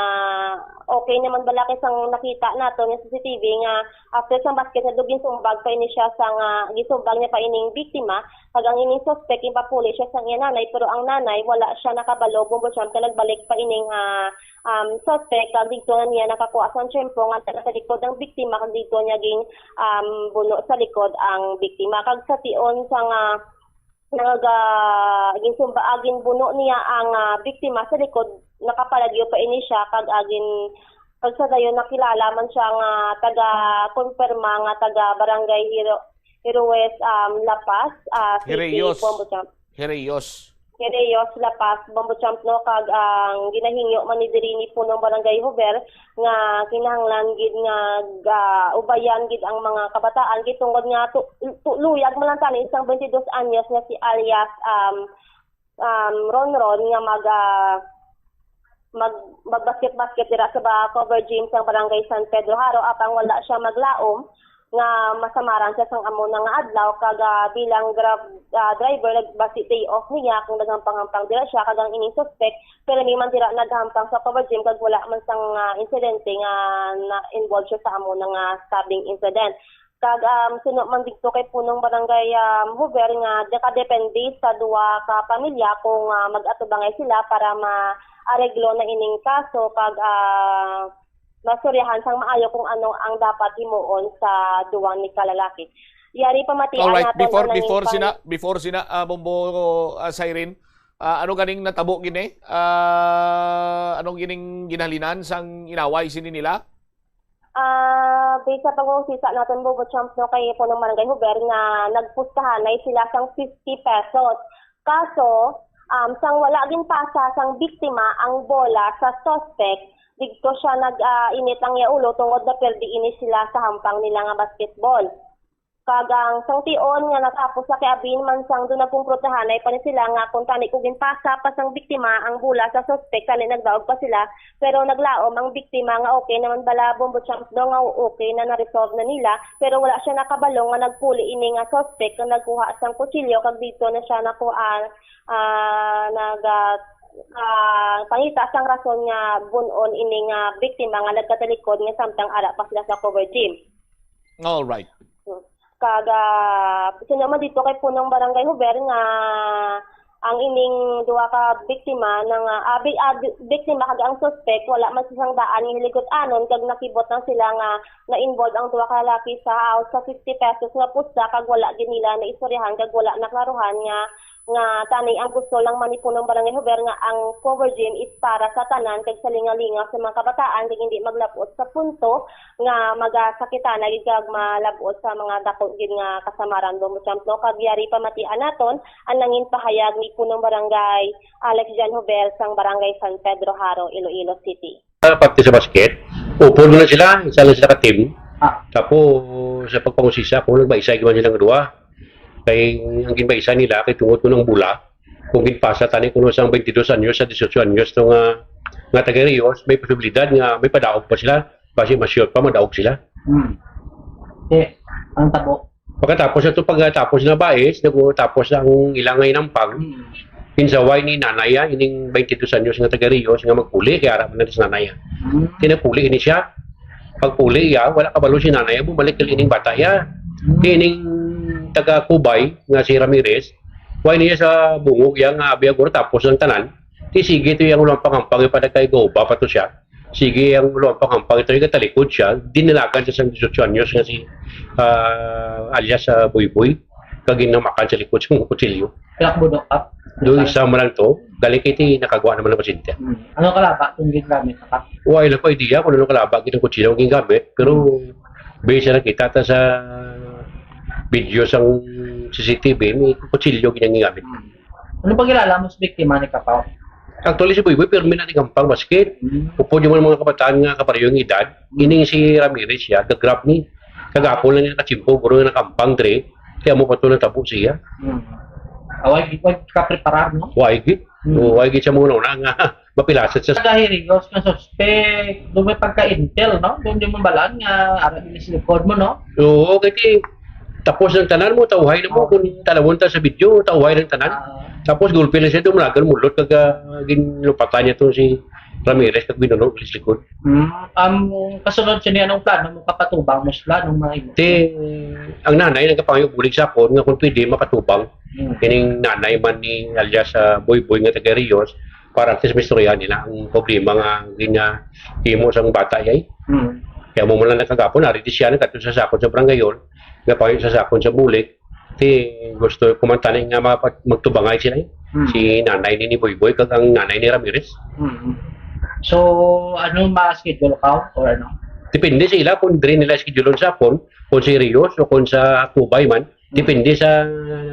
okay naman bala kay sang nakita nato nga C C T V nga after sang basket nga dugin sumbag pa ini siya sa nga gisumbag niya pa ining biktima, kag ang ining suspect ginpapuli siya sang iya nanay, pero ang nanay wala siya nakabalo, Bombo Champ, kay nagbalik pa ining, ah, um, suspect, kag didto na niya nakakuha sang tiyempo nga taga sa likod ang biktima, kag didto niya ging, um, buno sa likod ang biktima. Kag sa tion sa nga naga-, ginsumba-, ah, ginbuno niya ang, ah, biktima sa likod, nakapalagyo pa ini siya, kag, ah, gin-, kag sa dayon nakilala man siya nga taga-kumpirma nga taga Barangay Hero-, Heroes, um, La Paz, ah, City, Hereos. Bombo Champ. Hereos. Hereos, La Paz, Bombo Champ, no, kag ang ginahingyo man ni diri ni Punong Barangay Huber nga kinahanglan gid nga ga-, ubayan gid ang mga kabataan, kay tungod nga tu-, tu-, luyag man lang tani sang twenty-dos anyos nga si alias, um, um, Ronron nga mag, ah, mag-, magbasket-basket dira sa ba-, cover gym sang Barangay San Pedro Jaro, apang wala siya maglaom nga masamaran siya sang amo na nga adlaw, kag, ah, bilang Grab, ah, driver, nag-, basi day off niya kung naghampang-hampang dira siya, kag ang ining suspect, pero may man dira naghampang sa cover gym, kag wala man sang, ah, insidente nga na-involve siya sa amo na nga stabbing incident. Kag, um, suno man didto kay Punong Barangay, um, Huber nga nakadepende sa duha ka pamilya kung, ah, mag-atubangay sila para ma-areglo na ining kaso, kag, ah, mastoryahan sang maayo kung ano ang dapat himuon sa duwang ni kalalaki. Yari pamatian Alright, naton before, ang nangin before pang- sina, before sina, ah, Bombo, ah, Siren, ah, ano ganing natabo gini? Ah, anong gining ginhalinan sang inaway sini nila? Ah, based sa pag-uusisa naton, Bombo Champ, no, kay Punong Barangay Huber nga nagpustahanay sila sang fifty pesos. Kaso, um, sang wala ginpasa sang biktima ang bola sa suspect, didto siya nag, ah, init ang iya ulo tungod napirdi ini sila sa hampang nila nga basketball. Kag ang sang tion nga natapos na kay abin man sang do nagkumprontahanay pa ni sila nga kung tani ko ginpasa pa sang biktima ang bola sa suspect, tani nagdaog pa sila, pero naglaom ang biktima nga okay naman bala, Bombo Champ, no, nga okay na na-resolve na nila, pero wala siya nakabalo nga nagpuli ini nga suspect nga nagkuha sang kutsilyo kag didto na siya nakuha, ah, nag, ah, ah, pangita sang rason nga bun-on ini nga biktima nga nagkatalikod nga samtang ara pa sila sa cover gym. All right. Kag, ah, suno man didto kay Punong Barangay Huber nga ang ining duha ka biktima na nga, ah, bi-, ah, bi-, biktima kag ang suspek wala man sila sang daan nga hilig-on-anon kag nakibot lang sila nga na-involve ang duha ka lalaki sa, ah, sa fifty pesos nga pusta kag wala gid nila naistoryahan kag wala naklaruhan nga nga tani ang gusto lang man ni Punong Barangay Huber nga ang cover gym is para sa tanan kag sa lingalingaw sa mga kabataan kag hindi maglab-ot sa punto nga magasakitan na gid kag malab-ot sa mga dako gid nga kasamaran, Bombo Champ, no? Kag yari pamatian naton ang nangin pahayag ni Punong Barangay Alex Jan Huber sang Barangay San Pedro Jaro, Iloilo City. Sa parte sa basket, upod na sila, isa lang sila ka team. Ah. Tapos, sa pagpangusisa, kung nagbaisay man silang duha, kay ang ginbaisa nila, kay tungod kuno ang bola, kung ginpasa tani kuno sang twenty-dos anyos sa dieciocho anyos, no, nga, nga taga Rios, may posibilidad nga may padaog pa sila, basi mas sure pa, madaog sila. Hmm. Eh, ang tabo, Pagkatapos na to, pagkatapos na bais, nagtapos na ang ilang nga inampang, Mm. ginsaway ni nanay, ah, ining twenty-two anyos nga taga Rios nga magpuli, kay ara man na sa nanay, ah. Mm. Tinapuli ini siya. Pagpuli iya, wala kabalo si nanay, bumalik kay ining bata iya. Mm. Kay ining taga Cubay nga si Ramirez, wala niya sa bungog iya nga abi aguro tapos ang tanan. Ti sige to iyang ulang pangampang, ipadagkay gauba pa to siya. Sige ang ulo ang pangampang ito, nagatalikod siya, dinalagan siya sang disiotso anyos nga si, ah, alias, ah, Boyboy, kag ginamakan sa likod sa kutsilyo. Kaya kabudok, Kap? Doon isa mo lang to, galing kay ti nakagwa naman ang pasyente. Hmm. Ano kalaba itong gingamit, Kap? Wala ko idea kung ano kalaba gid ang kutsilyo ang gingamit, pero Hmm. based sa nakita ta sa video sang C C T V, may kutsilyo gid ang gingamit. Hmm. Ano pa kilala mo sa biktima ni Kapaw? Actually, si Boyboy, pirmi na ni kampang basket. Mm. Upod yung mga kabataan nga kapareho yung edad, Mm. ining si Ramirez siya, ga-grab ni. Kagapon lang yung nakachimpo, guro nga nakampang, dre. Kaya mo pa ito natabo siya. Mm. Away, gid, wag ka preparar, no? Why gid? Mm. O, why gid siya muna una nga mapilasat siya. Sa Hirios nga suspect, doon may pagka-intel, no? Doon yung mabalaan nga, ara, yung likod mo, no? Oo, kasi tapos ng tanan mo, tauhay na mo. Oo. Kung talawon ta sa video, tauhay ng tanan. Ah. Tapos gulpi lang siya, dumulagan mulot, kag, ah, ginlupatan niya to si Ramirez, kag binuno sa likod. Mm. Um, kasunod siya niya, anong plano mo kapatubang mo sila, anong mga imo? Ti, ang nanay nagkapangayo bulig sa akon nga kung pwede makatubang Mm. kining nanay man ni alias, ah, Boy Boy nga taga Rios, para at least maistoryahan nila ang problema nga gin-, ah, himo sang bata, ay. Mm. Kaya mo man lang nakagapon, ari di siya nagkadto sa sakon sa barangayon, nga pa sa sakon sa bulik, ti gusto ko man tani nga mapa-, magtubangay sila, eh. Hmm. Si nanay ni, ni Boyboy kag ang nanay ni Ramirez. Hmm. So, ano, ma-schedule ka or ano? Depende sa ila kung diri nila schedule sa akon, kung sa Rios o kung sa Cubay man. Hmm. Depende sa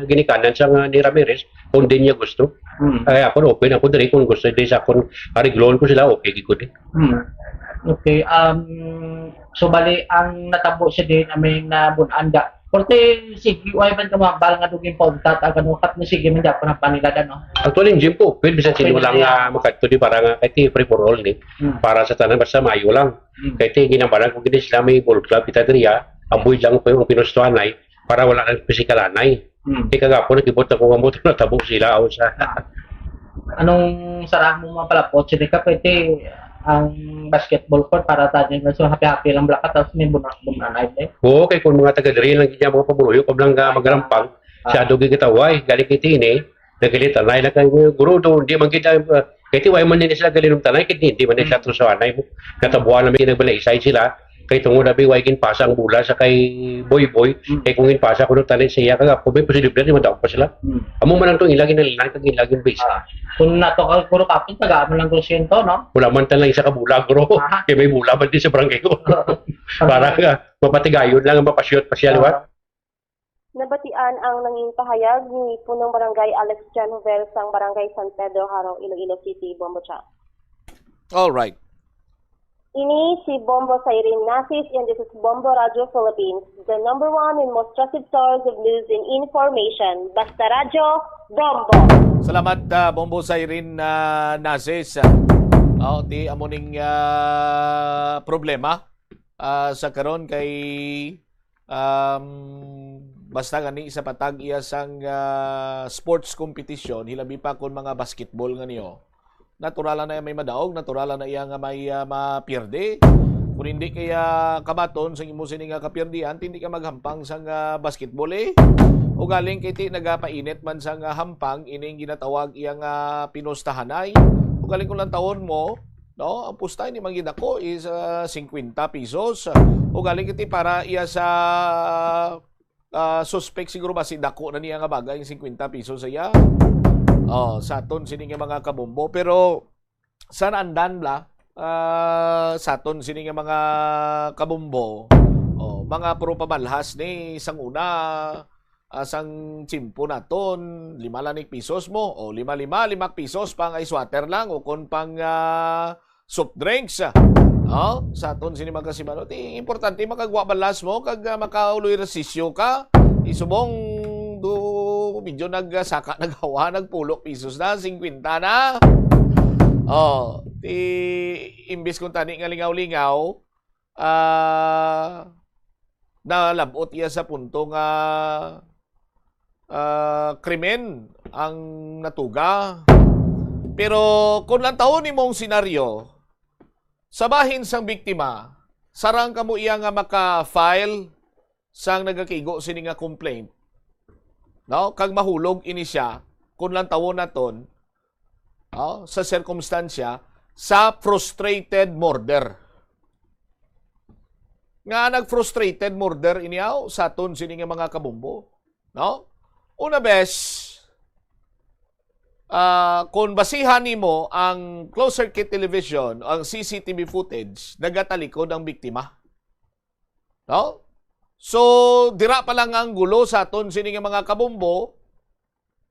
ginikanan sa nga ni Ramirez kung din niya gusto. Hmm. Ay, ako open ako diri kung gusto diri sa akon, areglon ko sila, okay gid ko din. Hmm. Okay. Um, so, bali, ang natabo siya din, I mean, na bunan ga. Korte, sige, why man ka mabal nga duging pauntat, ang ano, kat na sige man dyan, panapaniladan, no? Actually, Jim, ko, pwede bisan Okay sino na lang yan. Nga makadto di para nga, kahit free for all ni, Hmm. para sa tanan, basta mayo lang. Hmm. Kahit ginambalan ko, gini sila may ball club, kita diri, ah, avoid lang po yung pinustuhanay, para wala nang pisikalanay. Hmm. Di kagapon, nagibot ako nga motor, natabo sila, ako sa Ah. Anong sarang mo mga palapot? Sige ka, pwede ang basketball court para tayo nga so happy-happy lang bala ka, tapos may buna-, bunanay, eh. Oo, kay kung mga taga diri lang gid mga pamuruyo, kag lang, ah, Ah. magarampang, Ah. siya do gid kataway, galing kay tini, nagalitan na lang kay guro do, hindi man kita, ah, kay tiway man din sila galinong tanay, kay hindi man Hmm. nila to sa anay mo. Natabuan namin, nagbalaisay sila, kay tungod abi, way ginpasa ang bola sa kay Boy Boy, Hmm. kay kung ginpasa ko ng tanay sa iya, kagapon, may posible di madaog pa sila. Hmm. Amo man lang tong ila ginalinan, kag ila ginbase. Ah. Kung nato ka, guro, kapit, tagaan mo lang kung siyento, no? Wala man tan lang isa ka bola, guro. Aha. Kay may bola man din sa barangay ko. Para nga, mapatigayon lang, mapashoot pa siya, di ba? Ah. Nabatian ang nanging pahayag ni Punong Barangay Alex John Jovel sang Barangay San Pedro, Jaro, Iloilo City, Bombo Chat. All right. Ini si Bombo Siren Nasis, and this is Bombo Radio Philippines, the number one and most trusted source of news and information. Basta Radyo, Bombo! Salamat, ah, Bombo Siren, ah, Nasis. Ah, oh, di amo ning, ah, problema, ah, sa karon kay, um, basta gani sa patag iya sang, ah, sports competition, hilabi pa kon mga basketball nga niyo. Natural na iya may madaog, natural na iya nga may, ah, mapierde. Kung hindi kaya kabaton sa imo sini nga kapierdihan, hindi ka maghampang sang, ah, basketball, eh. O galing kay ti nagapainit man sang, ah, hampang, ining ginatawag iya nga pinustahanay. O galing kung lantawon mo, no? Ang pusta, hindi man gid ako, is, ah, singkwenta pesos. O galing kay ti para iya sa, ah, suspek siguro ba si dako na niya nga bagay, yung singkwenta pesos sa iya. Oh, sa aton sini nga mga kabombo. Pero sa naandan bla, ah, sa aton sini nga mga kabombo, oh, mga puro pamalhas ni sang una, ah, sang tiyempo naton, lima lang ni pesos mo, o lima, lima, lima pesos pang ice water lang, o kon pang, ah, soft drinks. Oh, sa aton sini mga kasimano, ti importante makagwa balas mo, kag, ah, makauloy resisyo ka. Isubong do, medyo nagsaka, naghawa, nagpulo pesos na, singkwenta na. Oh, ti, imbis kung tani nga lingaw-lingaw, ah, nalabot iya sa punto nga, ah, krimen ang natuga. Pero kung lantawon nimo ang senaryo, sa bahin sang biktima, sarang kamo iya nga maka-file sang nagakaigo sini nga complaint, no? Kag mahulog ini siya, kung lantawon naton, no, sa sirkumstansya sa frustrated murder. Nga nag-frustrated murder ini, aw, sa aton sini nga mga kabombo, no? Una, bes, ah, kung basihan nimo ang closed circuit television, ang C C T V footage, nagatalikod ang biktima. No? So, dira pa lang ang gulo sa aton sini nga mga kabombo,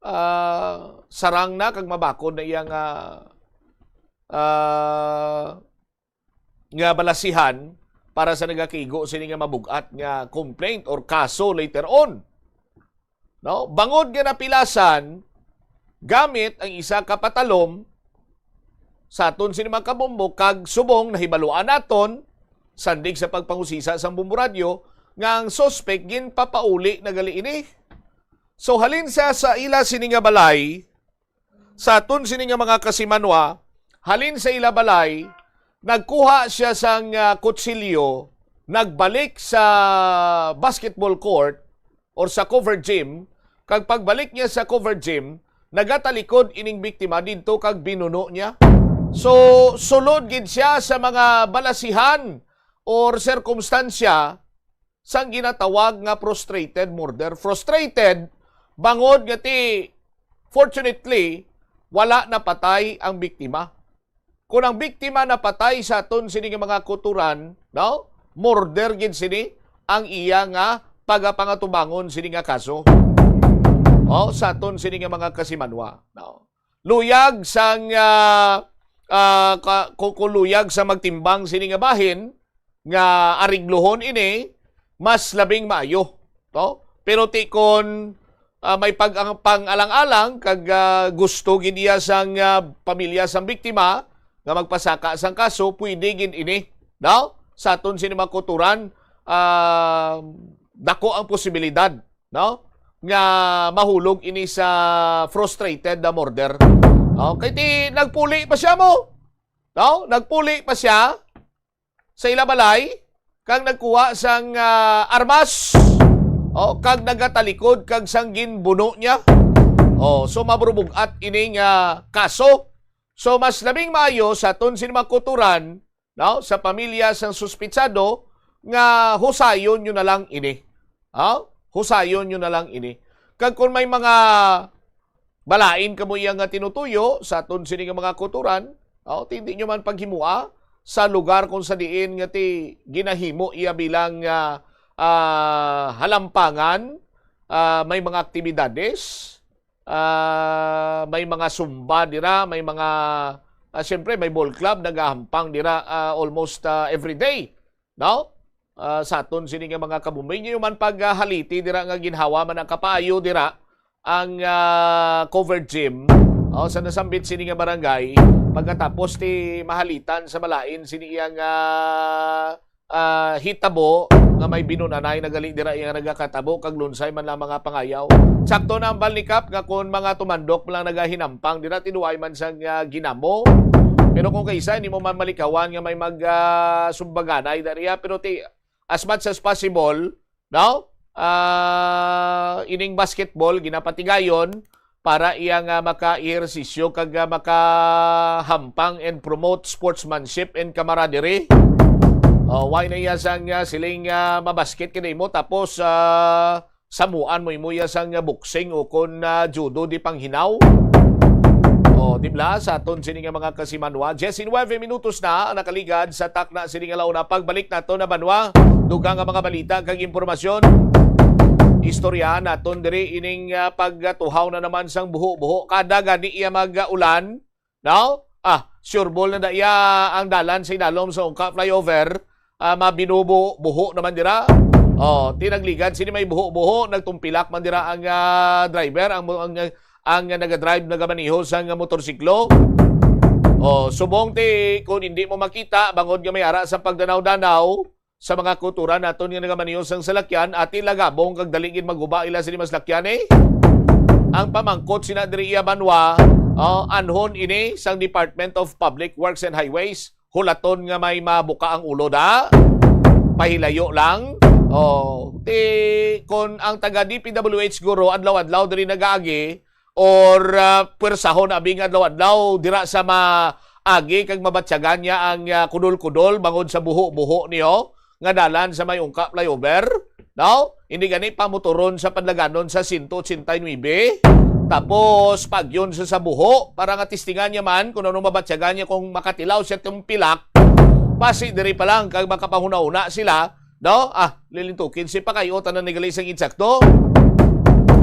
ah, sarang na kag mabakod na iya nga, ah, nga balasihan para sa nagakaigo sini nga mabug-at nga complaint or kaso later on. No? Bangod nga napilasan gamit ang isa ka patalom sa aton sini mga kabombo, kag subong nahibaluan naton, sandig sa pagpangusisa sang bombo radyo, nga ang suspek ginpapauli na gali ini. So, halin sa, sa ila sini nga balay, sa aton sini nga mga kasimanwa, halin sa ila balay, nagkuha siya sang, ah, kutsilyo, nagbalik sa basketball court or sa covered gym, kag pagbalik niya sa covered gym, nagatalikod ining biktima didto kag binuno niya. So, sulod gid siya sa mga balasihan or sirkumstansya sang ginatawag nga frustrated murder. Frustrated, bangod nga ti, fortunately, wala napatay ang biktima. Kung ang biktima napatay sa aton sini nga mga kutoran, no? Murder gid sini ang iya nga pagapangatubangon sini nga kaso. Oh, sa aton sini nga mga kasimanwa, no? Luyag sang, ah, ah, ka-, ku-, ku-, luyag sa magtimbang sini nga bahin nga ariglohon ini, mas labing maayo, no? Pero ti kon, ah, may pag-, ang pang-alang-alang kag, ah, gusto gid iya sang, ah, pamilya sang biktima nga magpasaka sang kaso, pwede gid ini, no? Sa aton sini mga kutoran, ah, dako ang posibilidad, no, nga mahulog ini sa frustrated na murder. No? Kay ti nagpuli pa siya mo. No? Nagpuli pa siya sa ila balay kag nagkuha sang, ah, armas. Oh, kag nagatalikod kag sang ginbuno niya. Oh, so mabrubug-at ini nga kaso. So mas labing maayo sa aton sini mga kutoran, no, sa pamilya sang suspitsado nga husayon nyo na lang ini. Ha? Husayon nyo na lang ini. Kag kung may mga balain kamo iya nga tinutuyo sa aton sini nga mga kutoran, oh, ti hindi nyo man paghimua sa lugar kung sa diin nga ti ginahimo iya bilang, ah, ah, halampangan, ah, may mga aktibidades, ah, may mga zumba dira, may mga, ah, siyempre, may ball club nagahampang dira, ah, almost, ah, every day, no? Ah, sa aton sini nga mga kabumay, inyo man paghaliti dira nga ginhawa man ang kapaayo dira ang, ah, covered gym, oh, sa nasambit sini nga barangay, pagkatapos ti mahalitan sa malain sini iyang, ah, ah, hitabo nga may binunanay na gali dira iya nagakatabo kag lunsay man lang mga pangayaw. Sakto na ang balnikap nga kon mga tumandok lang nagahinampang dira, tinuay man sang, ah, ginamo. Pero kung kaisa, hindi mo man malikawan nga may mag, ah, sumbaganay dariya. Pero ti, as much as possible, no? Ah, ining basketball, ginapatigayon para iya nga maka-ehersisyo kag, ah, makahampang and promote sportsmanship and camaraderie. Oh, why na iya sang, ah, siling, ah, mabasket ka mo, tapos, ah, samuan mo imo iya sang, ah, boxing o kon, ah, judo di panghinaw. Oh, di bala, sa aton sini nga mga kasimanwa, diyes y nuebe minutos na ang nakaligad sa takna sini nga launa. Pagbalik nato na banwa, dugang nga mga balita kag impormasyon. Istorya naton diri ining, ah, pagtuhaw na naman sang buho-buho. Kada gani iya mag-ulan, no? Ah, sure ball na da iya ang dalan sa idalom sa Ungka Flyover. Ah, mabinubo, buho naman dira. Oh, tinagligad sini may buho-buho, nagtumpilak man dira ang, ah, driver, ang, ang, ang nagadrive, nagamaneho sang motorsiklo. Oh, subong ti, kung hindi mo makita, bangod nga may ara sa pagdanaw-danaw, sa mga kultura naton nga nagamaneho sang salakyan, ati lagabong kag dali gid maguba ila sini maslakyan, eh. Ang pamangkot sina diri iya banwa, oh, anhon ini sang Department of Public Works and Highways. Hulaton nga may mabuka ang ulo, da? Pahilayo lang. Oh, ti, kon ang taga D P W H guro adlaw-adlaw diri nagaagi, or, ah, pwersahon abi nga adlaw-adlaw dira sa maagi kag mabatyagan niya ang, ah, kudol-kudol bangod sa buho-buho niyo nga dalan sa may Ungka Flyover, no? Hindi gani pamotoron sa padlaganon sa sento otsenta y nuebe, tapos pagyon sa, sa buho para nga testingan niya man kung ano mabatyagan niya, kung makatilaw siya tong pilak, pasi diri pa lang kag makapahuna-huna sila, no? Ah, lilintukin si Pakay, o, tanan ni gali sang insakto.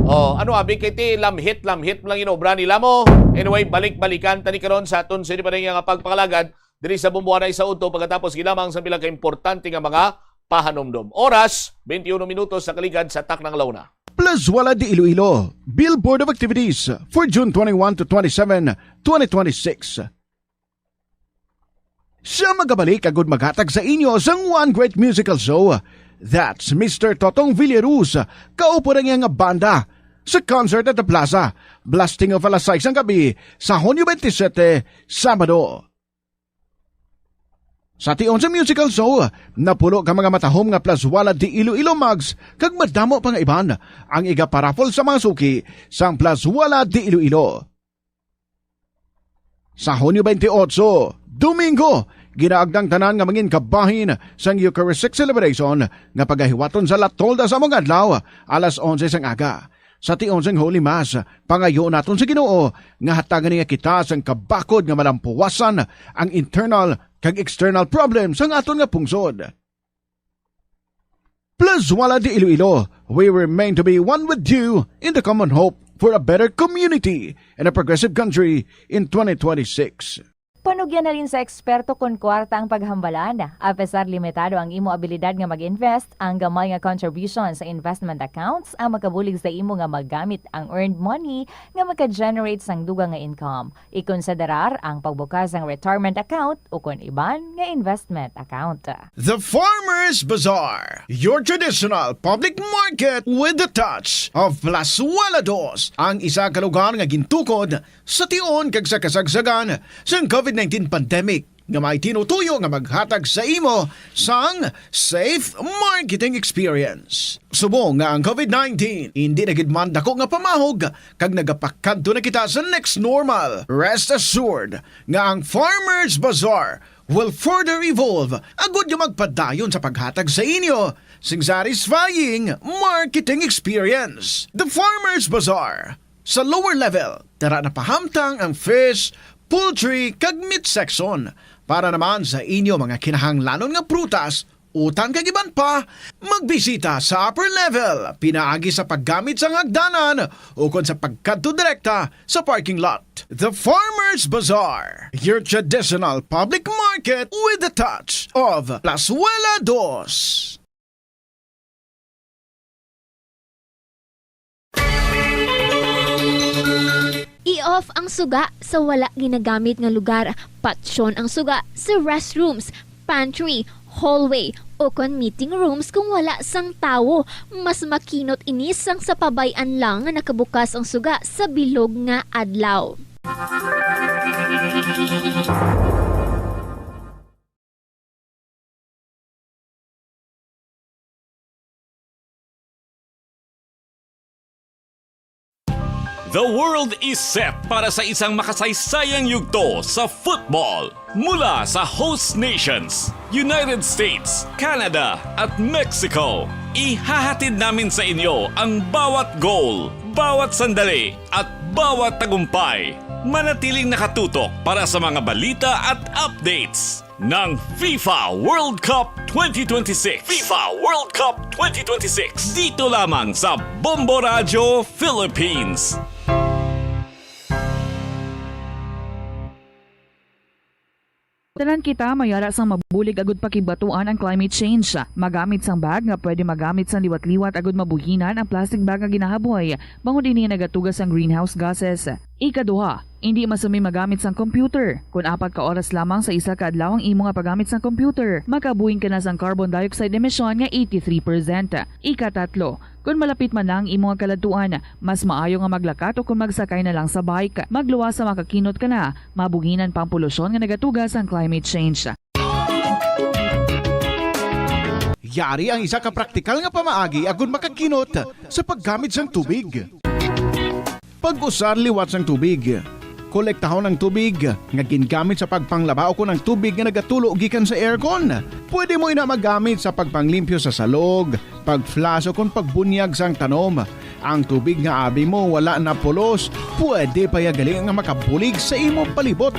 Oh, ano abi kay ti lamhit-lamhit lang inobra nila mo. Anyway, balik-balikan tani karon sa aton sa ini pa nga pagpangalagad diri sa Bumbuanay sa udto pagkatapos gilamang sa pila ka importante nga mga pahanumdom. Oras, twenty-one minutos sa kaligad sa taknang launa. Plazuela de Iloilo, Billboard of Activities for June twenty-one to twenty-seven, twenty twenty-six. Siya magabalik agud maghatag sa inyo sang one great musical show. That's Mister Totong Villaruz, kaupo ang iyang banda, sa concert at the plaza, blasting off alas sais sang gabi sa Hunyo twenty-seven, Sabado. Sa tion sa musical show, napulo ka mga matahom nga Plazuela de Iloilo mugs kag madamo pa nga iban ang iga-paraffle sa mga suki sang Plazuela de Iloilo. Sa Hunyo twenty-eight, Domingo, ginaagda ang tanan nga mangin kabahin sang Eucharistic Celebration nga pagahiwaton sa La Tolda sa among adlaw, alas onse sang aga. Sa tion sang Holy Mass, pangayo naton sa Ginoo nga hatagan niya kita sang kabakod nga malampuwasan ang internal kag external problems sang aton nga pungsod. Plazuela de Iloilo, we remain to be one with you in the common hope for a better community and a progressive country in twenty twenty-six. Panugyan halin sa eksperto kon kwarta ang paghambalan. Apesar limitado ang imo abilidad nga mag-invest, ang gamay nga contribution sa investment accounts ang makabulig sa imo nga magamit ang earned money nga maka-generate sang dugang nga income. Ikonsiderar ang pagbukas sang retirement account ukon iban nga investment account. The Farmers Bazaar, your traditional public market with the touch of Plazuela Dos, ang isa ka lugar nga gintukod sa tion kag sa kasagsagan sang COVID nineteen pandemic, nga may tinutuyo nga maghatag sa imo sang safe marketing experience. Subong nga ang COVID nineteen indi na gid man dako nga pamahog kag nagapakadto na kita sa next normal, rest assured nga ang Farmers Bazaar will further evolve agud nga magpadayon sa paghatag sa inyo sing satisfying marketing experience. The Farmers Bazaar, sa lower level, tara na pahamtang ang fish, poultry, kag meat section. Para naman sa inyo mga kinahanglanon nga prutas, utang kag iban pa, magbisita sa upper level pinaagi sa paggamit sang hagdanan ukon sa pagkadto direkta sa parking lot. The Farmers Bazaar, your traditional public market with the touch of Plazuela Dos. I-off ang suga sa wala ginagamit nga lugar. Patyon ang suga sa restrooms, pantry, hallway, o kon meeting rooms kung wala sang tawo. Mas makinot ini sang sa pabay-an lang nga nakabukas ang suga sa bilog nga adlaw. The world is set para sa isang makasaysayang yugto sa football. Mula sa host nations, United States, Canada, at Mexico, ihahatid namin sa inyo ang bawat goal, bawat sandali, at bawat tagumpay. Manatiling nakatutok para sa mga balita at updates ng FIFA World Cup twenty twenty-six. FIFA World Cup twenty twenty-six. Dito lamang sa Bombo Radyo Philippines. Tanan kita mayara sang mabulig agud pakibatuan ang climate change. Magamit sang bag nga pwede magamit sang liwat-liwat agud mabuhinan ang plastic bag nga ginahaboy, bangod ini nagatuga sang greenhouse gases. Ikaduha, indi masumi magamit sang computer. Kon apat ka oras lamang sa isa ka adlaw ang imo nga paggamit sang computer, makabuing ka na sang carbon dioxide emission nga eighty-three percent. Ikatatlo, kon malapit man na ang imo nga kaladtuan, mas maayo nga maglakat o kon magsakay na lang sa bike. Magluwas sa makakinot ka na, mabuhinan pa ang polusyon nga nagatuga sang climate change. Yari ang isa ka praktikal nga pamaagi agud makakinot sa paggamit sang tubig. Pag-usar liwat sang tubig. Kolektahon ang tubig nga gingamit sa pagpanglaba o kon ang tubig nga nagatulo gikan sa aircon. Pwede mo ina magamit sa pagpanglimpyo sa salog, pag-flush o kon pagbunyag sang tanom. Ang tubig nga abi mo wala na pulos, pwede pa ya gali nga makabulig sa imo palibot.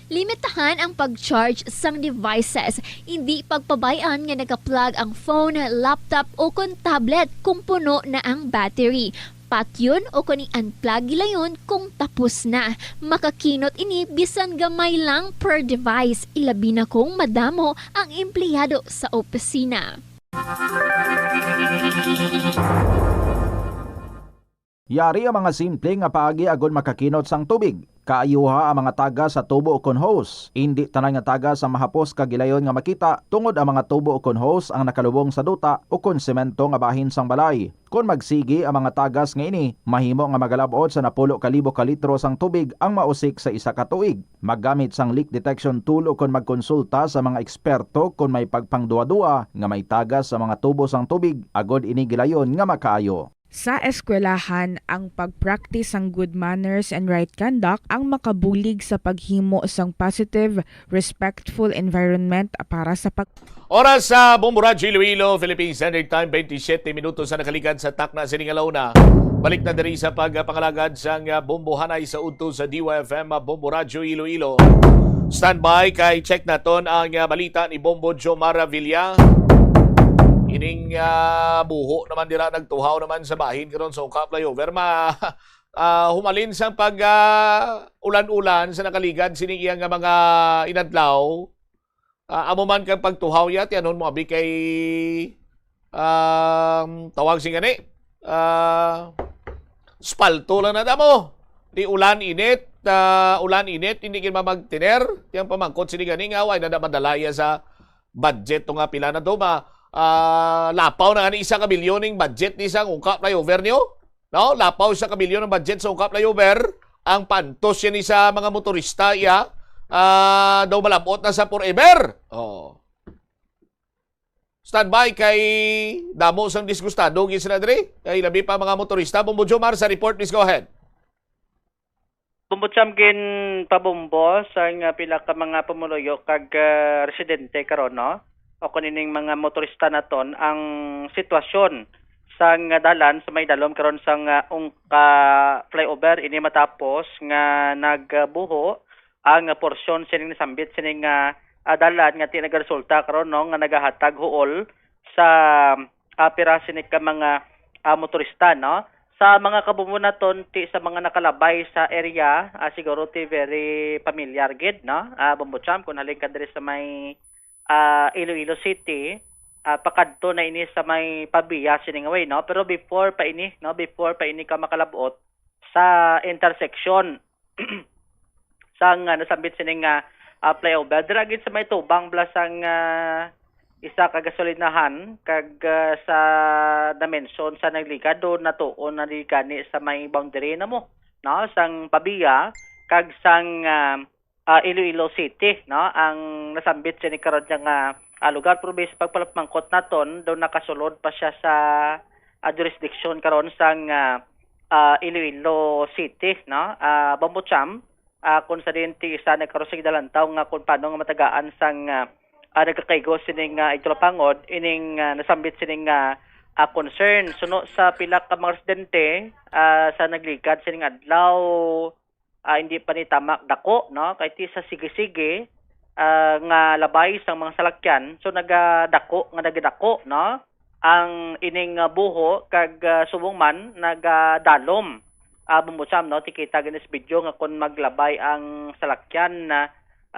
Limitahan ang pag-charge sang devices. Indi pagpabay-an nga naka-plug ang phone, laptop, o kon tablet kung puno na ang battery. Patyon o kon i-unplug gilayon kung tapos na. Makakinot ini bisan gamay lang per device, ilabi na kung madamo ang empleyado sa opisina. Yari ang mga simple nga paagi agod makakinot sang tubig. Kaayuha ang mga tagas sa tubo ukon hose. Indi tanan nga tagas ang mahapos kag gilayon nga makita, tungod ang mga tubo ukon hose ang nakalubong sa duta ukon semento nga bahin sang balay. Kon magsigi ang mga tagas nga ini, mahimo nga magalab-ot sa napulo ka libo ka litro sang tubig ang mausik sa isa ka tuig. Maggamit sang leak detection tool ukon magkonsulta sa mga eksperto kon may pagpangduwa-duwa nga may tagas sa mga tubo sang tubig agod ini gilayon nga makaayo. Sa eskwelahan, ang pag-practice sang good manners and right conduct ang makabulig sa paghimo sang positive, respectful environment para sa pag- Oras sa Bombo Radyo Iloilo, Philippine Standard Time, twenty-seven minutos sa nakaligad sa takna sining alauna. Balik na diri sa pagpangalagad sang bombohanay sa udto sa D Y F M Bombo Radyo Iloilo. Standby kay check naton ang ah, balita ni Bombo Jomar Villa. Ining ah, buho naman dira nagtuhaw naman sa bahin karon sa Ungka Flyover. Ma ah, humalin sang pag ah, ulan-ulan sa nakaligad sini iya nga mga inadlaw. Ah, amo man kag pagtuhaw ya, tiyanon mo abi kay um, tawag sing gani. Ah, spalto lang na damo. Di ulan init, ah, ulan init, hindi gid mamagtiner. Tiyang pamangkot sini gani nga way na madala iya sa budget to nga pila na to ma ah, lapaw na gani isa ka bilyon ning budget ni sa Ungka Flyover niyo. No? Lapaw sa ka bilyon ang budget sa Ungka Flyover. Ang pantos yan ni sa mga motorista iya ah, daw malabot na sa forever. Oh. Standby kay damo sang disgustado gid sila diri. Kay labi pa mga motorista. Bombo Jomar sa report, please go ahead. Bumbutsam ginpabombo sang ah, pila ka mga pumuluyo kag ah, residente karon, no? O kung ining mga motorista naton ang sitwasyon sang ah, dalan sa may dalom karon sang ah, Ungka flyover, ini matapos nga nagbuho ang ah, porsyon sining nasambit sining ah, ah, dalan nga ti nagaresulta karon, no, nga nagahatag huol sa ah, pira sini ka mga ah, motorista, no? Sa mga kabumbo naton ti sa mga nakalabay sa area, ah, siguro ti very familiar gid, no? Ah, Bombo Champ, kung halin ka diri sa may ah, Iloilo City, ah, pakadto na ini sa may Pavia sining way, no? Pero before pa ini, no, before pa ini ka makalabot sa intersection sang ah, nasambit sini nga ah, flyover, dira gid sa may tubang bala sang ah, isa ka gasolinahan kag ah, sa dimension sa nagligad do natuon na di gani sa may boundary na mo, no, sang Pavia kag sang ah, ah, Iloilo City, no, ang nasambit sini karon nga ah, lugar, pero based pagpalapmangkot naton do nakasulod pa siya sa ah, jurisdiction karon sang ah, ah, Iloilo City, no, ah, Bombo Cham, ah, kung sa diin ti isa nagkaroon sa gidalantaw nga kung paano nga matagaan sang ah, ah, nagkakaigo sining ah, igtulapangod ining ah, nasambit sining ah, ah, concern. Suno sa pila ka mga residente ah, sa nagligad sining adlaw, ah, hindi pa ni tamak dako, no, kay ti sa sige-sige ah, nga labay sang mga salakyan, so nagadako nga nagadako, no, ang ining ah, buho kag ah, subong man nagadalom, ah, Bombo Cham, no, tikita gani sa video nga kon maglabay ang salakyan na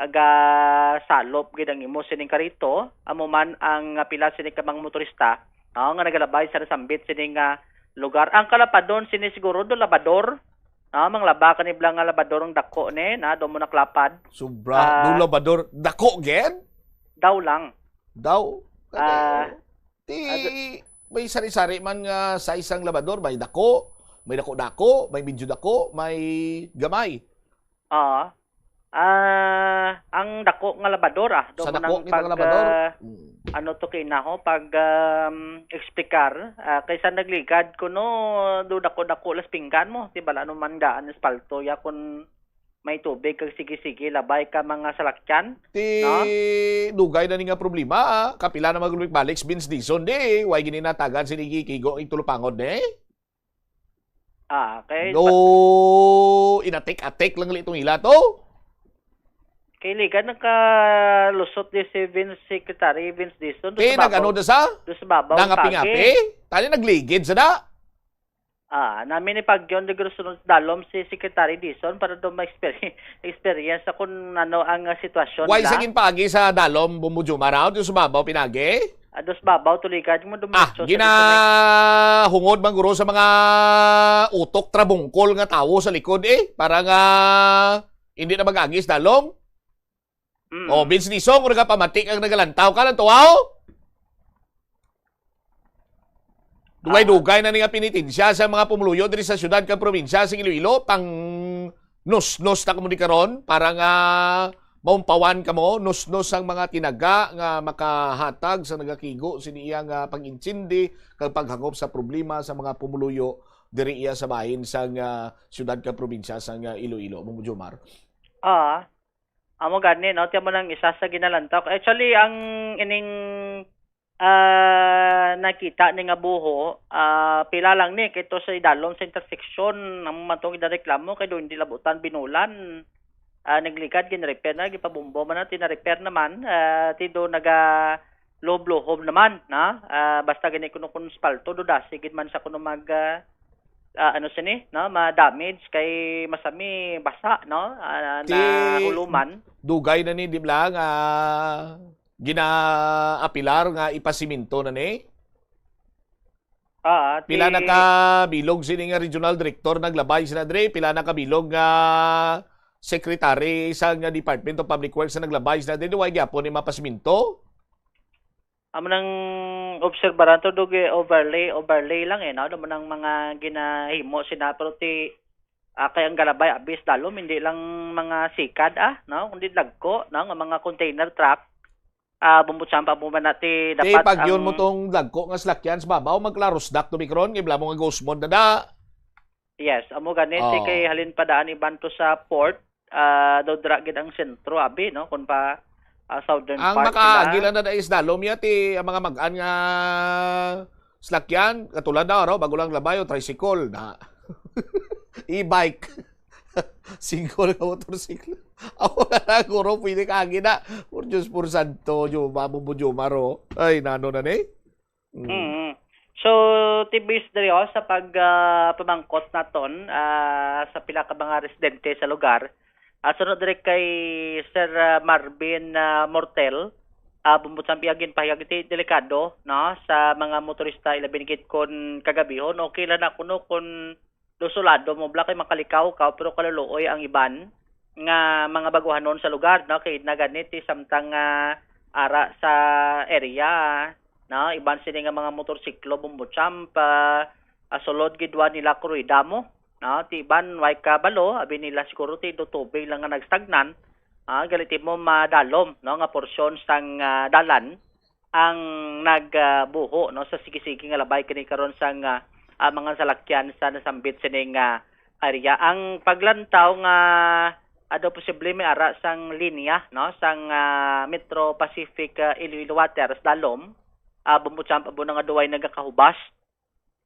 gasalop gid ang imo sining karito, amo man ang, ah, pila sini ka mga motorista, no, nga nagalabay sa nasambit sini nga lugar. Ang kalapadon sini siguro do labador, no, manglaba kani bala nga labador ang dako ni, na do mo naklapad. Sobra, Ah. do labador, dako gid? Daw lang. Daw. Kani, Ah. Ti, Ado- may sari-sari man nga size sang labador, may dako, may dako-dako, may medyo dako, may gamay. Oo. Ah, ang dako nga labador, ah, do Sa mo dako nang kita nga pag, labador? ah, Mm. ano to kinaho, pag, um, explicar, ah, kaysa nagligad kuno, do dako-dako las pinggan mo, di bala ano man gaan espalto ya kun may tubig kag sige-sige labay ka mga salakyan, Ti, no? Dugay na ni nga problema, ah. Kapila na magbalik-balik si Vince Dizon, di, way gini natagan si Niki Kigo ang tulupangod, ne? Ah, kay No, inatik-atik lang gali itong ila to. Kay liga nakalusot di si Vince, Secretary Vince Dizon, do Ti, sa babaw, nag-ano da sa? do sa babaw Nangapingapi? kagi. Tani nagligid sa da? Ah, nami ni Pagyon di gusto dalom si Secretary Dizon para do ma-experience, experience sa kung ano ang, ah, sitwasyon Why nila. Sa ginpaagi sa dalom, Bumbo Jumar, ah? Di sa babaw pinagi? Ah, dos babaw, tuligan mo Ah, dumiretso sa ginahungod man guro sa mga utok trabungkol nga tawo sa likod, eh. Para nga hindi na mag-agi sa dalom. Mm. Oh, Vince Dizon, kung nagapamati kag nagalantaw ka lang, tuwaw? Dugay-dugay na ni nga pinitensya sa mga pumuluyo diri sa siyudad kag probinsya sa Iloilo, pang nusnos na kamo ni karon para nga maumpawan kamo, nusnos ang mga tinaga nga makahatag sa nagakigo sini iya nga pag-intindi kag paghangop sa problema sa mga pumuluyo diri iya sa bahin sang, ah, siyudad kag probinsya sang, ah, Iloilo. Mong Jomar. Ah, amo gani, no? Tiyan mo nang isa sa ginalantaw. Actually, ang ining, ah, nakita ni nga buho, ah, pila lang ni, kay to sa idalom sa intersection, ang matong ginareklamo, kay doon hindi labutan, binulan. Ah, nagligad, gin-repair na, gipabumbo man na, tina-repair naman, ah, ti do naga lublob naman, na? Ah, basta gani kuno kun spalto, do dasi gid man sa kuno mag, ah, ah, ano sini, no? Ma-damage kay masami basa, no? Ah, Ti na huluman. Dugay na ni, di ba, nga ginaapilar nga ipasiminto na ni? Ah, Pila ti na ka bilog sini nga regional director naglabay sila dre? Pila na ka bilog nga secretary sa nga Department of Public Works na naglabay sila dre? Di way gyapon ni mapasiminto? Amo nang obserbaran to, dug, eh, overlay, overlay lang, eh, no? Amo nang mga ginahimo sina, pero ti, ah, kay ang galabay, abis dalom, hindi lang mga sikad, ah, no? Kundi dagko, no? Nga mga container truck, ah, bumbutsang pa mo man nati, Ti, dapat pag yun ang mo tong dagko nga salakyan sa babaw, magklarosdak to, Micron, kay bala mo nga ghost mode na da. Yes, amo gani, ti Oh. kay halin pa daan iban to sa port, ah, daw dira gid ang sentro, abi, no? Kung pa, ah, southern Ang part makaagi sila. lang na dai is dalom ya, ti, ang mga mag-an nga salakyan, katulad na, ro, bago lang labay, o tricycle, na. E-bike. Single nga motorsiklo. Ako na lang, guro, pwede ka agi na. Por Diyos, por santo, Diyo, babo mo, Diyo, maro. Ay, nano na ni? Mm. Mm. So, tibis diri, oh, sa pag, ah, pamangkot naton, ah, sa pila ka mga residente sa lugar, ah, sunod diri kay Sir, ah, Marvin, ah, Mortel, ah, bumbot sa piyagin pahayag iti delikado, no, sa mga motorista, ilabi na gid kon kagabihon. Okay lang na kuno kon do sulado mo bala kay makalikaw ka, pero kaluluoy ang iban nga mga baguhanon sa lugar, no? Kay na gani ti samtang, ah, ara sa area, no? Iban sini nga mga motorsiklo, bumbo champ, ah, ah, sulod gid wa nila kuruy damo, no? Ti iban way kabalo, abi nila siguro ti do tubig lang nga nagstagnan, ah, gali ti mo madalom, no, nga porsyon sang, ah, dalan ang nag, ah, buho, no, sa sige-sige nga labay kini karon sang, ah, ah, mga salakyan sa nasambit sining, ah, area. Ang paglantaw nga, ah, daw posible may ara sang linya, no, sang, ah, Metro Pacific, ah, Iloilo Water sa dalom, ah, bumutsamp abo na nga duway nagakahubas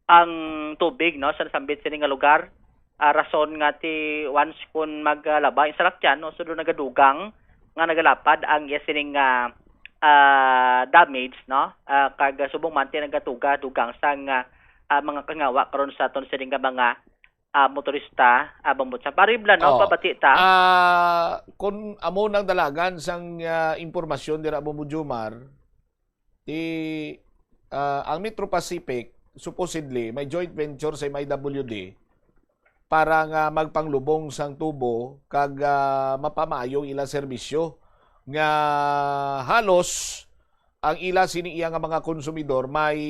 ang tubig, no, sa nasambit sini nga lugar. Ah, rason nga ti once kun maglabay ang salakyan, no, so do nagadugang nga nagalapad ang iya sining, ah, ah, damage, no, ah, kag subong man ti nagatuga dugang sang, ah, ah, mga kangawa karon sa aton sini nga mga ah, motorista, ah, Bombo Champ. Aribla, no? Oh. Pabati ta. Ah, kung amo nang dalagan sang, ah, impormasyon dira, Bombo Jomar, ti, ah, ang Metro Pacific, supposedly, may joint venture sa M I W D para nga magpanglubong sang tubo kag, ah, mapamaayo ang ilang serbisyo nga halos ang ila sini iya nga mga konsumidor may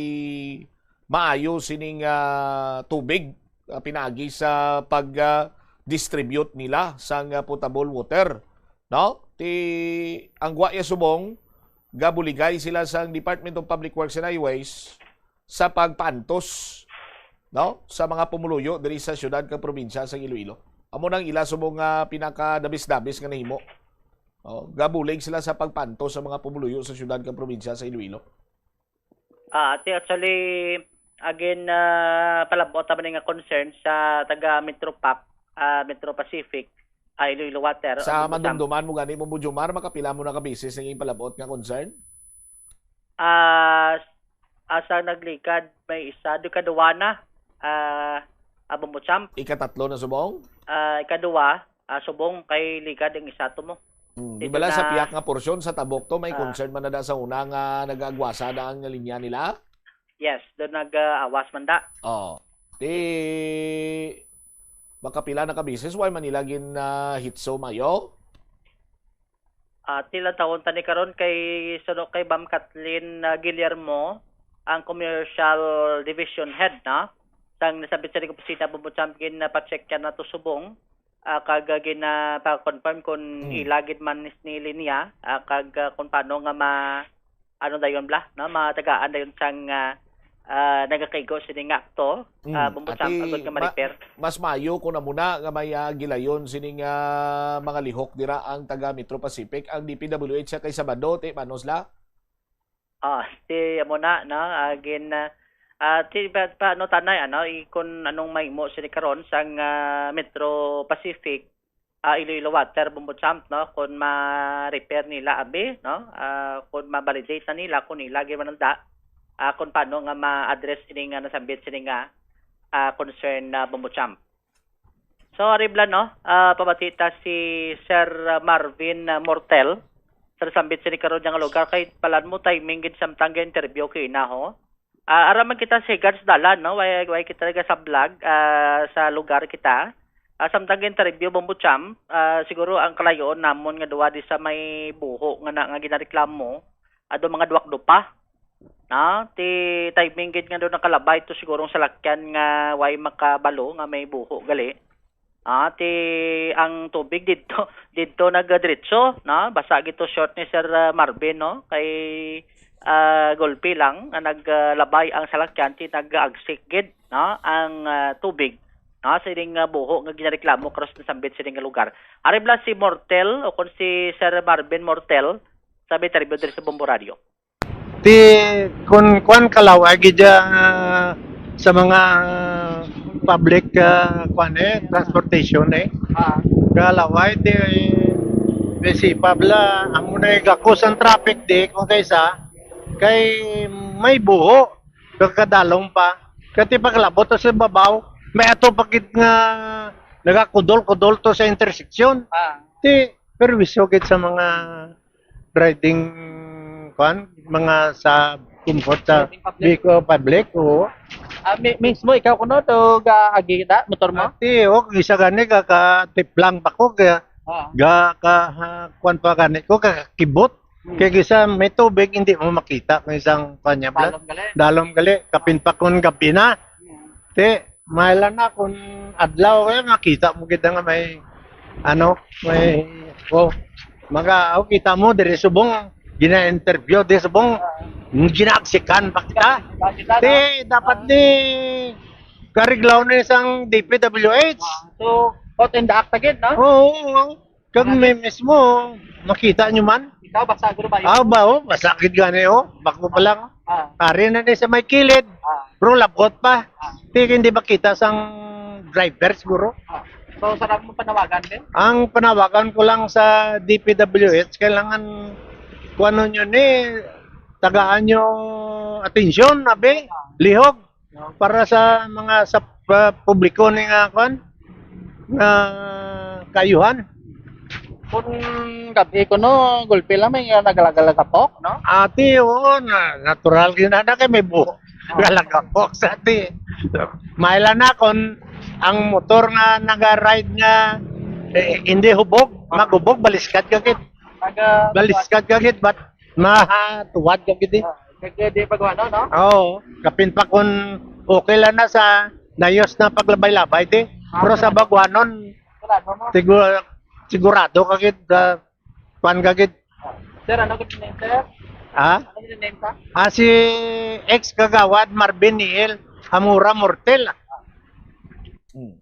maayo sining, ah, tubig, ah, pinaagi sa pag, ah, distribute nila sang, ah, potable water, no? Ti ang gwa iya subong, gabuligay sila sang Department of Public Works and Highways sa pagpaantos, no, sa mga pumuluyo diri sa siyudad kag probinsya sa Iloilo. Amo nang ila subong nga pinakadabis-dabis nga nahimo. Oh, gabulig sila sa pagpaantos sa mga pumuluyo sa siyudad kag probinsya sa Iloilo. Ah, ti actually, again, ah, palabot naman nga concern sa taga Metro Pac, ah, Metro Pacific, ah, Iloilo Water. Sa Ang mandumduman mo gani, Bombo Jomar, makapila mo na ka beses ang iyang palabot nga concern? Ah, s- asa naglikad, may isa, do kaduwa na, ah, ah, Bombo Champ. Ikatatlo na subong? Ah, ikaduwa, ah, subong kay likad ang isa to mo. Hmm, di Dito bala sa na- piyak nga porsyon sa Tabok to, may Ah. concern man na da sa una nga nag-aagwasa da ang linya nila? Yes, do nag-awas man da. Oh. Ti makapila na ka beses, why man nila gin ah, hitso mayo? Ah, tila taon tani karon kay suno kay Ma'am Kathleen ah, Guillermo, ang commercial division head na sang nasabit sa opisina, Bombo Champ, gin na pa-check yan nato subong, ah, kag ah, gin na pa-confirm kung Hmm. ila gid man ni linya, ah, kag ah, kung paano nga ma ano dayon bla, no? Matagaan dayon sang ah, ah, nagakaigo sini nga akto, Mm. ah, Bombo Champ, Ati, agod nga ma-, ma-repair. Mas maayo kung amo na nga may ah, gilayon sining ah, mga lihok dira ang taga Metro Pacific, ang D P W H sa kay Sabado, ti, paano sila? Ah, ti amo na, no? Again, ah, ah, ti pa, pa ano tanay, ano, i-, kung anong mahimo sini karon sang ah, Metro Pacific, ah, Iloilo Water, Bombo Champ, no? Kung ma-repair nila abi, no? Ah, kung ma-validate na nila kung ila gyud man ang da, ah, kung paano nga ma-address ini nga nasambit sini nga ah, concern na, Bombo Champ. So, aribla, no? Ah, pabati ta si Sir Marvin ah, Mortel. Sir, sambit sini karon nga lugar kay palan mo timing gid samtang ga-interview kay ina ho. Ah, ara man kita sa higad sa dalan, no? Way, way kita naga sa vlog, ah, sa lugar kita. Ah, samtang interview, Bombo Champ, ah, siguro ang kalayoon namon nga duwa di sa may buho nga na, nga ginareklamo, ado mga duwak dupa. No? Ti timing gid nga do nakalabay to sigurong salakyan nga way makabalo nga may buho gali. Ah, ti ang tubig didto, didto nagadiretso, no? Basa gid to short ni Sir ah, Marvin, no? Kay ah, gulpi lang nga naglabay ang salakyan, ti nag-agsik gid, no? Ang ah, tubig, no? Sa ining ah, buho nga ginareklamo karon sa nasambit sa ining lugar. Ari bala si Mortel o kon si Sir Marvin Mortel, sa may interview diri sa Bombo Radio. Ti kun kuan ka law, ay gid, ah, sa mga public, ah, kuan, eh, transportation, eh. Ah. Kalaway ti, bisi pa bala amo na gakos ang traffic di kung kaysa kay may buho, pagkadalom pa. Kati paglabot to sa babaw, may ato pa gid nga nagakudol-kudol to sa intersection. Ah. Ti perwisyo gid sa mga riding, kuan, mga sa comfort sa Riding public. Vehicle public, oo. Ah, mi- mismo ikaw kuno to ga agi da motor mo? Ati, oh, kung isa gani ka, ka tiplang pa ko, kaya Ah, ga ka, ah, kuan pa gani ko, ka kibot. Hmm. Kaya kisa may tubig, hindi mo makita kung isang kuan niya, bla. Dalom gali. Dalom gali, kapin pa kung gabi na. Hmm. Te, Maila na kung adlaw kaya makita mo kita nga may ano, may oh, mga oh, kita mo diri subong gina-interview diri subong ginaaksikan pa kita. Bakit ano? Ti dapat ni kariglaw ni sang D P W H. Ah, so, caught in the act again, no? Oo, oo. Kag may mismo, makita nyo man. Ikaw, basa guro ba yun? Ah, ba, oh, basa gid gani, oh. Bako pa lang. Ah. Ari na ni sa may kilid. Ah. Bro, labot pa. Ah. Ti, hindi makita sang driver siguro. Ah. So, sarap mo panawagan din? Ang panawagan ko lang sa D P W H, kailangan kuano nyo ni, tagaan nyo atensyon, abi, lihog. Para sa mga sa pa publiko ni nga kwan, nga kaayuhan. Kung gabi ko, no, gulpi lang may nagalagalagapok, no? Ati, oo, na, natural gid na kay may buho. Galagapok sa ati. Maila na kung ang motor nga naga-ride nga eh, hindi hubog, magubog, baliskad ka gid. Naga Baliskad ka gid, but mahatuwad ka gid eh. Kag di pagwano, no? Oo, kapin pa kung okay lang na sa nayos na paglabay-labay di. Pero sa bagwanon, Wala, no, mo? Siguro, sigurado ka gid, ah, kwan ka gid. Sir, ano gid name, sir? Ha? Ano gid name, sir? Ah, si ex kagawad Marvin Niel Amura Mortel. Hmm.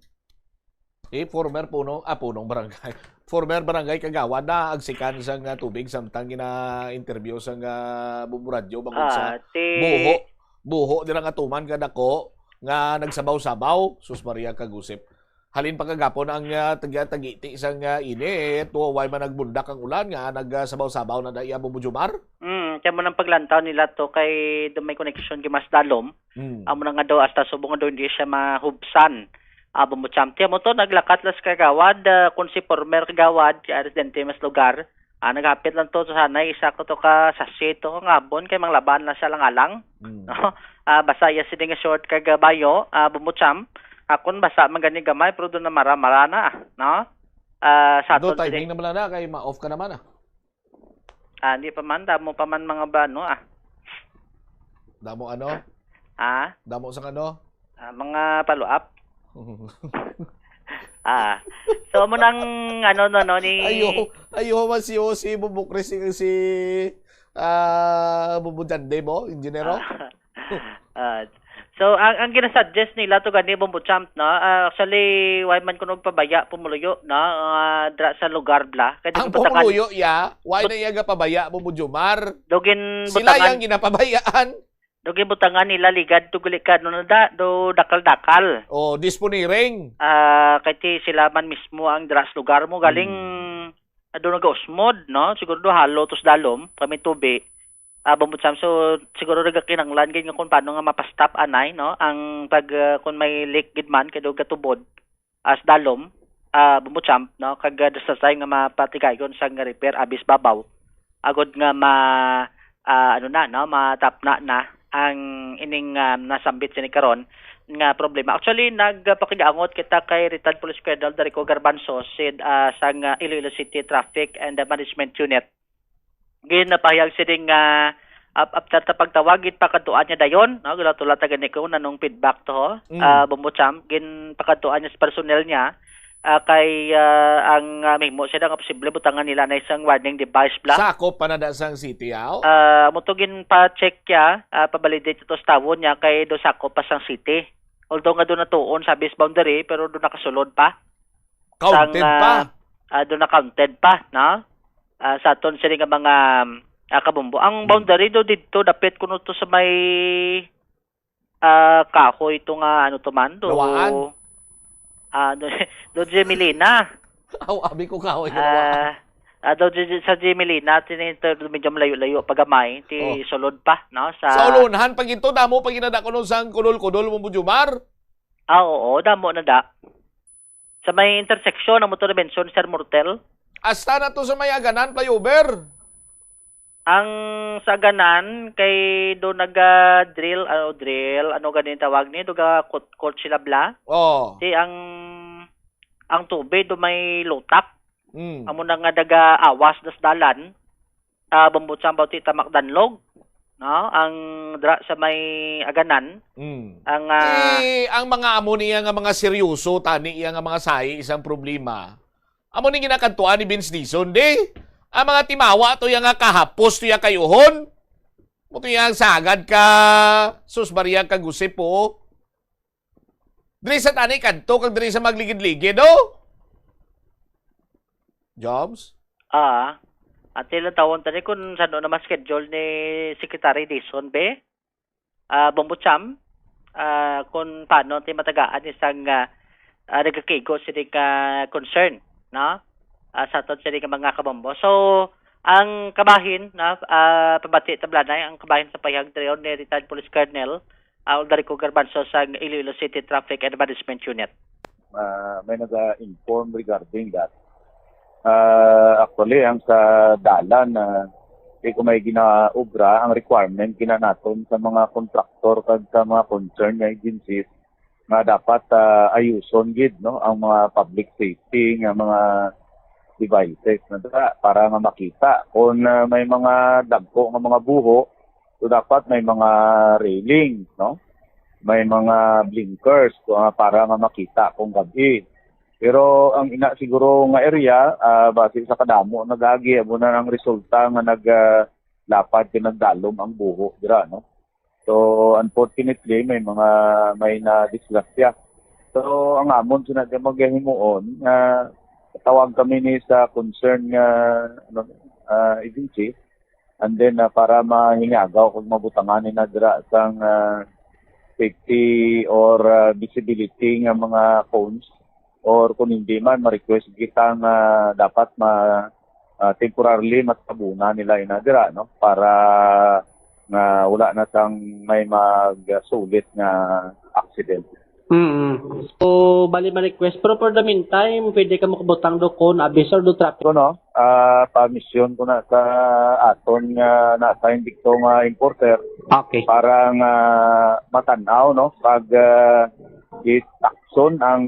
Si former punong, ah, punong barangay. Former barangay kagawad na agsikan sang ah, tubig samtang gina-interview sang ah, Bumbo Radyo bangod sa Ah, si buho. Buho dira nga tuman ka dako nga nagsabaw-sabaw. Sus Maria kagusip. Halin pa kagapon ang ah, taga-tagiti sang ah, init. Wa-, way man nagbundak ang ulan nga nagsabaw-sabaw na da iya Bumbo Jomar. Mm, kaya mo nang paglantaw nila to kay do may connection kay mas dalom. Hmm. Amo na nga daw hasta subong nga daw hindi siya mahubsan. Ah, Bumbo Champ. Ti amo to, naglakat las kagawad, ah, kung si former kagawad, kay residente mas lugar, ah, naghapit lang to, to sanay, isa ko to ka sachet to, nga abon, kay manglaban lang siya lang alang. Hmm. No? Ah, basta iya sini nga short kag ah, bayo, ah, Bumbo Champ. Akon basta man gani gamay, pero doon na mara-mara na, no? Ah, sa Do aton sini timing naman lang na, kay ma-off ka naman ah. Ah, di pa man, damo pa man mga ba, no, ah. Damo ano? Ah, Damo sang ano? ah, mga follow-up. Ah. So, mo nang, ano, no, no, ni... Ayo, ayo man si O C Bubukris si, si ah, Bubu Jande mo, injinero? Ah, so, ang, ang ginasuggest nila to gani, Bombo Champ, no? Ah, actually, why man kuno pabaya pumuluyo, no? Ah, dra sa lugar bla. Kay Ang dugi butangan, pumuluyo, ya, why na iya gapabaya mo, Jomar? Dugin Sila butangan, yang ginapabayaan. Dugin butangan nila ligad to gulikad, no, da, do dakal-dakal. Oh, disponiring. Ah, kay ti sila man mismo ang dra sa lugar mo. Galing, Hmm. Ado nagausmod, no? Siguro do halo to sa dalom, kami tubi. Ah, Bombo Champ, so siguro nagakinanglan gid nga kung paano nga mapastop anay, no? Ang pag ah, kung may leak gid man kay do gatubod as dalom, ah, Bombo Champ, no? Kag ah, sa time nga mapatigayon sa nga repair abis babaw. Agod nga ma ah, ano na, no, matapna na ang ining ah, nasambit sini karon nga problema. Actually, nagpakigaangot kita kay retired Police Colonel Darico Garbanzo, si ah, sang ah, Iloilo City Traffic and Management Unit. Ginapahayag sini nga ap- after ta pagtawag, ginpakadtuan niya dayon, no? Gulatulat ta gani ko nanong feedback to, ho. Mm. Ah, Bombo Champ, ginpakadtuan niya sa personnel niya, ah, kay ah, ang ah, mahimo sila nga posible butangan nila na isang warning device bla. Sakop pa na da sang city, aw? Ah, mo to ginpa-check ya, ah, pa-validate ito sa tawon niya kay do sakop pa sang city. Although nga do natuon sa base boundary pero do nakasulod pa. Counted Sang, pa. Ah, ah, do na counted pa, no? Ah, sa aton sini nga mga ah, kabumbo. Ang Hmm. boundary do didto dapit kuno to sa may ah, kahoy to nga ano to man, do, Lawaan? Ah, do, do Gemelina. Aw, abi ko kahoy nga lawaan. Ah, ah, do G- sa Gemelina, tini to medyo malayo-layo pagamay, ti Oh. sulod pa, no? Sa Sa ulunhan pag ito, damo pag inada kuno sang kudol-kudol mo, Jomar. Ah, oo, damo na da. Sa may intersection, ang motor mention, Sir Mortel. Hasta na to sa may Aganan flyover. Ang sa Aganan, kay do naga-drill, ano, drill, ano ganin tawag ni? Do ga court, court sila bla? Oh. Di ang, ang tubig do may lutak. Mm. Amo na nga naga-awas das dalan. Ah, bambutsan bauti tamak danlog, no? Ang dra sa may Aganan, Mm. ang, ah, Eh, ang mga amo niya nga mga seryoso, tani iya nga mga sahi, isang problema. Amo ni ginakadtuan ni Vince Dizon, di? Ang mga timawa to iya nga kahapos to iya kayuhon. Mo to iya ang sagad ka, sus Maria ka gusip, oh. Diri sa tani kadto kag diri sa magligid-ligid, oh. Jobs? Ah, ati lang tawon tani kung sano na ma-schedule ni Secretary Dizon, be? Ah, Bombo Cham, ah, kung paano ti matagaan isang, ah, ah, nagakigo sini ka concern, no? Ah, sa aton sini ka mga kabombo. So, ang kabahin, no, ah, pabati tablanay, ang kabahin sa payag dayon ni retired Police Colonel, Alda Rico Garbanzo sang Iloilo City Traffic and Management Unit. Ah, may naga-inform regarding that. Ah, actually, ang sa dalan, ah, di ko may ginaobra, ang requirement gina naton sa mga kontraktor kag sa mga concern nga agencies nga dapat, ah, ayuson gid, no, ang mga public safety nga mga devices na dira para nga makita kung, ah, may mga dagko nga mga buho, so dapat may mga railing, no? May mga blinkers, ah, para nga makita kung gab-i. Pero ang ina siguro nga area, ah, base sa kadamo nag-agi, amo na ang resulta nga nag, ah, lapad kag nagdalom ang buho dira, no? So, unfortunately, may mga, may nadisgrasya. So, ang amon sina di maghimuon, ah, tawag kami ni sa concern nga, ano, ah, agency, and then, ah, para mahingagaw kag mabutangan ni na dira sang, ah, safety or, ah, visibility nga mga cones, or kung hindi man, ma-request kita nga dapat ma-, ah, temporarily matabunan nila ina dira, no? Para nga wala na sang may magsulit nga accident. Mm. So, bali ma-request. Pero for the meantime, pwede ka makabutang do kon abis or do traffic. Kuno, ah, pa-mission ko na sa aton nga na-assign dito nga importer Okay. para nga matan-aw, no? Pag, ah, i-takson ang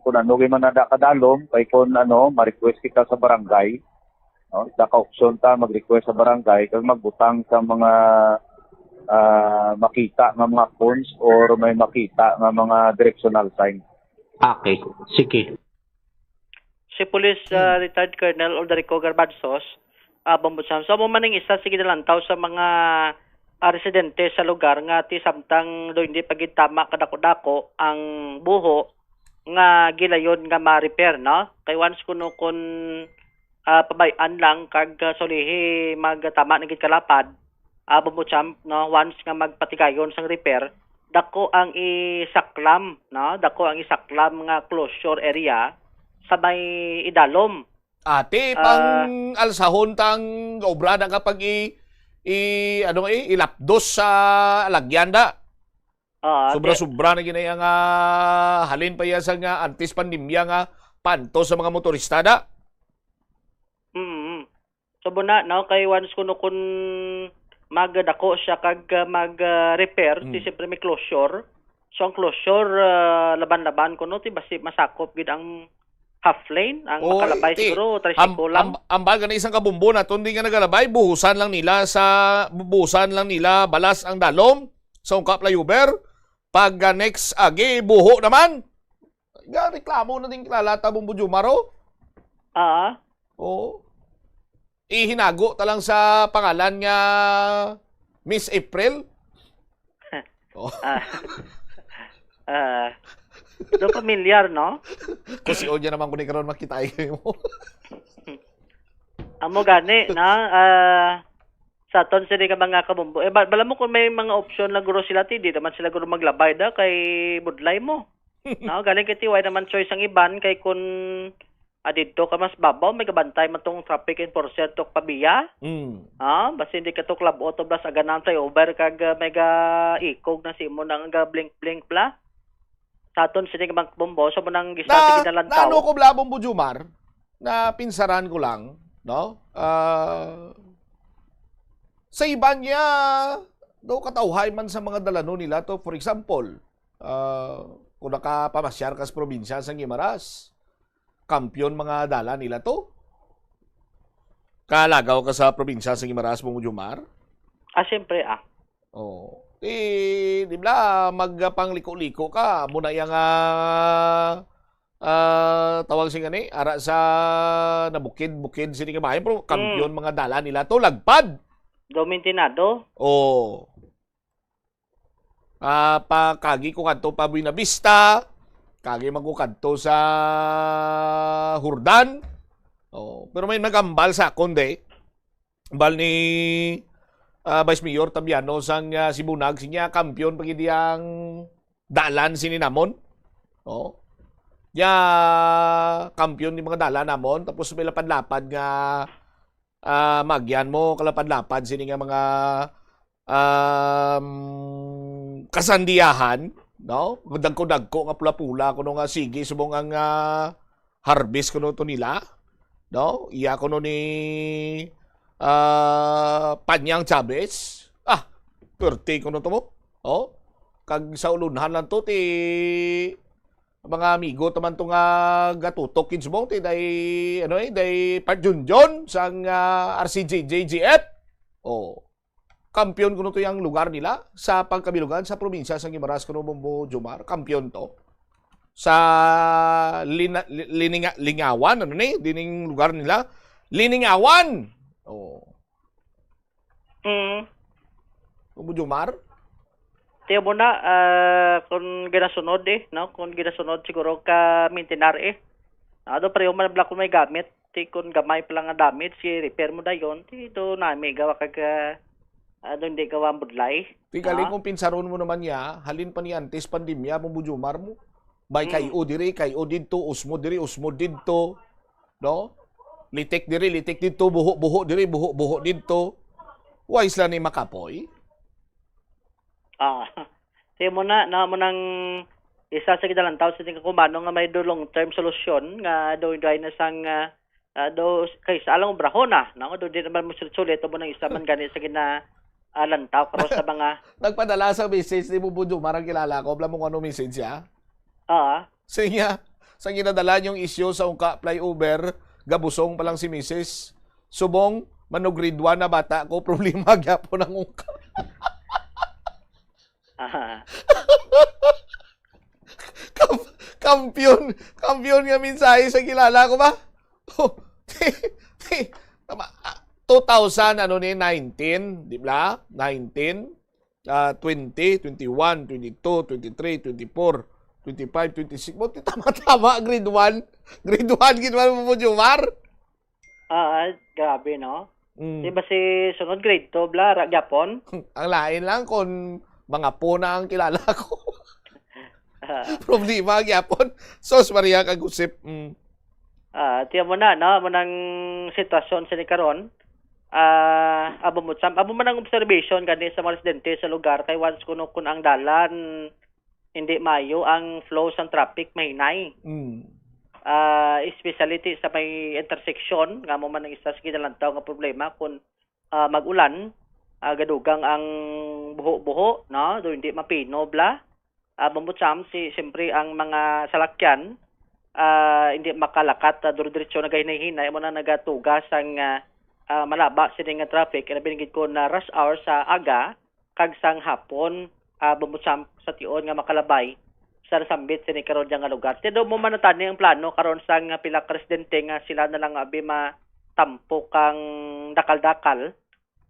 kung ano kay man nada kadalom, kay kung ano, ma-request kita sa barangay, no? Sa ka-option ta, mag-request sa barangay, kag magbutang sa mga, ah, makita nga mga cones or may makita nga mga directional sign. Okay. Sige. Si Police, ah, Retired Colonel Alderico Garbanzos, ah, Bombo Sam. So, amo man ang isa sa ginalantaw sa mga, ah, residente sa lugar nga ti samtang do hindi pa gid tama kadako-dako ang buho nga gilayon nga ma-repair, no? Kay once kuno kun, ah, pabay-an lang kag, ah, sulihi magtama na gid kalapad, ah, Bombo Champ, no? Once nga magpatigayon sang repair, dako ang isaklam, no? Dako ang isaklam nga closure area sa may idalom. Ati, Ah. pang alsahon tang obra na kapag i, i, ano, i, ilapdos sa alagyan da. Ah, Sobra-sobra na gid na iya nga halin pa iya sa nga antes pandemya nga panto sa mga motorista da. Mm. So, muna, no, kay once kuno kun magdako siya kag, ah, mag, ah, repair, Mm. ti siyempre may closure. So, ang closure, ah, laban-laban kuno, ti basi masakop gid ang half lane, ang Oh, makalabay ti, siguro, am-, tricycle lang. am-, ambal gani isang kabumbo naton di nga nagalabay, buhusan lang nila sa, buhusan lang nila balas ang dalom sa Ungka Flyover. Pag, ah, next agi, buho naman. Ga reklamo na din kilala ta, Bombo Jumar, oh. Ah. Oo. Ihinago ta lang sa pangalan nga Miss April. Oh. Ah. Ah. Do familiar, no? Kasi o niya naman ko ni karon makita mo. Amo gani, na, ah, sa aton sini nga mga kabumbo. Eh, ba-, bala mo kung may mga option lang guro sila, ti, di naman sila guro maglabay da, kay budlay mo. No, galing kay ti, way naman choice ang iban, kay kun, ah, didto ka mas babaw, may kabantay man tong traffic enforcer to pabiya. Mm. Ah, basta hindi ka to club auto, blas aganan tayo over kag, ah, may ga ikog na si mo nang ga blink-blink bla. Sa aton sini nga mga kabumbo, sa mo nang gisa Na, sa ginalantaw. Naano ko bla, Bombo Jumar, na pinsaran ko lang, no? Ah, sa iban niya, do katawhay man sa mga dalano nila to. For example, ah, kung nakapamasyar ka sa probinsya sa Guimaras, kampiyon mga dalan nila to. Kalagaw ka sa probinsya sa Guimaras, Bombo Jumar? Ah, siyempre, ah. Oh. Eh, di bla, magpangliko-liko ka. Muna yang, ah, ah, tawag sing ani, ara sa nabukid-bukid sini nga bayan, pero kampiyon Mm. mga dalan nila to, lagpad. Domintinado. Oh. Ah, pa, kagi ko kadto pa Buenavista, kagi man ko kadto sa Jordan. Oh, pero may nagambal sa akon, de. Bal ni, ah, Vice Mayor Tabiano sang, ah, Sibunag, sinya kampiyon pa gid ang dalan sini namon. Oh. Ya, kampiyon ni mga dalan namon, tapos may lapad-lapad nga, ah, magyan mo, kalapad-lapad sini nga mga, um, kasandiyahan, no? Dagko-dagko nga pula-pula kuno nga sige subong ang, ah, harvest kuno to nila, no? Iya kuno ni, ah, Panyang Chavez. Ah, perte kuno to mo. Oh, kag sa ulunhan lang to ti mga amigo taman to nga gatutok kids mo ti day, ano eh, day Part Junjun sang, ah, R C J J G F. Oh. Kampiyon kuno to yang lugar nila sa pagkabilugan sa probinsya sa Guimaras kuno, Bombo Jomar. Kampiyon to sa lina-, li-, lininga-, lingawan, ano ni? Dining lugar nila. Liningawan. Oh. Mm. Bombo Jomar? Tiyo mo na, ah, kung ginasunod eh, no? Kung ginasunod siguro ka mintinar eh. Ano, pareho man bala kung may gamit. Ti kung gamay pa lang nga damage, si repair mo dayon. Ti do nami gawa kag, ah, ano, hindi gawa ang budlay. Ti gali, no? Kung pinsaron mo naman niya, halin pa ni antes pandemya, Bombo Jomar mo. May Mm. kayo diri, kayo didto, usmo diri, usmo didto. No? Litik diri, litik didto, buho-buho diri, buho-buho didto. Why sila ni makapoy? Ah, tiyo mo na, na mo nang isa sa ginalantaw sa ating kakumano nga may do long-term solusyon nga do, do ay na sang, ah, ah, do kay sa alang obrahon na, no? Do di naman mo sulit-sulit mo nang isa man gani sa gina, ah, lantaw karon sa mga Nagpadala sa message ni Bubujo, marang kilala ko. Alam mo kung ano message siya? Ah. Siya, sa ginadala niyong isyu sa ungka flyover, gabusong pa lang si misis. Subong, manugridwa na bata ko, problema gyapon ang ungka. Ah. Kam-, kampiyon, kampiyon nga mensahe sa kilala ko ba? Oh, ti-, ti-, tama, ah, two thousand, ano ni, nineteen, di ba? Nineteen, ah, twenty, twenty-one, twenty-two, twenty-three, twenty-four, twenty-five, twenty-six. Mo, ti-, tama-tama, grade one. Grade one, grade one mo, Jomar. Ah, ay, grabe, no? Mm. Di ba si sunod grade two, bla, ra gyapon? Ang lain lang kung mga po na ang kilala ko. Ah. Problema gyapon. Sos, Maria, kagusip. Mm. Ah, tiyan mo na, no? Mo nang sitwasyon sa ni karon. Ah, abo mo, Sam, abo man ang observation gani sa mga residente sa lugar kay once kuno kun ang dalan hindi maayo, ang flow sang traffic mahinay. Mm. Ah, especially ti sa may intersection, nga mo man ang isa sa ginalantaw nga problema kung, ah, mag-ulan, ah, gadugang ang buho-buho, no? Do hindi mapino, bla. Ah, bumbutsam, si, siyempre, ang mga salakyan, ah, hindi makalakat, ah, duro-diretso, nagahinay-hinay, mo na nagatuga sang, ah, ah, malaba sini nga traffic, ilabi na gid ko na rush hour sa aga, kag sang hapon, ah, bumbutsam sa tion nga makalabay sa nasambit sini karon dyan nga lugar. Ti do mo manatani ang plano karon sang pila ka residente nga sila na lang abi matampo kang dakal-dakal,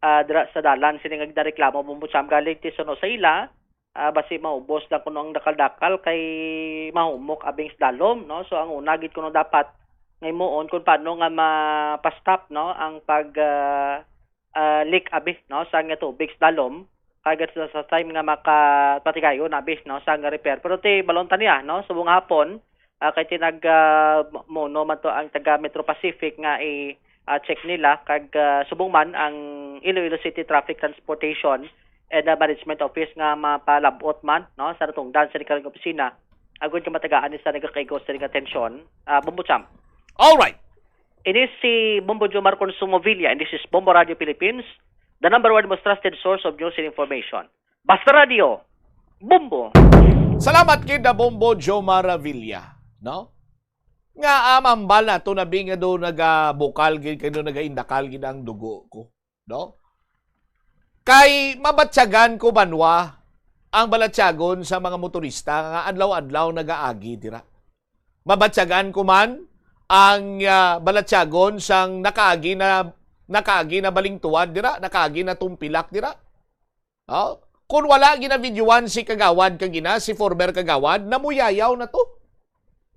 ah, dira sa dalan sini nga ginareklamo bumbutsam galing ti suno sa ila, ah, basi maubos lang kuno ang dakal-dakal kay mahumok abing sa dalom, no? So ang una gid kuno dapat nga himuon kung paano nga mapastop, no, ang pag, ah, ah, leak abi, no, sa nga tubig sa dalom, kag sa, sa time nga maka-, patigayon abi, no, sa nga repair. Pero ti balon ta niya, no, subong hapon, ah, kay tinag, ah, mo-, mono man to ang taga Metro Pacific nga i, ah, check nila, kag, ah, subong man ang Iloilo City Traffic Transportation and, ah, Management Office nga mapalabot man, no, sa natungdan sa nikalang opisina, agud nga matagaan ni sa nagakaigo sa ning atensyon, ah, Bumbo Champ. All right. Ini si Bombo Jomar Consumo Villa, and this is Bombo Radio Philippines, the number one most trusted source of news and information. Basta Radio, Bombo! Salamat kay da Bombo Jomar Villa, no? Nga, ah, mambal na to na bi nga do nagabukal gid, kay do nagaindakal gid ang dugo ko, no? Kay mabatyagan ko banwa ang balatyagon sa mga motorista nga adlaw-adlaw nagaagi dira. Mabatyagan ko man ang, ah, balatyagon sang nakaagi na, nakaagi na balingtuwad dira, nakaagi na tumpilak dira. Oh, kung wala ginavideoan si Kagawad kagina, si former Kagawad, namuyayaw na to.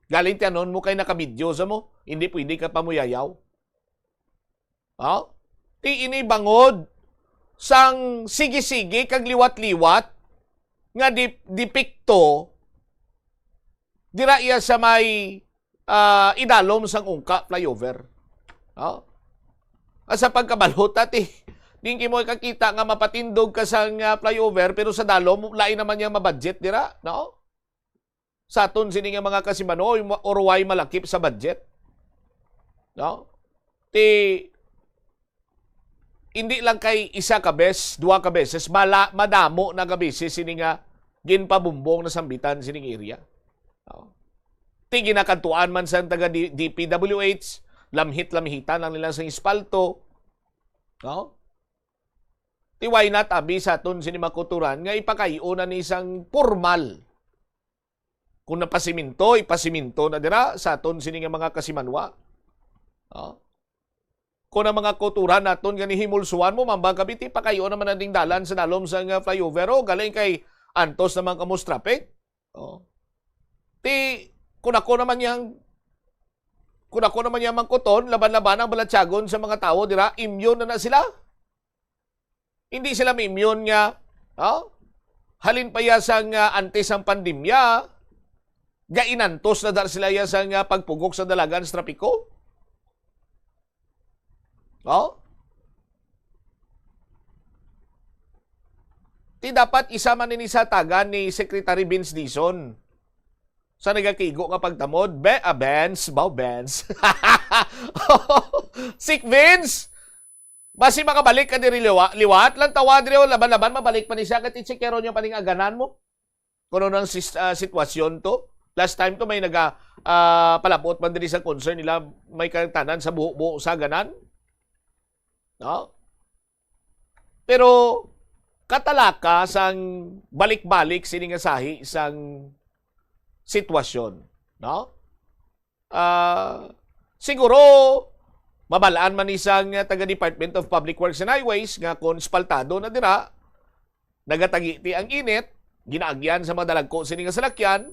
Galing tiyanon mo kay nakabidyo sa mo, hindi pwede ka pamuyayaw. Oh? Ti ini bangod sang sige-sige kag liwat-liwat nga dip-, depekto dira iya sa may, ah, idalom sang ungka flyover. Oh? At sa pagkabalota, ti, Di kamo kakita nga mapatindog ka sang, ah, flyover, pero sa dalom, lain naman niya mabudget dira, no? Sa aton sini nga mga kasimanwa, or way malakip sa budget. No? Ti, hindi lang kay isa ka bes, duha ka beses, mala-, madamo na ka beses sini nga ginpabumbong na sambitan sining area. No? Ti ginakadtuan man sang taga D-, D P W H, lamhit-lamhitan lang nila sang espalto. No? Ti why not, abi, sa aton sini mga kauturan nga ipakay-o na ni sang pormal. Kung napasiminto, ipasiminto na dira sa aton sini nga mga kasimanwa. Oh. Kung ang mga kauturan naton nga nihimulsuan mo, mambang kami, ti pakay-o naman na ding dalan sa dalom sang, ah, flyover, oh, galing kay antos naman kamo sa traffic. Oh. Ti, kung ako naman yang, kung ako naman yang mangkuton, laban-laban ang balatyagon sa mga tawo dira, immune na na sila. Hindi sila ma-immune nga, oh? Halin pa ya sang, ah, antes ang pandemya, gainantos na dahil sila ya sang, ah, pagpugok sa dalagan sa trapiko. Oh? Ti dapat isa man ini sa tagan ni Secretary Vince Dizon sa nagakigo nga pagtamod. Be, ah, Benz, baw Benz. Sik Vince, basi makabalik ka diri liwa-, liwat lang tawa diri, o laban-laban, mabalik pa ni siya, kay titsikero niya pa ning aganan mo. Kuno nang sis-, ah, sitwasyon to. Last time to, may naga, ah, palabot man diri sa concern nila, may katanan sa buho-buho sa aganan. No? Pero, katalaka sang balik-balik sini nga sahi sang sitwasyon, no? Ah, siguro, mabal-an man ni sang, ah, taga Department of Public Works and Highways nga kung espaltado na dira, nagatagiti ang init, ginaagyan sa mga dalagko sini nga salakyan,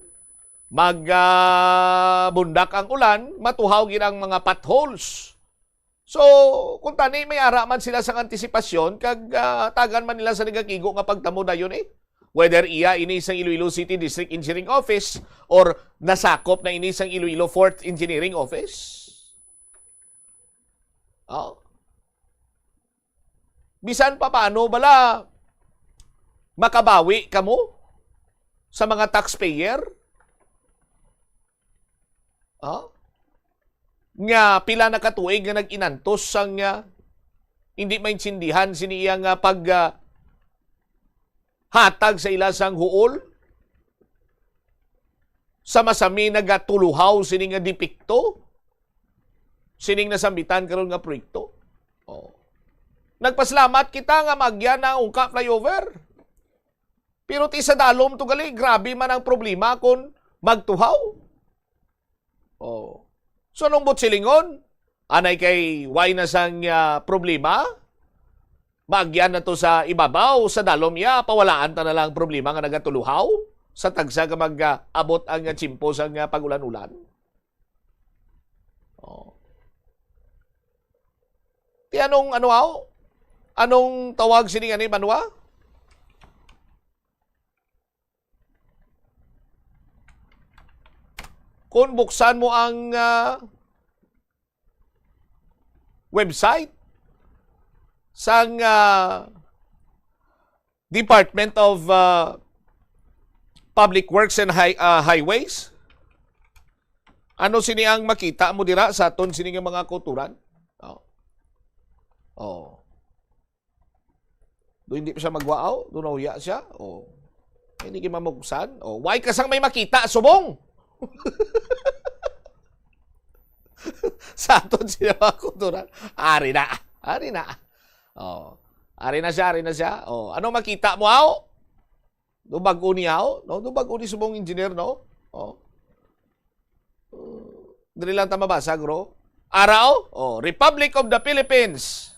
mag, ah, bundak ang ulan, matuhaw gid ang mga potholes. So, kung tani, may ara man sila sang antisipasyon, kag, ah, tagan man nila sa nagakigo nga pagtamod dayon, eh. Whether iya ini sang Iloilo City District Engineering Office or nasakop na ini sang Iloilo Fourth Engineering Office. Oh. Bisan pa paano bala, makabawi kamo sa mga taxpayer? Oh? Nga pila na ka tuig nga nag-inantos sang, ah, hindi maintindihan sini iya nga pag, ah, hatag sa ila sang huol, sa masami nagatuluhaw sini nga depekto, sining nasambitan karon nga proyekto. Oh. Nagpasalamat kita nga maagyan na ang Ungka Flyover. Pero ti sa dalom to gali, grabe man ang problema kung magtuhaw. Oh. So, anong buot silingon? Anay kay way na sang, ah, problema? Maagyan na to sa ibabaw, sa dalom iya, pawalaan ta na lang ang problema nga nagatuluhaw sa tagsa ka mag, ah, abot ang, ah, tiyempo sang, ah, pag-ulan-ulan. Oh. Ti anong, ano, aw? Anong tawag sini nga ni Manwa? Kung buksan mo ang, ah, website sang, ah, Department of, ah, Public Works and High-, ah, Highways, ano sini ang makita mo dira sa aton sini nga mga kauturan? Oh. Oh. Do hindi pa siya magwaaw? Do nahuya siya? Oh. Hindi ka mamuksan? Oh, why ka sang may makita, subong? Sa aton sila mga kultura. Ari na. Ari na. Oh. Ari na siya, ari na siya. Oh, ano makita mo, aw? Do bag-o ni, aw? No? Do bag-o ni, subong engineer, no? Oh. Dili lang ta mabasa, bro. Ara, oh. Oh, Republic of the Philippines.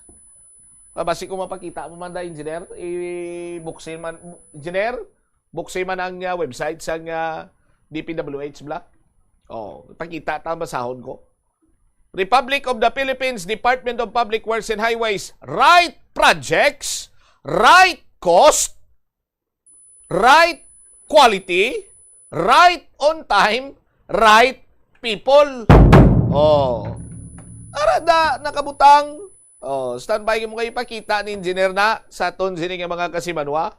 Ah, basi ko mapakita mo man da, engineer. I-, buksi man, engineer, buksi man ang, ah, website sang, ah, D P W H bala. Oh, pakita ta, basahon ko. Republic of the Philippines, Department of Public Works and Highways, right projects, right cost, right quality, right on time, right people. Oh. Ara da nakabutang Oh, standby mo kay ipakita ni Engineer na sa aton sini nga mga kasimanwa.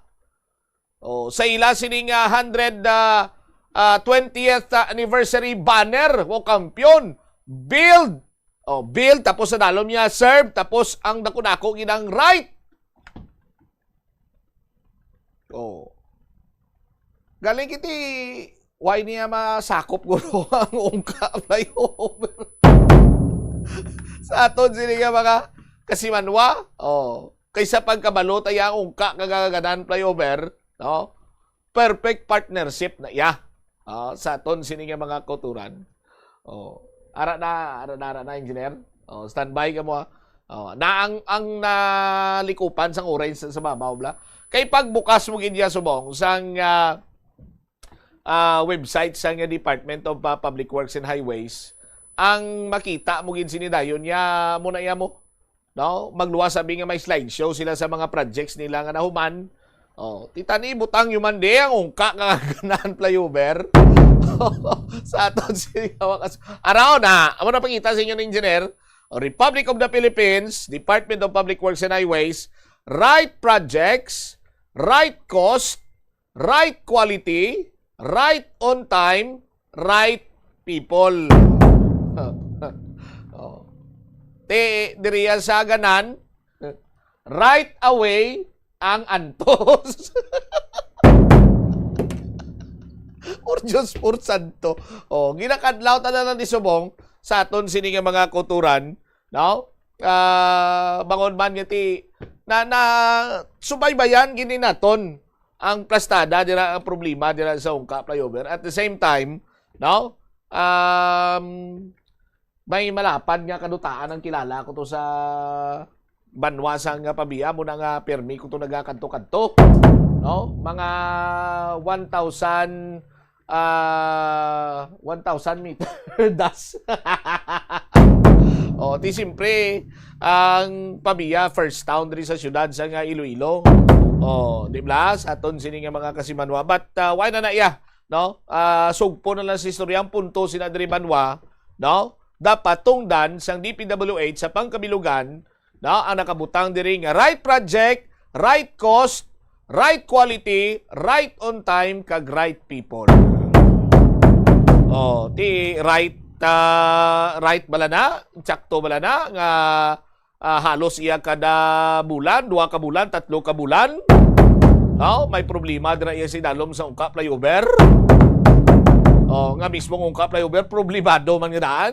Oh, sa ila sini nga hundred, ah, ah, twentieth anniversary banner, wow, kampiyon. Build. Oh, build, tapos sa dalom niya, serve, tapos ang dako-dako ginang right. Oh. Galing kiti, why niya masakop guro ang ungka flyover? Sa aton sini nga mga kasimanwa, oh, kaysa pagkabalo ta iya ang ungka kag ang Aganan flyover, no? Perfect partnership na iya. Ah, sa aton sini nga mga kauturan. Oh, ara na, ara na, ara na, engineer. Oh, standby ka mo, ah. Oh, na ang, ang nalikupan sang orange sa, sa babaw, bla. Kay pagbukas mo gid niya subong sang, ah, ah, website sang Department of, ah, Public Works and Highways, ang makita mo gid sini dayon niya mo na iya mo, no? Magluwas sabi nga may slideshow sila sa mga projects nila nga nahuman. Oh, tita ni butang human day ang ungka nga Aganan flyover. Sa aton sini nga wakas. Araw na, amo na pangita sa inyo ni engineer. Republic of the Philippines, Department of Public Works and Highways, right projects, right cost, right quality, right on time, right people. Oh. Ti, diriya sa Aganan, right away ang antos. Por Diyos, por Santo. Oh, ginakadlaw ta na lang ni subong sa aton sini nga mga kauturan, no? Ah, bangon man nga ti, na, na subaybayan gini naton ang plastada dira, ang problema dira sa ungka flyover. At the same time, no? Um, may malapad nga kadutaan ang kilala ko to sa banwa sa nga pabia mo na nga permi ko to nagakadto-kadto, no? Mga one thousand, ah, one thousand meter das. Oh, ti siyempre, ang pabia first town diri sa siyudad sa nga Iloilo. Oh, di ba? Sa aton sini nga mga kasimanwa. But, ah, why na na iya, no? Ah, sugpo na lang sa istorya ang punto sina diri banwa, no? Dapat tungdan sang D P W H sa pangkabilugan, no? Ang nakabutang diri nga right project, right cost, right quality, right on time, kag right people. Oh, ti right, ah, right bala na, tsakto bala na nga, ah, halos iya kada bulan, duha ka bulan, tatlo ka bulan. Oh, may problema dira iya si dalom sa ungka flyover. Oh, nga mismo ungka flyover problemado man nga daan.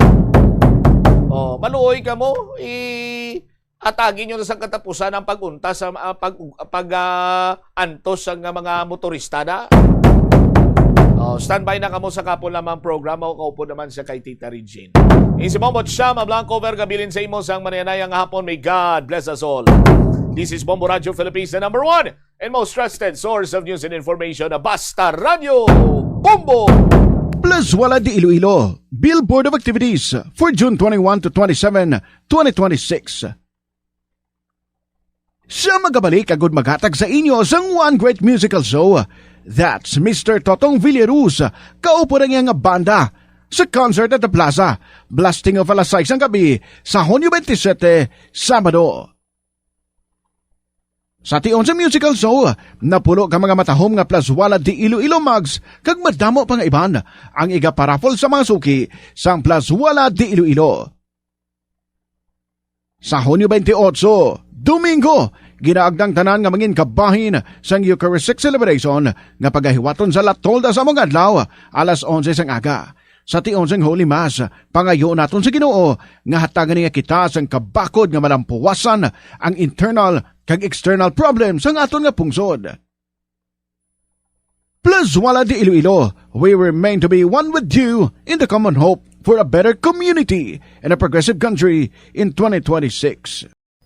Oh, maluoy ka mo, i atagi nyo na sa katapusan ang pag-untas sa, ah, pag, pag, ah, antos sa nga mga motorista na. Oh, standby na kamo sa kapon lamang programa o kaupo naman sa kay Tita Regine. Isi Bombo Chama Blanco, Verga Bilin sa imo sang manayanayang hapon. May God bless us all. This is Bombo Radio Philippines, the number one and most trusted source of news and information. Basta Radio Bombo! Plazuela de Iloilo, Billboard of Activities for June twenty-one to twenty-seven, twenty twenty-six. Siya magabalik agud maghatag sa inyo sang one great musical show. That's Mister Totong Villaruz, kaupo na niya nga banda, sa concert at the plaza. Blasting off alas sais ang gabi sa Hunyo twenty-seven, Sabado. Sa tion sa musical show, napulo ka mga matahom nga Plazuela de Iloilo mugs kag madamo pa nga iban ang iga-paraffle sa mga suki sang Plazuela de Iloilo. Sa Hunyo twenty-eight, Domingo, ginaagda ang tanan nga mangin kabahin sang Eucharistic Celebration nga pagahiwaton sa La Tolda sa among adlaw, alas onse sang aga. Sa tion sang Holy Mass, pangayoon naton sa Ginoo nga hatagan niya kita sang kabakod nga malampuwasan ang internal kag external problems sang aton nga pungsod. Plazuela de Iloilo, we remain to be one with you in the common hope for a better community and a progressive country in twenty twenty-six.